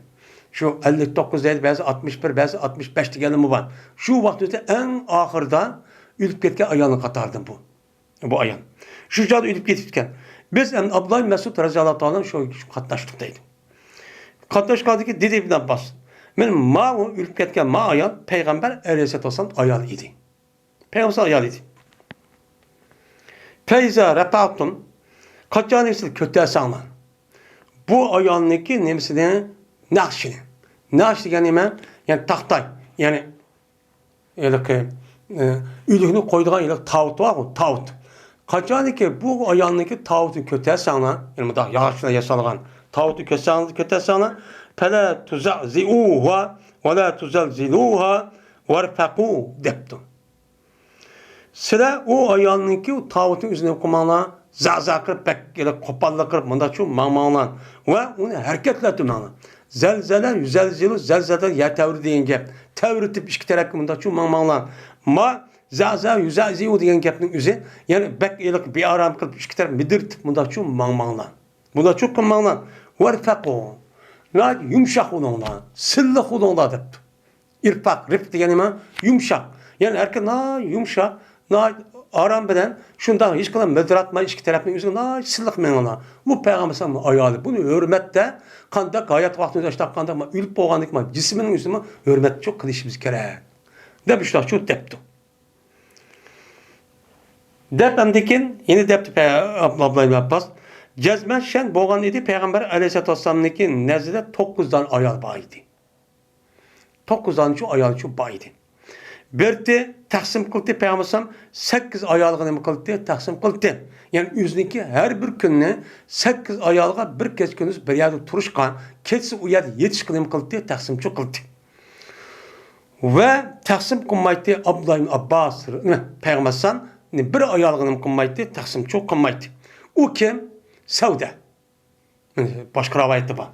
شۇ ئەللىك توققۇز دەيدۇ، بەزى ئاتمىش بىر، بەزى ئاتمىش بەش دېگەنلىرىمۇ بار. شۇ ۋاقىت ئۆزىدە ئەڭ ئاخىرىدا ئۆلۈپ كەتكەن ئايالنىڭ قاتارىدىن بۇ. بۇ ئايال. شۇ چاغدا ئۆلۈپ كېتىپتىكەن. بىز ئەمدى ئابدۇللا ئىبن مەسئۇد رەزىياللاھۇ تائالا شۇ قاتناشتۇق دەيدۇ. قاتناشقاندىكى دېدى ئىبن ئابباس، مانا ماۋۇ ئۆلۈپ كەتكەن ما ئايال پەيغەمبەر ئەلەيھىسسالاتۇ ۋەسسالام ئايالى ئىدى. پەيغەمبەر ئايالى ئىدى. فەئىزا رەفەئتۇم، قاچانكى سىز كۆتەرسەڭلار، بۇ ئايالنىڭكى نېمىسىنى، نەقىشىنى. نەقىش دېگەن نېمە؟ يەنى تاختاي، يەنى ھېلىقى، ئە، ئۆلۈكنى قويىدىغان ھېلىقى تاۋۇت بارغۇ، تاۋۇت. قاچانكى بۇ ئايالنىڭكى تاۋۇتىنى كۆتەرسەڭلار، يەنى مۇنداق ياغاچتىن ياسالغان تاۋۇتنى كۆتەرسەڭلار، كۆتەرسەڭلار، فەلا تۇزەزىئۇھا ۋەلا تۇزەلزىلۇھا، «ۋارفەقۇ» دەپتۇ. سىلەر ئۇ ئايالنىڭكى تاۋۇتىنى ئۆزىنى قىلماڭلار، زەزە قىلىپ، بەك ھېلى قوپاللىق قىلىپ، مۇنداقچۇ ماڭماڭلار ۋە ئۇنى ھەرىكەتلەتمەڭلار. زەلزەلە، يۈزەلزىلۇ، زەلزەلە، يەر تەۋرىدى دېگەن گەپ. تەۋرىتىپ ئىككى تەرەپكە مۇنداقچۇ ماڭماڭلار. ما زەزە، يۈزەزىلۇ دېگەن گەپنىڭ ئۆزى، يەنى بەك ھېلىقى بىئارام قىلىپ، ئىككى تەرەپ مىدىرتىپ، مۇنداقچۇ ماڭماڭلار. مۇنداقچۇ قىلماڭلار. «ۋارفەقۇ»، ناھايىتى يۇمشاق بولۇڭلار، سىلىق بولۇڭلار دەپتۇ. ئىرفاق، رىفق دېگەن نېمە؟ يۇمشاق. يەنى ھەرىكەت ناھايىتى يۇمشاق، ناھايىتى ئارام بىلەن، شۇنداق ھېچقانداق مىدىراتماي ئىككى تەرەپنىڭ ئۆزىگە ناھايىتى سىلىق مېڭىڭلار. بۇ پەيغەمبەر ئەلەيھىسسالامنىڭ ئايالى. بۇنى ھۆرمەتتە قانداق ھايات ۋاقتىمىزدا ئاشۇنداق قانداق ئۆلۈپ بولغاندىكىن جىسمىنىڭ ئۆزىنىمۇ ھۆرمەت چوق قىلىشىمىز كېرەك. دەپ شۇنداقچۇ دەپتۇ. دەپ ئەمدىكىن يەنە دەپتۇ پە-، ئابلا-، ئابلا ئىبن ئابباس، جەزمەن شەن بولغان ئىدى، پەيغەمبەر ئەلەيھىسسالاتۇ ۋەسسالامنىڭكى نەزىرىدە توققۇز دانە ئايال بار ئىدى. توققۇز دانىچۇ ئايالچۇ بار ئىدى. بىرتى تەقسىم قىلدى، پەيغەمبەر ئەلەيھىسسالام سەككىز ئايالغا نېمە قىلدى؟ تەقسىم قىلدى. يەنى ئۆزىنىڭكى ھەر بىر كۈننى سەككىز ئايالغا بىر كەچ كۈندۈز بىر يەردە تۇرۇشقا، كېچىسى ئۇ يەردە يېتىشقا نېمە قىلدى؟ تەقسىمچۇ قىلدى. ۋە تەقسىم قىلمايتتى ئابدۇللا ئىبن ئابباس، پەيغەمبەر ئەلەيھىسسالام بىر ئايالغا نېمە قىلمايتتى؟ تەقسىمچۇ قىلمايتتى. ئۇ كىم؟ سەۋدە. باشقا رىۋايەتتە بار.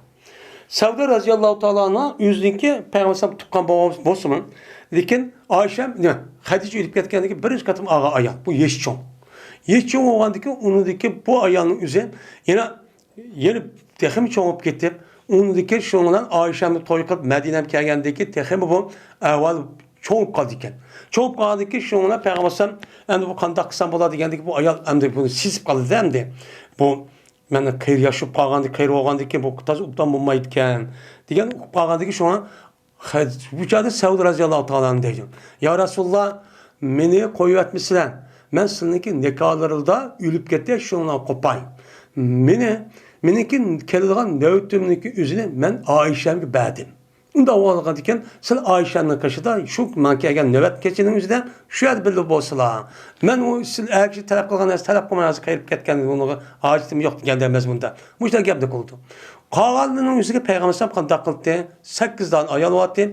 سەۋدە رەزىياللاھۇ تائالا ئەنھا ئۆزىنىڭكى پەيغەمبەر ئەلەيھىسسالام تۇغقان بولغان بولسىمۇ، لېكىن ئائىشە، نېمە، خەدىجە ئۆلۈپ كەتكەندىن كېيىن بىرىنچى قېتىم ئالغان ئايال. بۇ يېشى چوڭ. يېشى چوڭ بولغاندىن كېيىن ئۇنىڭدىكى بۇ ئايالنىڭ ئۆزى يەنە يەنە تېخىمۇ چوڭ بولۇپ كېتىپ، ئۇنىڭدىن كېيىن شۇنىڭ بىلەن ئائىشەمنى توي قىلىپ، مەدىنەگە كەلگەندىن كېيىن تېخىمۇ بۇ ئەھۋال چوڭ بولۇپ قالىدىكەن. چوڭ بولۇپ قالغاندىن كېيىن شۇنىڭ بىلەن پەيغەمبەر ئەلەيھىسسالام، ئەمدى بۇ قانداق قىلسام بولار دېگەندىكىن، بۇ ئايال ئەمدى بۇنى سېزىپ قالىدۇ ئەمدى. بۇ مەن قېرى ياش بولۇپ قالغاندىن، قېرى بولغاندىن كېيىن بۇ تازا ئوبدان بولمايدىكەن دېگەن ئوقۇپ قالغاندىن كېيىن شۇڭا خەد-، بۇ چاغدا سەۋدە رەزىياللاھۇ تائالا ئەنھۇ دەيدۇ، يا رەسۇلاللا، مېنى قويۇۋەتمىسىلە، مەن سىلىنىڭكى نىكاھلىرىدا ئۆلۈپ كەتتى، شۇنىڭ بىلەن قوپاي. مېنى، مېنىڭكى كېلىدىغان نۆۋىتىمنىڭكى ئۆزىنى مەن ئائىشەمگە بەردىم. ئۇنداق بولغاندىكىن، سىلەر ئائىشەمنىڭ قېشىدا شۇ ماڭا كەلگەن نۆۋەت كېچىنىڭ ئۆزىدە شۇ يەردە بىللە بولسىلا. مەن ئۇ سىلەر ئەر كىشى تەلەپ قىلغان نەرسە تەلەپ قىلماي ھازىر قېرىپ كەتكەن، ئۇنىڭغا ھاجىتىم يوق دېگەندەك مەزمۇندا مۇشۇنداق گەپنى قىلىدۇ. قالغانلىرىنىڭ ئۆزىگە پەيغەمبەر ئەلەيھىسسالام قانداق قىلدى؟ سەككىز دانە ئايال بارتى.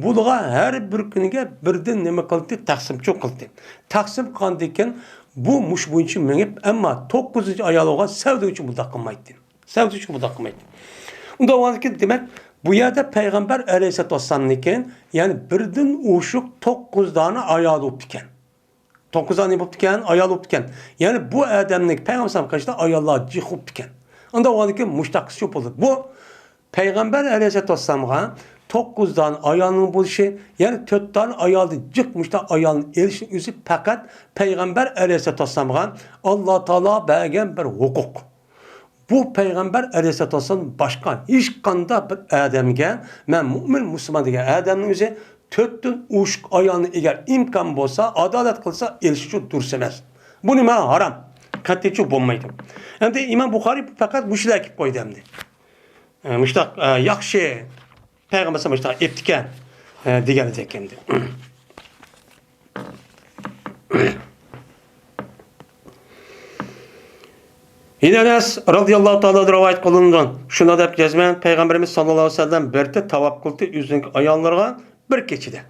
بۇلارغا ھەر بىر كۈنىگە بىردىن نېمە قىلدى؟ تەقسىمچۇ قىلدى. تەقسىم قىلغاندىن كېيىن بۇ مۇشۇ بويىچە مېڭىپ، ئەمما توققۇزىنچى ئايال بولغان سەۋدە ئۈچۈن بۇنداق قىلمايتتى. سەۋدە ئۈچۈن بۇنداق قىلمايتتى. ئۇنداق بولغاندىكىن، دېمەك، بۇ يەردە پەيغەمبەر ئەلەيھىسسالاتۇ ۋەسسالامنىڭكى، يەنى بىردىن ئوشۇق توققۇز دانە ئايالى بوپتىكەن. توققۇز دانە بوپتىكەن، ئايال بوپتىكەن. يەنى بۇ ئادەمنىڭ پەيغەمبەر ئەلەيھىسسالام قېشىدا ئاياللار جىق بوپتىكەن. ئۇنداق بولغاندىكىن مۇشۇنداق قىلسا بولىدۇ. بۇ پەيغەمبەر ئەلەيھىسسالاتۇ ۋەسسالامغا توققۇز دانە ئايالنىڭ بولۇشى، يەنى تۆت دانە ئايالدىن جىق مۇشۇنداق ئايالنى ئېلىشنىڭ ئۆزى پەقەت پەيغەمبەر ئەلەيھىسسالاتۇ ۋەسسالامغا ئاللا تائالا بەرگەن بىر ھوقۇق. بۇ پەيغەمبەر ئەلەيھىسسالاتۇ ۋەسسالام باشقا ھېچقانداق بىر ئادەمگە، مەن مۇئمىن مۇسۇلمان دېگەن ئادەمنىڭ ئۆزى تۆتتىن ئوشۇق ئايالنى ئەگەر ئىمكان بولسا، ئادالەت قىلسا، ئېلىشى ئۇچۇن دۇرۇس ئەمەس. بۇنى مەن ھارام، قەتئىيچۇ بولمايدۇ. ئەمدى ئىمام بۇخارىي پەقەت مۇشۇلار ئەكىپ قويدى ئەمدى. ئە، مۇشۇنداق، ئە، ياخشى، پەيغەمبەر ئەلەيھىسسالام مۇشۇنداق ئېيتتىكەن، ئە، دېگەن ئىدى ئەمدى. يەنە ئەنەس رەزىياللاھۇ تائالا رىۋايەت قىلىنىدۇ. شۇنداق دەپ، جەزمەن پەيغەمبىرىمىز ساللاللاھۇ ئەلەيھى ۋەسەللەم بىر تاۋاپ قىلدى ئۆزىنىڭ ئاياللىرىغا بىر كېچىدە.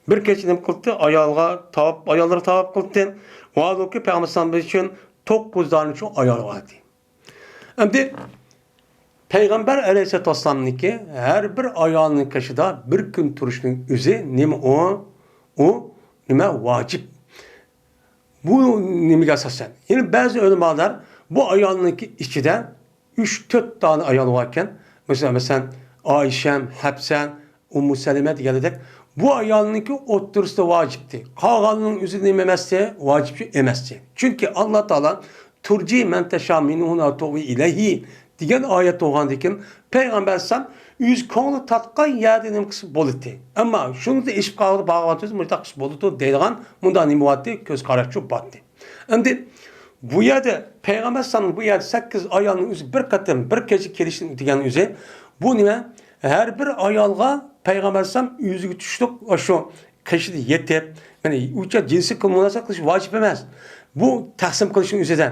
بىر كېچىدە نېمە قىلدى؟ ئايالغا تاۋاپ، ئاياللىرىغا تاۋاپ قىلدى. ۋاھالۇكى پەيغەمبەر ئەلەيھىسسالام ئىچىن توققۇز دانە شۇ ئايال بار ئىدى. ئەمدى پەيغەمبەر ئەلەيھىسسالاتۇ ۋەسسالامنىڭكى ھەر بىر ئايالنىڭ قېشىدا بىر كۈن تۇرۇشنىڭ ئۆزى نېمە ئۇ؟ ئۇ نېمە؟ ۋاجىپ. بۇ نېمىگە ئاساسەن؟ يەنى بەزى ئۆلىمالار بۇ ئايالنىڭكى ئىچىدە ئۈچ، تۆت دانە ئايال باركەن. مەسىلەن، مەسىلەن، ئائىشەم، ھەپسەم، ئۇممۇ سەلىمە دېگەندەك، بۇ ئايالنىڭكى ئوتتۇرىسىدا ۋاجىپتى. قالغاننىڭ ئۆزى نېمە ئەمەستى؟ ۋاجىپ ئەمەستى. چۈنكى ئاللا تائالا «تۇرجى مەن تەشائۇ مىنھۇننە ۋە تۇئۋى ئىلەيھى» دېگەن ئايەت بولغاندىكىن، پەيغەمبەر ئەلەيھىسسالام ئۆز كۆڭلى تارتقان يەردە نېمە قىلسا بولاتتى. ئەمما شۇنىڭدىن ئېشىپ قالغىلى بارغانتىمىز مۇنداق قىلسا بولىدۇ دەيدىغان مۇنداق نېمە بارتتى؟ كۆز قاراشچۇ بارتتى. ئەمدى بۇ يەردە پەيغەمبەر ئەلەيھىسسالام بۇ يەردە سەككىز ئايالنىڭ ئۆزى بىر قېتىم، بىر كېچە كېلىشنى دېگەن ئۆزى، بۇ نېمە؟ ھەر بىر ئايالغا پەيغەمبەر ئەلەيھىسسالام ئۆزىگە تۇشلۇق شۇ قېشىدا يېتىپ، يەنى ئۇچە جىنسىي مۇناسىۋەت قىلىش ۋاجىپ ئەمەس. بۇ تەقسىم قىلىشنىڭ ئۆزىدە،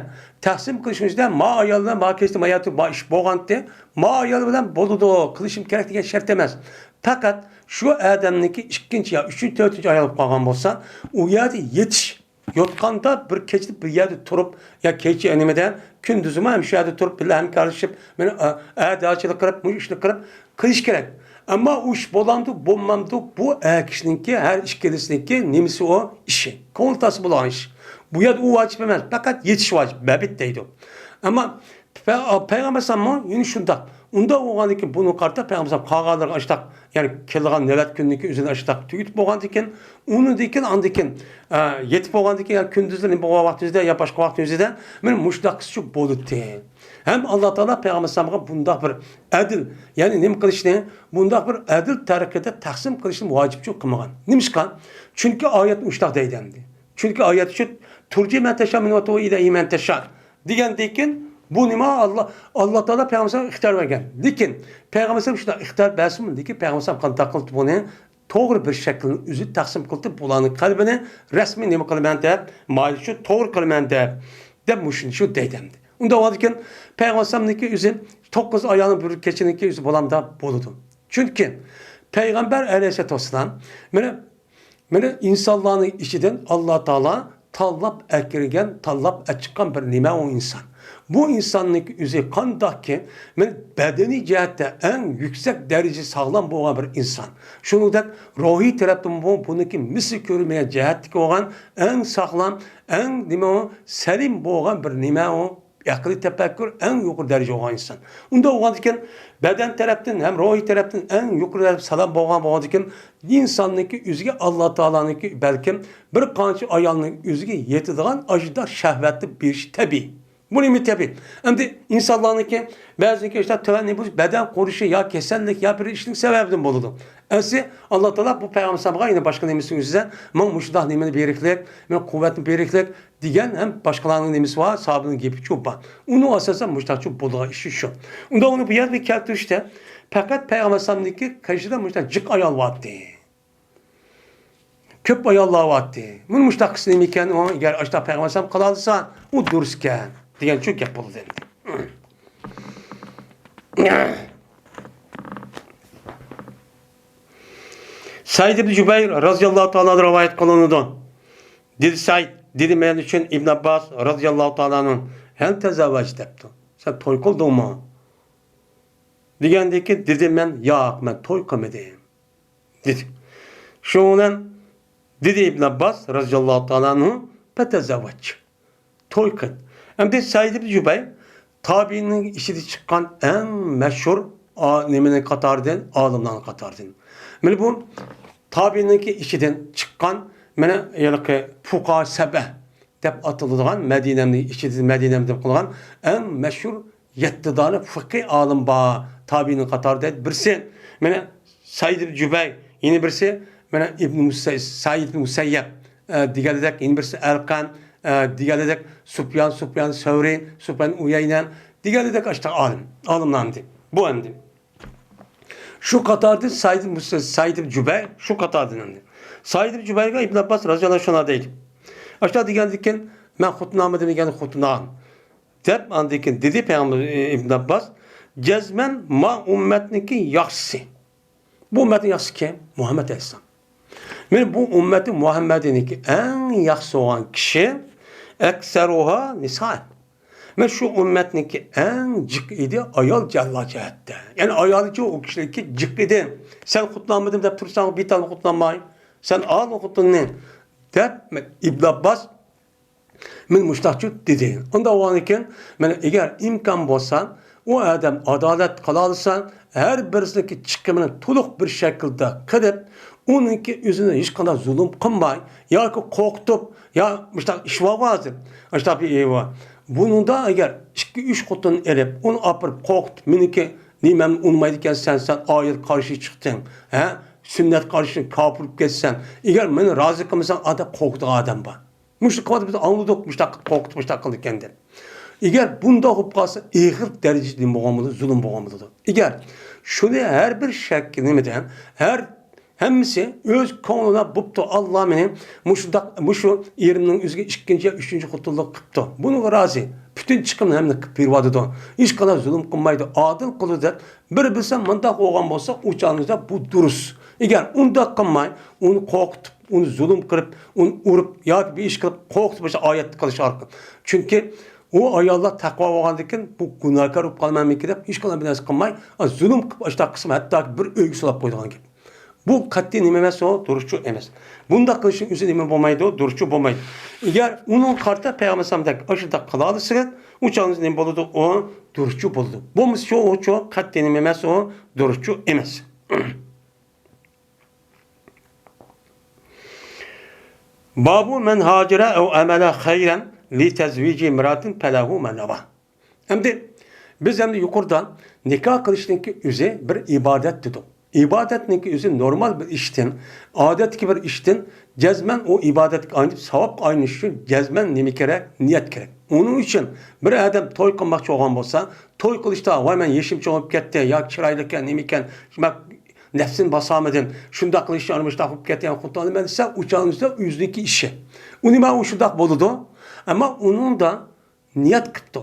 تەقسىم قىلىشنىڭ ئۆزىدە ما ئايال بىلەن ما كەچتە ما ياتىپ ما ئىش بولغانتى، ما ئايال بىلەن بولىدۇ، قىلىشىم كېرەك دېگەن شەرت ئەمەس. پەقەت شۇ ئادەمنىڭكى ئىككىنچى يا ئۈچىنچى، تۆتىنچى ئايال بولۇپ قالغان بولسا، ئۇ يەردە يېتىش، يوتقاندا بىر كېچىدە بىر يەردە تۇرۇپ، يا كېچە نېمىدە، كۈندۈزىمۇ ھەم شۇ يەردە تۇرۇپ، بىللە ھەمكارلىشىپ، مانا، ئە، ئەداچىلىق قىلىپ، مۇشۇ ئىشنى قىلىپ، قىلىش كېرەك. ئەمما ئۇ ئىش بولامدۇ، بولمامدۇ، بۇ ئەر كىشىنىڭكى، ھەر ئىككىلىسىنىڭكى نېمىسى ئۇ ئىشى. كۆڭۈل تارتسا بولغان ئىش. بۇ يەردە ئۇ ۋاجىپ ئەمەس، پەقەت يېتىش ۋاجىپ، مەبىت دەيدۇ. ئەمما پەي-، پەيغەمبەر ئەلەيھىسسالاممۇ يەنە شۇنداق. ئۇنداق بولغاندىن كېيىن بۇنىڭغا قارىتا پەيغەمبەر ئەلەيھىسسالام قالغانلىرىغا ئاشتاق، يەنى كېلىدىغان نۆۋەت كۈننىڭكى ئۆزىنى ئاشتاق تۈگىتىپ بولغاندىن كېيىن، ئۇنىڭدىن كېيىن، ئاندىن كېيىن، ئە، يېتىپ بولغاندىن كېيىن، يا كۈندۈزلىرى نېمە بولغان ۋاقتىڭىزدا، يا باشقا ۋاقتىڭىزدا، مانا مۇشۇنداق قىلسىچۇ بولىدۇ. ھەم ئاللا تائالا پەيغەمبەر ئەلەيھىسسالامغا بۇنداق بىر ئەدىل، يەنى نېمە قىلىشنى، بۇنداق بىر ئەدىل تەرىقىدە تەقسىم قىلىشنى ۋاجىپچۇ قىلمىغان. نېمىشقا؟ چۈنكى ئايەت مۇشۇنداق دەيدۇ ئەمدى. چۈنكى ئايەت شۇ، «تۇرجى مەن تەشا مىن ۋە تۇئۋى ئىلەيھى مەن تەشا» دېگەندىن كېيىن، بۇ نېمە؟ ئاللا، ئاللا تائالا پەيغەمبەر ئىختىيار بەرگەن. لېكىن پەيغەمبەر شۇنداق ئىختىيار بەرسىمۇ، لېكىن پەيغەمبەر قانداق قىلىپ بۇنى توغرا بىر شەكىلنى ئۆزى تەقسىم قىلىپ، بۇلارنىڭ قەلبىنى رەسمىي نېمە قىلىمەن دەپ، مايىل شۇ توغرا قىلىمەن دەپ، دەپ مۇشۇنى شۇ دەيدۇ ئەمدى. ئۇنداق بولغاندىكىن پەيغەمبەر ئەلەيھىسسالامنىڭكى ئۆزى توققۇز ئايالنىڭ بىر كېچىنىڭكى ئۆزى بولامدا بولىدۇ. چۈنكى پەيغەمبەر ئەلەيھىسسالاتۇ ۋەسسالام، مانا، مانا ئىنسانلارنىڭ ئىچىدىن ئاللا تائالا تاللاپ ئەكىرگەن، تاللاپ ئەچىققان بىر نېمە ئۇ ئىنسان. بۇ ئىنساننىڭكى ئۆزى قانداقكى، مانا بەدىنىي جەھەتتە ئەڭ يۈكسەك دەرىجە ساغلام بولغان بىر ئىنسان. شۇنىڭدەك روھىي تەرەپتىنمۇ بۇنىڭكى مىسلى كۆرۈلمىگەن جەھەتتىكى بولغان ئەڭ ساغلام، ئەڭ نېمە ئۇ، سەلىم بولغان بىر نېمە ئۇ، ئەقلىي تەپەككۇر ئەڭ يۇقىرى دەرىجە بولغان ئىنسان. ئۇنداق بولغاندىكىن، بەدەن تەرەپتىن ھەم روھىي تەرەپتىن ئەڭ يۇقىرى دەرىجە ساغلام بولغان بولغاندىكىن، ئىنساننىڭكى ئۆزىگە ئاللا تائالانىڭكى بەلكىم بىر قانچە ئايالنىڭ ئۆزىگە يېتىدىغان ئاشۇنداق شەھۋەتنى بېرىشى تەبىئىي. بۇ نېمە تەبىئىي؟ ئەمدى ئىنسانلارنىڭكى بەزىنىڭكى ئىشتا تۆۋەن نېمە بولۇش، بەدەن قۇرۇشى يا كېسەللىك يا بىر ئىشنىڭ سەۋەبىدىن بولىدۇ. ئەسلى ئاللا تائالا بۇ پەيغەمبەر ئەلەيھىسسالامغا يەنە باشقا نېمىسى ئۆزىدە، ماڭا مۇشۇنداق نېمىنى بېرىكلىك، ماڭا قۇۋۋەتنى بېرىكلىك، دېگەن ھەم باشقىلارنىڭ نېمىسى بار، ساھابىنىڭ گېپىچۇ بار. ئۇنىڭ ئاساسەن مۇشۇنداقچۇ بولىدىغان ئىشى شۇ. ئۇندا ئۇنى بۇ يەردە كەلتۈرۈشتە پەقەت پەيغەمبەر ئەلەيھىسسالامنىڭكى قېشىدا مۇشۇنداق جىق ئايال بارتى. كۆپ ئاياللار بارتى. بۇنى مۇشۇنداق قىلسا نېمىكەن؟ ئۇ ئەگەر ئاشۇنداق پەيغەمبەر ئەلەيھىسسالام قىلالىسا، ئۇ دۇرۇسكەن دېگەنچۇ گەپ بولىدۇ ئەمدى. سەئىد ئىبن جۇبەير رازىياللاھۇ تائالا ئەنھۇ رىۋايەت قىلىنىدۇ. دېدى سەئىد، دېدى مەن ئۈچۈن ئىبن ئابباس رازىياللاھۇ تائالا ئەنھۇ، «ھەل تەزەۋۋەج» دەپتۇ. سەن توي قىلدىڭمۇ؟ دېگەندىن كېيىن دېدىم مەن، «ياق، مەن توي قىلمىدىم» دېدى. شۇنىڭ بىلەن دېدى ئىبن ئابباس رازىياللاھۇ تائالا ئەنھۇ، «پەتەزەۋۋەج». توي قىل. ئەمدى سەئىد ئىبن جۇبەير تابىئىننىڭ ئىچىدە چىققان ئەڭ مەشھۇر ئا-، نېمىنىڭ قاتارىدىن، ئالىملارنىڭ قاتارىدىن. مانا بۇ تابىئىنىڭكى ئىچىدىن چىققان، مانا ھېلىقى فۇقاھا سەبە دەپ ئاتىلىدىغان مەدىنەنىڭ ئىچىدە، مەدىنە دەپ قىلغان ئەڭ مەشھۇر يەتتە دانە فىقھىي ئالىم بار تابىئىنىڭ قاتارىدا. بىرسى، مانا سەئىد ئىبن جۇبەير، يەنە بىرسى، مانا ئىبن مۇسەي-، سەئىد ئىبن مۇسەييەب، ئە، دېگەندەك، يەنە بىرسى ئەلقەم، ئە، دېگەندەك، سۇپيان، سۇپيان سەۋرى، سۇپيان ئۇيەينە دېگەندەك، ئاشۇنداق ئالىم، ئالىملار ئەمدى. بۇ ئەمدى. شۇ قاتاردىن سەئىد مۇس-، سەئىد ئىبن جۇبەير شۇ قاتاردىن ئەمدى. سەئىد ئىبن جۇبەيرگە ئىبن ئابباس رازىياللاھۇ ئەنھۇ شۇنداق دەيدۇ. ئاشۇنداق دېگەندىن كېيىن، «مەن خوتۇن ئالمىدىم» دېگەن، «خوتۇن ئال» دەپ، ئاندىن كېيىن دېدى پەيغەمبەر، ئىبن ئابباس، «جەزمەن ما ئۈممەتنىڭكى ياخشىسى.» بۇ ئۈممەتنىڭ ياخشىسى كىم؟ مۇھەممەد ئەلەيھىسسالام. مانا بۇ ئۈممەتى مۇھەممەدىنىڭكى ئەڭ ياخشى بولغان كىشى، «ئەكسەرۇھا نىسائەن». مانا شۇ ئۈممەتنىڭكى ئەڭ جىق ئىدى ئايال جەھەتتە. يەنى ئايالىچۇ ئۇ كىشىلەرنىڭكى جىق ئىدى. سەن خوتۇن ئالمىدىم دەپ تۇرساڭ، بىتالنى خوتۇن ئالماي. سەن ئال خوتۇننى دەپ ئىبن ئابباس مانا مۇشۇنداقچۇ دېدى. ئۇنداق بولغاندىكىن، مانا ئەگەر ئىمكان بولسا، ئۇ ئادەم ئادالەت قىلالىسا، ھەر بىرسىنىڭكى چىقىمىنى تولۇق بىر شەكىلدە قىلىپ، ئۇنىڭكى ئۆزىنى ھېچقانداق زۇلۇم قىلماي، ياكى قورقۇتۇپ، يا مۇشۇنداق ئىش بارغۇ ھازىر. ئاشۇنداق بىر ئېۋا. بۇنىڭدا ئەگەر ئىككى، ئۈچ خوتۇن ئېلىپ، ئۇنى ئاپىرىپ قورقۇتۇپ، مېنىڭكى نېمەمنى ئۇنىمايدىكەنسەن، سەن ئايەتكە قارشى چىقتىڭ، ھە؟ سۈننەتكە قارشى كاپىر بولۇپ كەتسەن، ئەگەر مېنى رازى قىلمىساڭ، ئادەم قورقىدىغان ئادەم بار. مۇشۇ قىلىۋاتىپ بىز ئاڭلىدۇق، مۇشۇنداق قىلىپ قورقۇتۇپ مۇشۇنداق قىلىدىكەن دەپ. ئەگەر بۇنداق بولۇپ قالسا، ئېغىر دەرىجىدە نېمە بولغان بولىدۇ؟ زۇلۇم بولغان بولىدۇ. ئەگەر شۇنى ھەر بىر شەك-، نېمىدە، ھەر ھەممىسى ئۆز كۆڭلىدە بوپتۇ. ئاللا مېنى مۇشۇنداق، مۇشۇ ئېرىمنىڭ ئۆزىگە ئىككىنچى يا ئۈچىنچى خوتۇنلۇق قىپتۇ. بۇنىڭغا رازى. پۈتۈن چىقىمنى ھەممىنى قىلىپ بېرىۋاتىدۇ. ھېچقانداق زۇلۇم قىلمايدۇ، ئادىل قىلىدۇ دەپ بىر بىلسەم مۇنداق بولغان بولسا، ئۇ چاغىڭىزدا بۇ دۇرۇس. ئەگەر ئۇنداق قىلماي، ئۇنى قورقۇتۇپ، ئۇنى زۇلۇم قىلىپ، ئۇنى ئۇرۇپ ياكى بىر ئىش قىلىپ قورقۇتۇپ، ئاشۇ ئايەتنى قىلىش ئارقىلىق. چۈنكى ئۇ ئاياللار تەقۋا بولغاندىكىن، بۇ گۇناھكار بولۇپ قالمامدىكىن دەپ، ھېچقانداق بىر نەرسە قىلماي، زۇلۇم قىلىپ، ئاشۇنداق قىلسىمۇ، ھەتتاكى بىر ئۆيگە سولاپ قويىدىغان گەپ. بۇ قەتئىي نېمە ئەمەس، ئۇ دۇرۇسچۇ ئەمەس. بۇنداق قىلىشنىڭ ئۆزى نېمە بولمايدۇ؟ دۇرۇسچۇ بولمايدۇ. ئەگەر ئۇنىڭغا قارىتا پەيغەمبەر ئەلەيھىسسالامدەك ئاشۇنداق قىلالىسىڭىز، ئۇ چاغىڭىزدا نېمە بولىدۇ؟ ئۇ دۇرۇسچۇ بولىدۇ. بولمىسا شۇ، ئۇچۇ قەتئىي نېمە ئەمەس، ئۇ دۇرۇسچۇ ئەمەس. بابۇ مەن ھاجىرە ئەۋ ئەمەلە خەيرەن لىتەزۋىجى مىراتىن پەلەھۇ مەن رەۋا. ئەمدى بىز ئەمدى يۇقىرىدا نىكاھ قىلىشنىڭكى ئۆزى بىر ئىبادەت دېدۇق. ئىبادەتنىڭكى ئۆزى نورمال بىر ئىشتىن، ئادەتتىكى بىر ئىشتىن جەزمەن ئۇ ئىبادەتكە ئايلىنىپ، ساۋابقا ئايلىنىش ئۈچۈن جەزمەن نېمە كېرەك؟ نىيەت كېرەك. ئۇنىڭ ئۈچۈن بىر ئادەم توي قىلماقچى بولغان بولسا، توي قىلىشتا، ۋاي، مەن يېشىم چوڭىيىپ كەتتى، يا چىرايلىقكەن، نېمىكەن، نەپسىنى باسالمىدىم، شۇنداق قىلىشتا ئانا مۇشۇنداق بولۇپ كەتتى، يا خوتۇن ئالىمەن دېسە، ئۇ چاغنىڭدا ئۆزىنىڭكى ئىشى. ئۇنى مەن ئۇ شۇنداق بولىدۇ، ئەمما ئۇنىڭدا نىيەت قىپتۇ.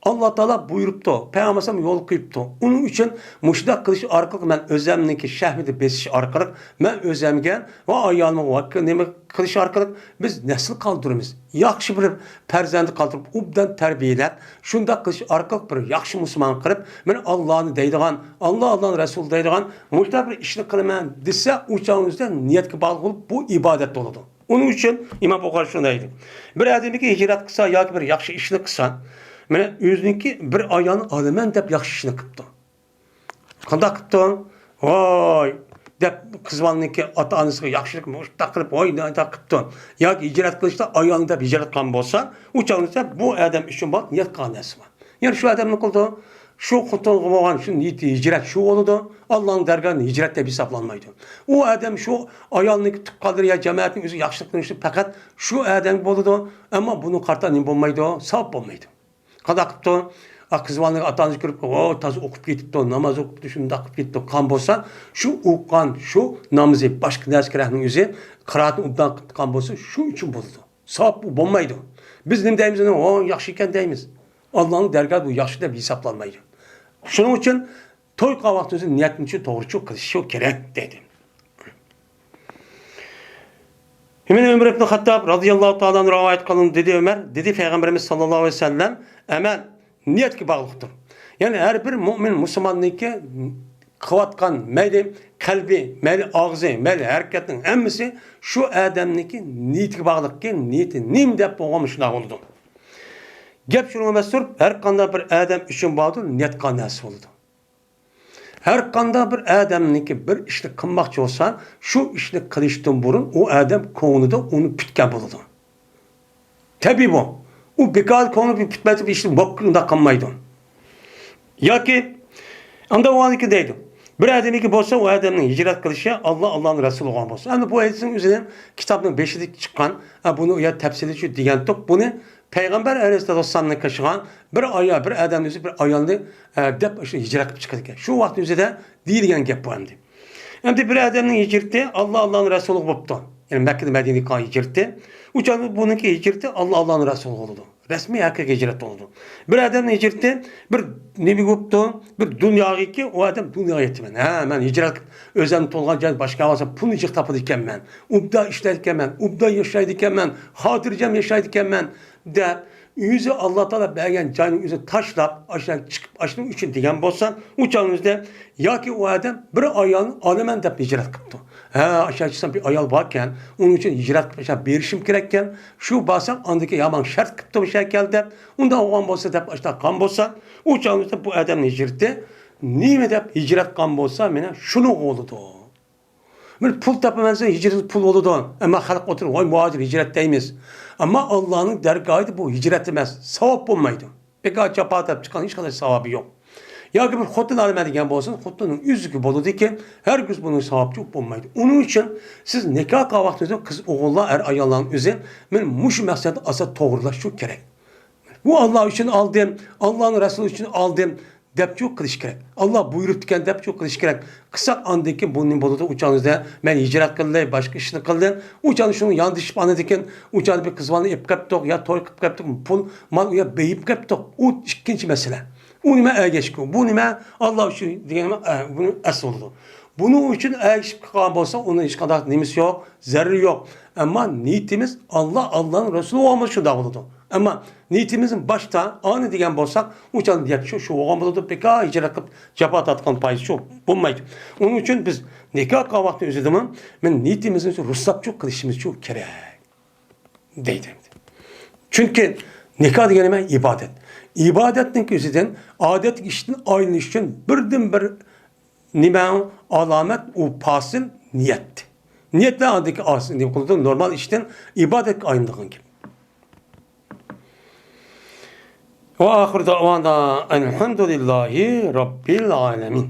ئاللا تائالا بۇيرۇپتۇ، پەيغەمبەر ئەلەيھىسسالام يول قويۇپتۇ. ئۇنىڭ ئۈچۈن مۇشۇنداق قىلىش ئارقىلىق مەن ئۆزۈمنىڭكى شەھۋىتى بېسىش ئارقىلىق مەن ئۆزۈمگە ۋە ئايالىمغا ۋەكىل نېمە قىلىش ئارقىلىق بىز نەسىل قالدۇرىمىز. ياخشى بىر پەرزەنت قالدۇرۇپ، ئوبدان تەربىيەلەپ، شۇنداق قىلىش ئارقىلىق بىر ياخشى مۇسۇلمان قىلىپ، مەن ئاللانى دەيدىغان، ئاللا، ئاللانىڭ رەسۇلى دەيدىغان مۇشۇنداق بىر ئىشنى قىلىمەن دېسە، ئۇ چاغنىڭدا نىيەتكە باغلىق بولۇپ، بۇ ئىبادەت بولىدۇ. ئۇنىڭ ئۈچۈن ئىمام بۇخارى شۇنداق دەيدۇ. بىر ئادەمگە ھىجرەت قىلسا ياكى بىر ياخشى ئىشنى قىلسا، مانا ئۆزىنىڭكى بىر ئايالنى ئالىمەن دەپ ياخشى ئىشنى قىپتۇ. قانداق قىپتۇ؟ ۋاي دەپ قىز بالىنىڭكى ئاتا-ئانىسىغا ياخشىلىق مۇشۇنداق قىلىپ، ۋاي مۇنداق قىپتۇ. ياكى ھىجرەت قىلىشتا ئايالىنى دەپ ھىجرەت قىلغان بولسا، ئۇ چاغدا بۇ ئادەم ئۈچۈن بار نىيەت قىلغان نەرسە بار. يەنى شۇ ئادەم نېمە قىلىدۇ؟ شۇ خوتۇنغا بولغان شۇ نىيىتى ھىجرەت شۇ بولىدۇ. ئاللانىڭ دەرگاھىدا ھىجرەت دەپ ھېسابلانمايدۇ. ئۇ ئادەم شۇ ئايالنىڭكى تۇغقانلىرى يا جامائەتنىڭ ئۆزىگە ياخشىلىق قىلىشى پەقەت شۇ ئادەمگە بولىدۇ. ئەمما بۇنىڭغا قارىتا نېمە بولمايدۇ؟ ساۋاب بولمايدۇ. قانداق قىپتۇ؟ ئا، قىز بالىنى ئاتا-ئانىسى كۆرۈپ، «ۋو، تازا ئوقۇپ كېتىپتۇ، ناماز ئوقۇپتۇ، شۇنداق قىلىپ كېتىپتۇ» قىلغان بولسا، شۇ ئوقۇغان، شۇ نامىزى، باشقا نەرسە كېرەكنىڭ ئۆزى، قىرائەتنى ئوبدان قىلىپ قىلغان بولسا، شۇ ئۈچۈن بولىدۇ. ساۋاب بولمايدۇ. بىز نېمە دەيمىز؟ ئۇنى، «ۋو، ياخشى ئىكەن» دەيمىز. ئاللانىڭ دەرگاھىدا بۇ ياخشى دەپ ھېسابلانمايدۇ. شۇنىڭ ئۈچۈن توي قىلغان ۋاقتىمىزدا نىيەتنى چىن توغرا چىن قىلىش شۇ كېرەك دەيدۇ. ئىمام ئۆمەر ئىبن خەتتاب رازىياللاھۇ تائالا ئەنھۇ رىۋايەت قىلىندى، دېدى ئۆمەر، دېدى پەيغەمبىرىمىز ساللاللاھۇ ئەلەيھى ۋەسەللەم، ئەمەل نىيەتكە باغلىقتۇر. يەنى ھەر بىر مۆمىن مۇسۇلماننىڭكى قىلىۋاتقان مەيلى قەلبى، مەيلى ئاغزى، مەيلى ھەرىكەتنىڭ ھەممىسى شۇ ئادەمنىڭكى نىيىتىگە باغلىقكەن، نىيىتى نېمە دەپ بولغان شۇنداق بولىدۇ. گەپ شۇنىڭغا مەستۇر، ھەر قانداق بىر ئادەم ئۈچۈن باردۇر نىيەت قىلغان نەرسە بولىدۇ. ھەر قانداق بىر ئادەمنىڭكى بىر ئىشنى قىلماقچى بولسا، شۇ ئىشنى قىلىشتىن بۇرۇن ئۇ ئادەم كۆڭلىدە ئۇنى پۈتكەن بولىدۇ. تەبىئىي بۇ. ئۇ بىكار كۆڭلى پۈتمەيدۇ، بىر ئىشنى مۇنداق قىلمايدۇ. ياكى ئانداق بولغاندىكىن دەيدۇ. بىر ئادەمنىڭكى بولسا، ئۇ ئادەمنىڭ ھىجرەت قىلىشى ئاللا، ئاللانىڭ رەسۇلى بولغان بولسا. ئەمدى بۇ ھەدىسنىڭ ئۆزىنى كىتابنىڭ بېشىدا چىققان، ھە، بۇنى ئۇ يەردە تەپسىلىي دېگەنتۇق. بۇنى پەيغەمبەر ئەلەيھىسسالام نىكاھلىغان بىر ئايال، بىر ئادەم ئۆزى بىر ئايالنى، ئە، دەپ شۇ ھىجرەت قىلىپ چىقىدىكەن. شۇ ۋاقىت ئۆزىدە دېيىلگەن گەپ بۇ ئەمدى. ئەمدى بىر ئادەمنىڭ ھىجرىتى ئاللا، ئاللانىڭ رەسۇلىغا بوپتۇ. يەنى مەككىدىن مەدىنىگە قىلغان ھىجرىتى. ئۇ چاغدا بۇنىڭكى ھىجرىتى ئاللا، ئاللانىڭ رەسۇلىغا بولىدۇ. رەسمىي ھەقىقىي ھىجرەت بولىدۇ. بىر ئادەمنىڭ ھىجرىتى بىر نېمىگە بوپتۇ؟ بىر دۇنياغىكى، ئۇ ئادەم دۇنياغا يېتىمەن. ھە، مەن ھىجرەت قىلىپ ئۆزۈمنى تولغان جايدا باشقا ئالسام پۇلنى جىق تاپىدىكەنمەن. ئوبدان ئىشلەيدىكەنمەن، ئوبدان ياشايدىكەنمەن، خاتىرجەم ياشايدىكەنمەن دەپ، ئۆزى ئاللا تائالا بەرگەن جاينىڭ ئۆزىنى تاشلاپ، ئاشۇ يەرگە چىقىپ، ئاشۇنىڭ ئۈچۈن دېگەن بولسا، ئۇ چاغنىڭ ئۆزىدە ياكى ئۇ ئادەم بىر ئايالنى ئالىمەن دەپ ھىجرەت قىپتۇ. ھە، ئاشۇ يەرگە چىقسام بىر ئايال باركەن، ئۇنىڭ ئۈچۈن ھىجرەت قىلىپ ئاشۇ يەرگە بېرىشىم كېرەككەن، شۇ بارسام ئاندىكى يامان شەرت قىپتۇ مۇشۇ يەرگە كەل دەپ، ئۇنداق بولغان بولسا دەپ ئاشۇنداق قىلغان بولسا، ئۇ چاغنىڭ ئۆزىدە بۇ ئادەمنىڭ ھىجرىتى نېمە دەپ ھىجرەت قىلغان بولسا، مانا شۇنىڭغا بولىدۇ. بىر پۇل تاپىمەن دېسە، ھىجرەت پۇل بولىدۇ. ئەمما خەلق ئولتۇرۇپ، ۋاي، مۇھاجىر ھىجرەت دەيمىز. ئەمما ئاللانىڭ دەرگاھىدا بۇ ھىجرەت ئەمەس، ساۋاب بولمايدۇ. بىكار جاپا تارتىپ چىققان ھېچقانداق ساۋابى يوق. ياكى بىر خوتۇن ئالىمەن دېگەن بولسۇن، خوتۇننىڭ ئۆزىگە بولىدىكەن، ھەرگىز بۇنىڭ ساۋابى بولمايدۇ. ئۇنىڭ ئۈچۈن سىز نىكاھ قىلغان ۋاقتىڭىزدا قىز ئوغۇللار، ئەر ئاياللارنىڭ ئۆزى مانا مۇشۇ مەقسەتنى ئاساس توغرىلاش شۇ كېرەك. بۇ ئاللا ئۈچۈن ئالدىم، ئاللانىڭ رەسۇلى ئۈچۈن ئالدىم. دەپچۇ قىلىش كېرەك. ئاللا بۇيرۇپتىكەن دەپچۇ قىلىش كېرەك. قىلساق ئاندىن كېيىن بۇ نېمە بولىدۇ؟ ئۇ چاغدا مەن ھىجرەت قىلدىم، باشقا ئىشنى قىلدىم. ئۇ چاغدا شۇنىڭ ياندىشىپ ئاندىن كېيىن ئۇ چاغدا بىر قىز بالىنى ئېلىپ كەپتۇق يا توي قىلىپ كەپتۇق، پۇل، مال يا بېيىپ كەپتۇق. ئۇ ئىككىنچى مەسىلە. ئۇ نېمە ئەگەشكۈ؟ بۇ نېمە؟ ئاللا ئۈچۈن دېگەن نېمە؟ ئە، بۇنى ئەس بولىدۇ. بۇنىڭ ئۈچۈن ئەگىشىپ قالغان بولسا، ئۇنىڭ ھېچقانداق نېمىسى يوق، زەرىرى يوق. ئەمما نىيىتىمىز ئاللا، ئاللانىڭ رەسۇلى بولغان بولسا شۇنداق بولىدۇ. ئەمما نىيىتىمىزنى باشتا ئانى دېگەن بولساق، ئۇ چاغدا نىيەت شۇ، شۇ بولغان بولىدۇ. بىكار ھىجرەت قىلىپ جاپا تارتقان پايدىسى شۇ بولمايدۇ. ئۇنىڭ ئۈچۈن بىز نىكاھ قىلغان ۋاقىتنىڭ ئۆزىدىمۇ مەن نىيىتىمىزنى رۇسلاپچۇ قىلىشىمىز شۇ كېرەك دەيدۇ. چۈنكى نىكاھ دېگەن نېمە؟ ئىبادەت. ئىبادەتنىڭ ئۆزىدىن ئادەتتىكى ئىشتىن ئايلىنىش ئۈچۈن بىردىنبىر نېمە ئالامەت؟ ئۇ پاسىل نىيەت. نىيەتلەر ئاندىكى ئاس-، نېمە قىلىدۇ؟ نورمال ئىشتىن ئىبادەتكە ئايلىنىدىغان گەپ. ۋە ئاخىر دەۋانا ئەلھەمدۇلىللاھى رەببىل ئالەمىن.